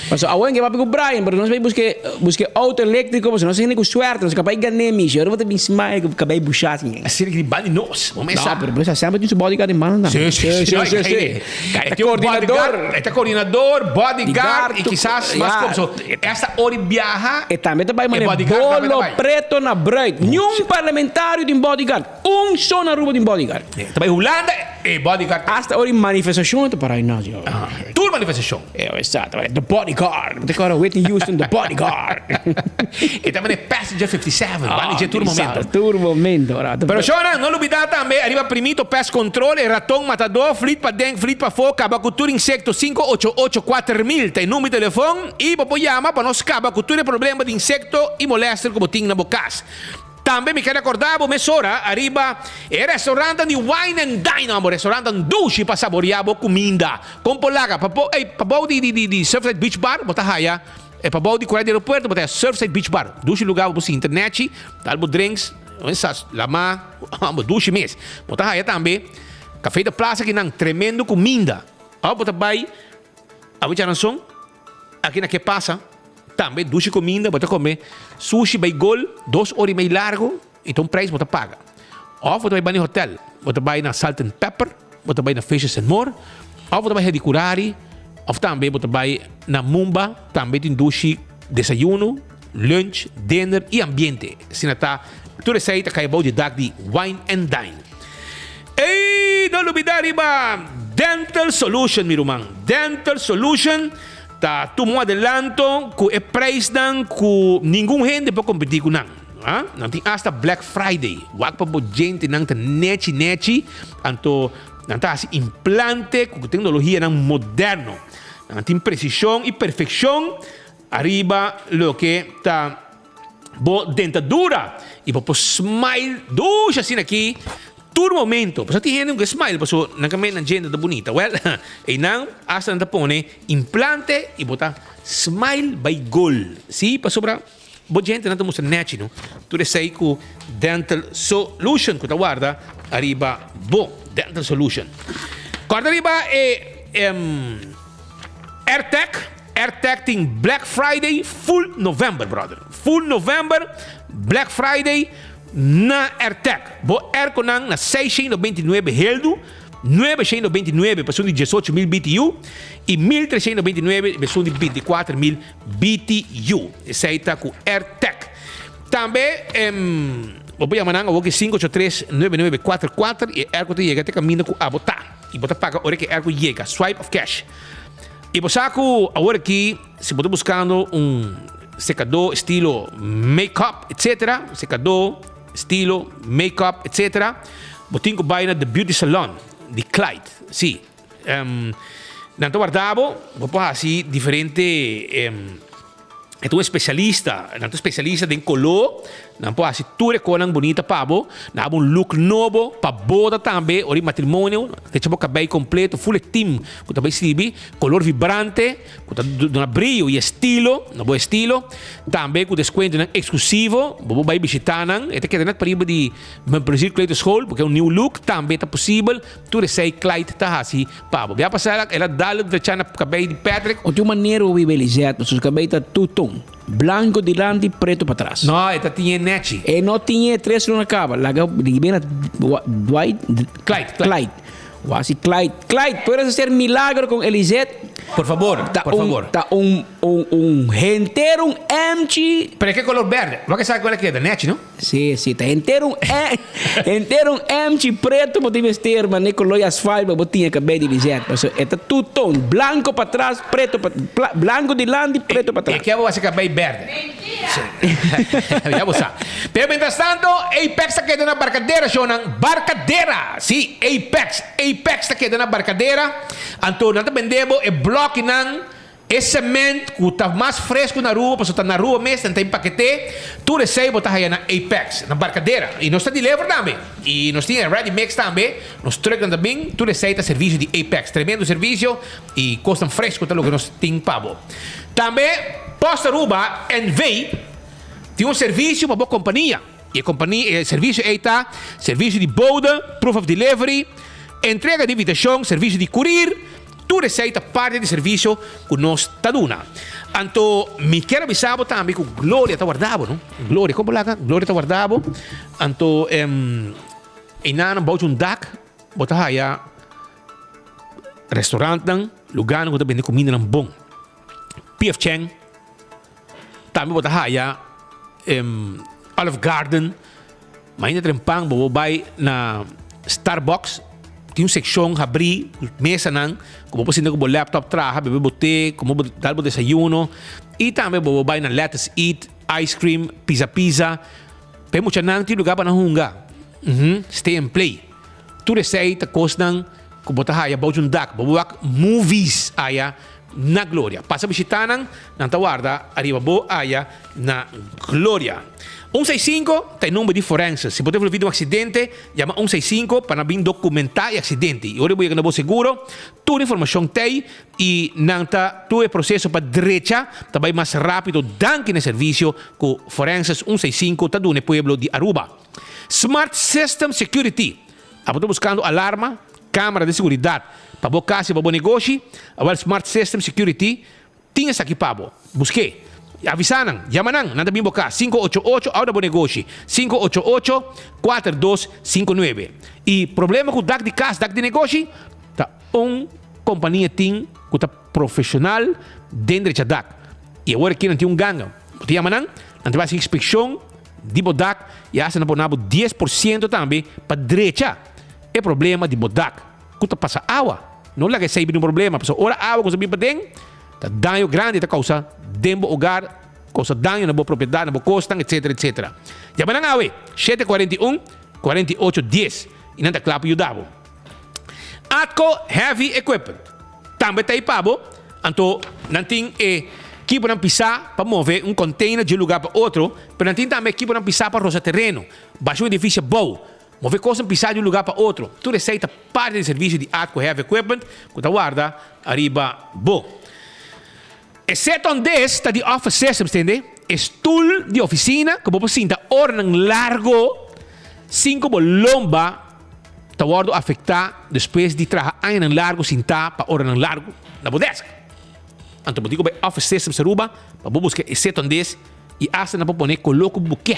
Paso awe ke papia ku Brian, pero nos bai buske buske auto eléktriko, paso nos hende ku suerte, nos kapaz gané mishi. Ora bo ta bin smile ku kabei bushá asin. Asina ki di bandi nos, bo mesa. No, pero bo sa semper tin su bodyguard den mano tambe. Sí, sí, sí. Sí, sí, sí. Ta coordinador. E ta coordinador, bodyguard y kisas mas como. So, esta ora di biaha. E tambe ta bai manera bolo preto na bruid. Niun parlamentario tin bodyguard. Un so na Aruba tin bodyguard. Ta bai Hulanda e bodyguard. Hasta ora di manifestacion ta para ahí na. Tur manifestacion. Exacto. The bodyguard. Bo ta kora Whitney Houston, the bodyguard. E ta manera Passenger 57. Bani dje tur momento. Tur momento. Pero shownan, no lubida tambe ariba Primito Pest Control, e raton matador, flit paden, flit pafó, kaba ku tur insekto, 588 4000 ta e number di telefon i bo por yama pa nos kaba ku tur e problema di insekto i molester ku bo tin na bo kas. Tambe mi ker rekorda bo mesora ariba e restaurantnan di Wine and Dine, amo restaurantnan dushi pa saboria bo kuminda. Kon por laga pa bo, ey, pabou di di di Surfside Beach Bar bo ta haya, e pabou di Kura di Aeropuerto bo ta haya Surfside Beach Bar. Dushi lugar bo por sinta nechi, dal bo drinks, esa lama, amo dushi mes. Bo ta haya tambe Café de Plaza kinan tremendo kuminda. Ora bo ta bai Awe Charanson. Aki na ke pasa tambe dushi kuminda bo ta kome sushi bai gol dos ora i mei largo i ta un prijs bo ta paga. Of bo ta bai bani hotel bo ta bai na Salt and Pepper bo ta bai na Fishes and More of bo ta bai Hedi Curari of tambe bo ta bai na Mumba tambe tin dushi desayuno, lunch, dinner i ambiente. Asina ta tur esei ta kai abou di dak di Wine and Dine. Ey, no lubida riba Dental Solution mi ruman. Dental Solution ta tuma un adelanto ku e prijsnan ku ningun hende por kompetí ku nan. Ah, nan tin asta Black Friday. Wak pa bo djentenan ta nechi nechi, anto nan ta hasi implante ku teknologianan moderno. Nan tin presishon i perfekshon ariba loke ta Bo dentadura y bo por smile dushi asina aki tur momento. Pasobra tin hende ku ke smile pasobra nan kaminda nan djente ta bunita. Well, einan asta nan ta pone implante y bo ta smile bay gol. Si, pasobra bo djentenan ta mustra nechi no. Tur esei ku Dental Solution ku ta warda ariba bo. Dental Solution. Kòrda riba e Airtag. Airtag tin Black Friday full November brother. Full November Black Friday na Airtag. Bo airconan na 629 heldu, 929 pa esun di 18,000 BTU y 1399 pa esun di 24,000 BTU. Esei ta ku Airtag. Tambe bo por yama nan awor ki 583 9944 y e airco ta yega te kaminda ku abo ta. Y bo ta paga ora ku e airco yega, swipe of cash. I bo sa ku awor aki si bo ta buskando un sekadó estilo make-up etcetera, sekadó estilo make-up etcetera, bo tin ku bai na The Beauty Salon di Clyde. Sí, nan ta warda bo, bo por hasi diferente. E ta un especialista, nan ta especialista den color, nan por haci tur e conan bunita pa bo, nan haba un look nobo pa boda tambe, ora di matrimonio, ta echa bo cabey completo, full e team cu ta bay sirbi, color vibrante cu ta duna briyo y estilo na bo estilo, tambe cu descuentonan exclusivo, bo por bay bishita nan, e ta keda net pariba di Mijn Plezier Kleuterschool, bo ke un new look, tambe ta posibel, tur esey Clyde ta haci. Pa bo bia pasa el a dal drecha na kabei di Patrick. Otro manera bo biba Elizet, pasobra su kabei ta two-tone, blanco dilanti, preto patras. No, e ta tiñe nechi. E no tiñe tres luna caba, laga riba na Dwight, Clyde, Clyde. Wasi Clyde, Clyde, puedes hacer milagro con Elizet? Por favor, Ta por un, favor. ta un, un, un henter un emchi. Pero e ke color berde? Bo a ke sa cual a keda, nechi no? Sí, sí, ta henter un henter un emchi preto bo tin mester manera color di asfalt pa bo tin e cabey di Lisette. Pasobra e ta two tone, blanco patras, preto pa blanco dilanti, preto patras. E ke bo haci cabey berde. Ya bo sa. Pero mientras tanto, Apex ta keda na Barcadera, shownan. Barcadera! Sí, Apex. Apex ta keda na Barcadera. Anto nan ta bende bo e blokinan. E cement cu ta mas fresco na Aruba pasobra ta na Aruba mes nan ta empakete, tur esey bo ta haya na Apex, na Barcadera. Y nos ta deliver tambe. Y nos tin e ready mix tambe, nos trucknan ta bin, tur esey ta servicio di Apex. Tremendo servicio y cosnan fresco ta loke nos tin pa bo. Tambe Post Aruba NV tin un servicio pa bo compania. Y e compania, e servicio ey ta servicio di bode, proof of delivery, entrega di invitacion, servicio di courier. Tur esei ta parti di servisio ku nos ta duna. Anto mi kier a bisa bo tambe ku Gloria ta warda bo, no? Gloria, kon bo laga? Gloria ta warda bo. Anto einan bou un dak bo ta haya restaurantnan, lugarnan ku ta bende kumindanan bon. PF Chang, tambe bo ta haya Olive Garden. Mainta trempan bo por bai na Starbucks, tin un sekshon habrí ku mesanan ku bo por sinta ku bo laptop traha, bebe bo te, kome bo dal bo desayuno. I tambe bo por bai na Lettuce Eat, Ice Cream, Pizza Pizza. Pa e muchanan tin lugá pa nan hunga, stay and play. Tur esei ta kosnan ku bo ta haya bou di un dak. Bo por wak movies aya na Gloria. Pasa bishitá nan, nan ta warda ariba bo aya na Gloria. Un seis sinku ta e number di forense. Si bo ta envolví den un aksidente, yama un seis sinku pa nan bin dokumentá e aksidente. I ora bo yega na bo seguro, tur informashon t'ei i nan ta tur e proseso pa drecha ta bai mas rápido danki na e servisio ku Forenses un seis sinku ta duna e pueblo di Aruba. Smart System Security. Abo ta buskando alarma, kamera di seguridat pa bo kas i pa bo negoshi? Awel Smart System Security tin esaki pa bo. Busk'é. Avisá nan. Yama nan. Nan ta bin bo kas. 588 òf na bo negoshi. 588 4259. I problema ku dak di kas, dak di negoshi? Ta un kompania tin ku ta profeshonal den drecha dak. I awor aki nan tin un ganga. Bo ta yama nan, nan ta bai hasi inspekshon. Di bo dak i hasta nan por na bo 10% tambe pa drecha e problema di bo dak ku ta pasa awa. No laga esei bini un problema pasobra ora awa kusa bin paden ta daño grandi ta kousa den bo hogar, kousa daño na bo propiedat, na bo kosnan etsetera etsetera. Yama nan awe 7 41 48 10 i nan ta kla pa yuda bo. Atco Heavy Equipment tambe ta ei pa bo, anto nan tin e kiponan pisá pa move un container di un lugar pa otro, pero nan tin tambe ekiponan pisá pa rosa tereno, basha un edificio abou, move kosnan pisá di un lugar pa otro. Tur esei ta parti di servisio di Atco Heavy Equipment ku ta warda ariba bo. E set on des ta di office systems, tende? E stul di oficina ku bo por sinta oranan largo sin ku bo lomba ta wòrdu afektá despues di traha añanan largu sintá pa oranan largu na bo dèsk. Anto bo tin ku bai Office Systems Aruba pa bo buska e setondes i asta nan por pone koló ku bo ke,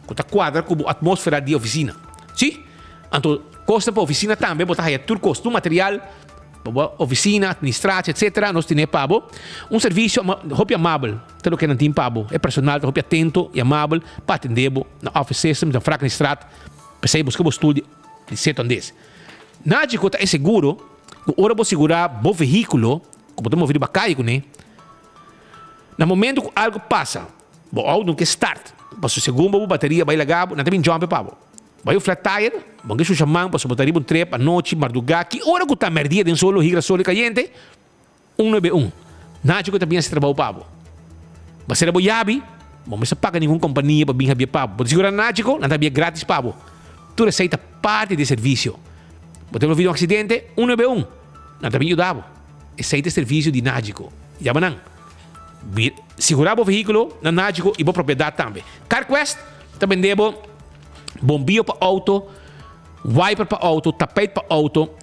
ku ta kuadra ku bo atmósfera di ofisina. Sí, anto kosnan pa ofisina tambe bo ta haya tur kos, tur material pa bo ofisina, atministratie, etsetera, nos tene pa bo. Un servisio hopi amabel ta loke nan tin pa bo. E personal ta hopi atento i amabel pa atendé bo na Office Systems na Fraknistraat. P'esei buska bo stul di setondes. Nachi ku ta e seguro ku ora bo sigurá bo vehíkulo ku bo ta move riba kaya kuné, na momentu ku algu pasa, bo outo no ke start, pasobra segun bo bateria bai laga bo, nan ta bin jòmpe pa bo. Bo hay un flat tire, bo ke shusha man pasobra bo ta riba un trep anochi, mardugá, ki ora ku ta mèrdia den solo higra solo i kayente, Un nuebe un. Nacho ku ta bin hasi trabou pa bo. Bo sera bo yabi, bo mester paga ningun kompania pa bin habia pa bo. Bo ta sigurá Nacho ku nan ta habia gratis pa bo. Tur esei ta parti di e servisio. Bo ta envolví den un aksidente, un nuebe un. Nan ta bin yuda bo. Esei ta e servisio di Nagico. Yama nan. Sigurá bo vehíkulo na Nagico i bo propiedat tambe. CarQuest ta bende bo bombio pa outo, wiper pa outo, tapijt pa outo.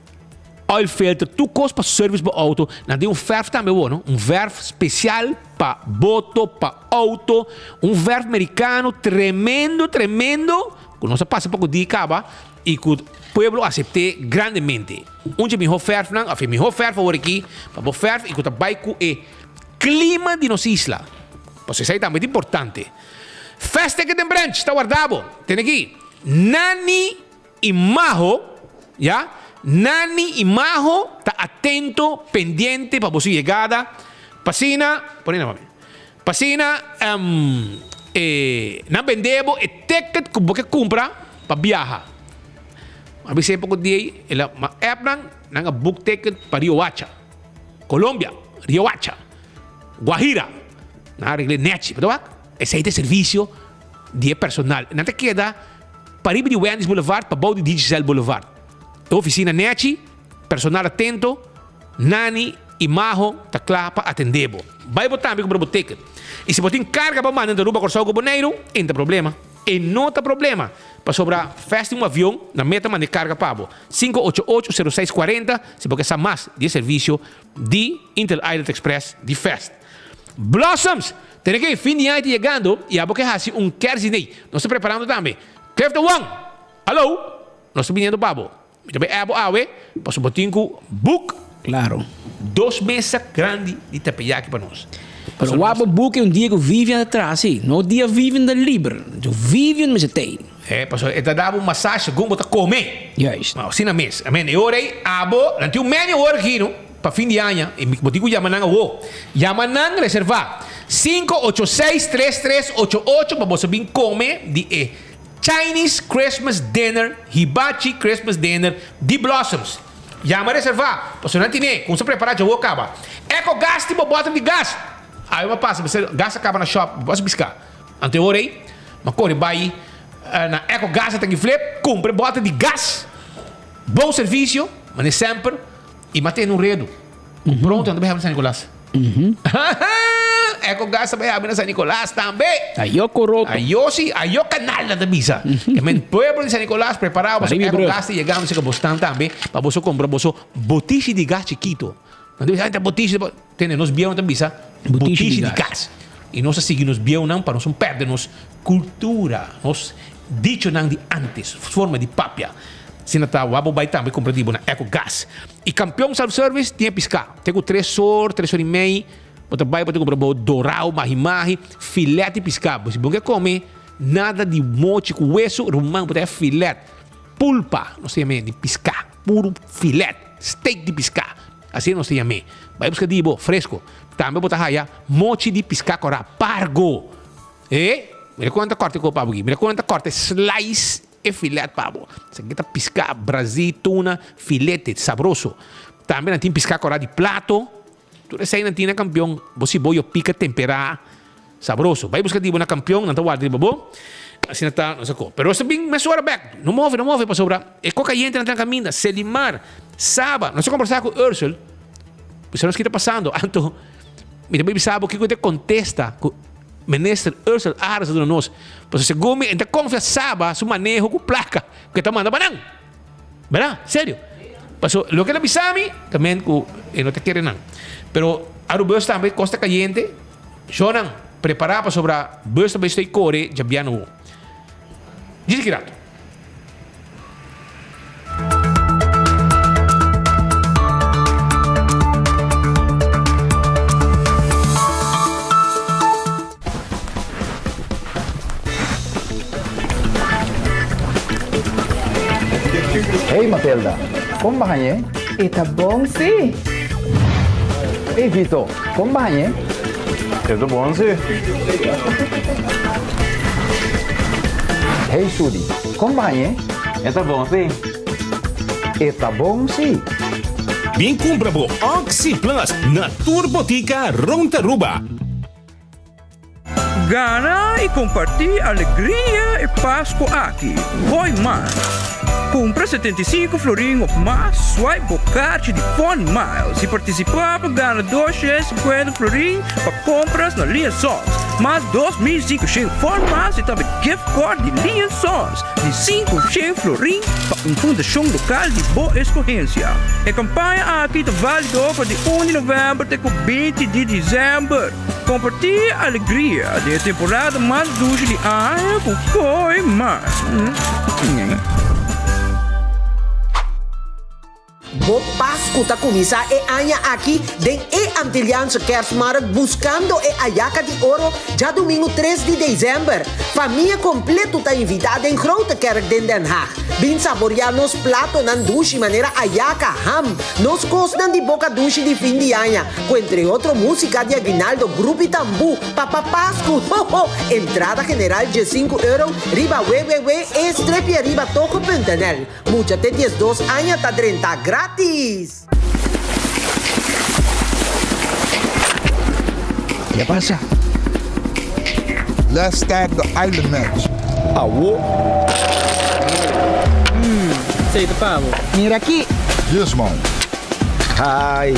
Oil filter, tur kos pa service bo auto. Nan tin un verf tambe bo, no? Un verf special pa boto, pa auto. Un verf mericano tremendo, tremendo, ku nos a pasa poko dia kaba i ku pueblo asept'é grandemente. Un dje mihó verfnan, òf e mihó verf awor aki pa bo verf i ku ta bai ku e klima di nos isla. Pasobra esei tambe ta importante. Fast Ticket and Branch ta warda bo. Tene aki, Nani I maho, ya, Nani i maho ta atento, pendiente pa boso yegada, p'asina, pone na pa mi, p'asina e nan bende bo e ticket ku bo ke kumpra pa biaha. A bis'é poko dia ei, el a ma app nan, nan a book ticket pa Riohacha, Colombia, Riohacha, Guajira, nan a regl'é nèchi, bo ta wak? Esei ta e servisio di e personal. Nan ta keda pariba di Wendy's Boulevard pa bou di Digicel Boulevard. E oficina nechi, personal atento, Nani y Maho ta kla pa atende bo. Bai bo tambe kumpra bo ticket. Y si bo tin carga pa manda entre Aruba, Corsou cu Boneiru, e no ta problema. E no ta problema. Pasobra Fast tin un avion na meta manda e karga pa bo. 588 06 40 si bo ke sa mas di e servisio di Inter Island Express di Fast. Blossoms! Tene ke fin di aña ta yegando i abo ke hasi un kerstdiner. Nos ta preparando tambe. Clifton Wong! Hallo! Nos ta biniendo pa bo. Mi ta bay abo awe pasobra bo tin ku book. Claro. Dos mesa grandi di teppanyaki pa nos. Pero wak bo book e un dia ku Vivian ta traha si. No dia Vivian ta liber. So Vivian mester tei. E pasobra e ta da bo un massage segun bo ta come. Juist. Asina mes. Amen. E ora ei abo nan tin un menu awor aki no pa fin di aña. I bo tin ku yama nan awo. Yama nan reserva. 586 3388 pa boso bin come di e Chinese Christmas Dinner, Hibachi Christmas Dinner di Blossoms. Yama reserva, pasobra nan tine, kumsa prepara djawo kaba. Eco gas tin bo bòter di gas. Awe m'a pasa, mester gas a kaba na shop, bo a biska. Anto e ora ei, m'a kore bai na Eco Gas a tanki flip, kumpra e bòter di gas. Bon servisio, manera semper, i m'a tene un redu. Ku pronto nan ta bai habri na San Nicolas. Eco gas ta bai habri na San Nicolas tambe. Ayo coroto. Ayo si, ayo canal nan ta bisa. E men pueblo di San Nicolas prepara boso Arriba eco brug. gas ta yegando cerca bos tan tambe pa boso compra boso botishi di gas chikito. Nan ta bisa ta botishi di tende nos bieunan ta bisa botishi di gas. Y nos a sigui nos bieunan pa nos no perde nos cultura, nos dichonan di antes, forma di papia. Asina ta wak bo bai tambe compra di bo na eco gas. Y Campeon Self Service tin e pisca. Te cu tres or, tres or y mei, bo ta bay bo ta cumpra bo dorao, mahi mahi, filet di pisca. Bo si bo ke come nada di mochi cu weso, ruman bo ta haya filet, pulpa, nos ta yam'e di pisca, puro filet, steak di pisca, asina nos ta yam'e. Bay busca di bo fresco. Tambe bo ta haya mochi di pisca cora, pargo. E, mira con nan ta corta e copa aki, mira con nan ta corta e slice. E filet pa bo. Esaki ta piská brazí, tuna, filete, sabroso. Tambe nan tin piská kòrá di plato. Tur esei nan tin na Kampion. Bo siboyo pika temperá, sabroso. Bai buska di bo na Kampion, nan ta warda riba bo. Asina ta nos a ko. Pero nos ta bin mesora bèk. No move, no move pasobra e ko kayente nan ta na kaminda. Selimar, Saba. Nos a kombersá ku Ursel. Bisa nos ki ta pasando. Anto mi ta bai bisa bo kiko ta e kontesta ku. Minister Ursel Arends a duna nos, pasobra segun mi e ta konfia Saba su maneho ku plaka ku e ta manda pa nan. Berdad? Serio. Pasobra loke el a bisa mi ta men ku e no ta kere nan. Pero Arubus tambe kos ta kayente. Shownan, prepara pasobra bus ta bai stoi kore djabiano awo. Djis aki rato. Hey Matilda, kon ba hañ'é? E ta bon sí. Hey Vito, kon ba hañ'é? E ta bon sí. Hey Sudi, kon ba hañ'é? E ta bon sí. E ta bon sí. Bin kumpra bo Oxi Plus na tur botika rond Aruba. Gana y comparti alegria e Pasco aki. Hoy mas! Cumpra 75 florin of mas, swipe bo kaartje di Fun Miles y participa pa gana 250 florin pa compras na Lee Sons, mas 2500 Fun Miles y tambe gift card di Lee Sons di 500 florin pa un fundacion local di bo escogencia. E campaña aki ta valido for di 1 di november te cu 20 di december. Comparti e alegria di e temporada mas dushi di aña cu Koi Mas. Bo Pascu ta cuminsa e aña aki den e Antilliaanse Kerstmarkt buscando e Ayaka di Oro djadumingu tres di december. Famia completo ta invita den Grote Kerk den Den Haag. Bin saboria nos platonan dushi manera ayaka, ham, nos cosnan di boca dushi di fin di aña, Cu entre otro musica di aguinaldo, grupo y tambú, Papa Pascu, ho ho! Entrada general diesinku euro riba www.e-streepje-riba-togo.nl. Mucha te 12 aña ta drenta gratis! Ke pasa? Let's start the island match. Awo. Sei ta pa bo. Mira aki. Yes man. Hai.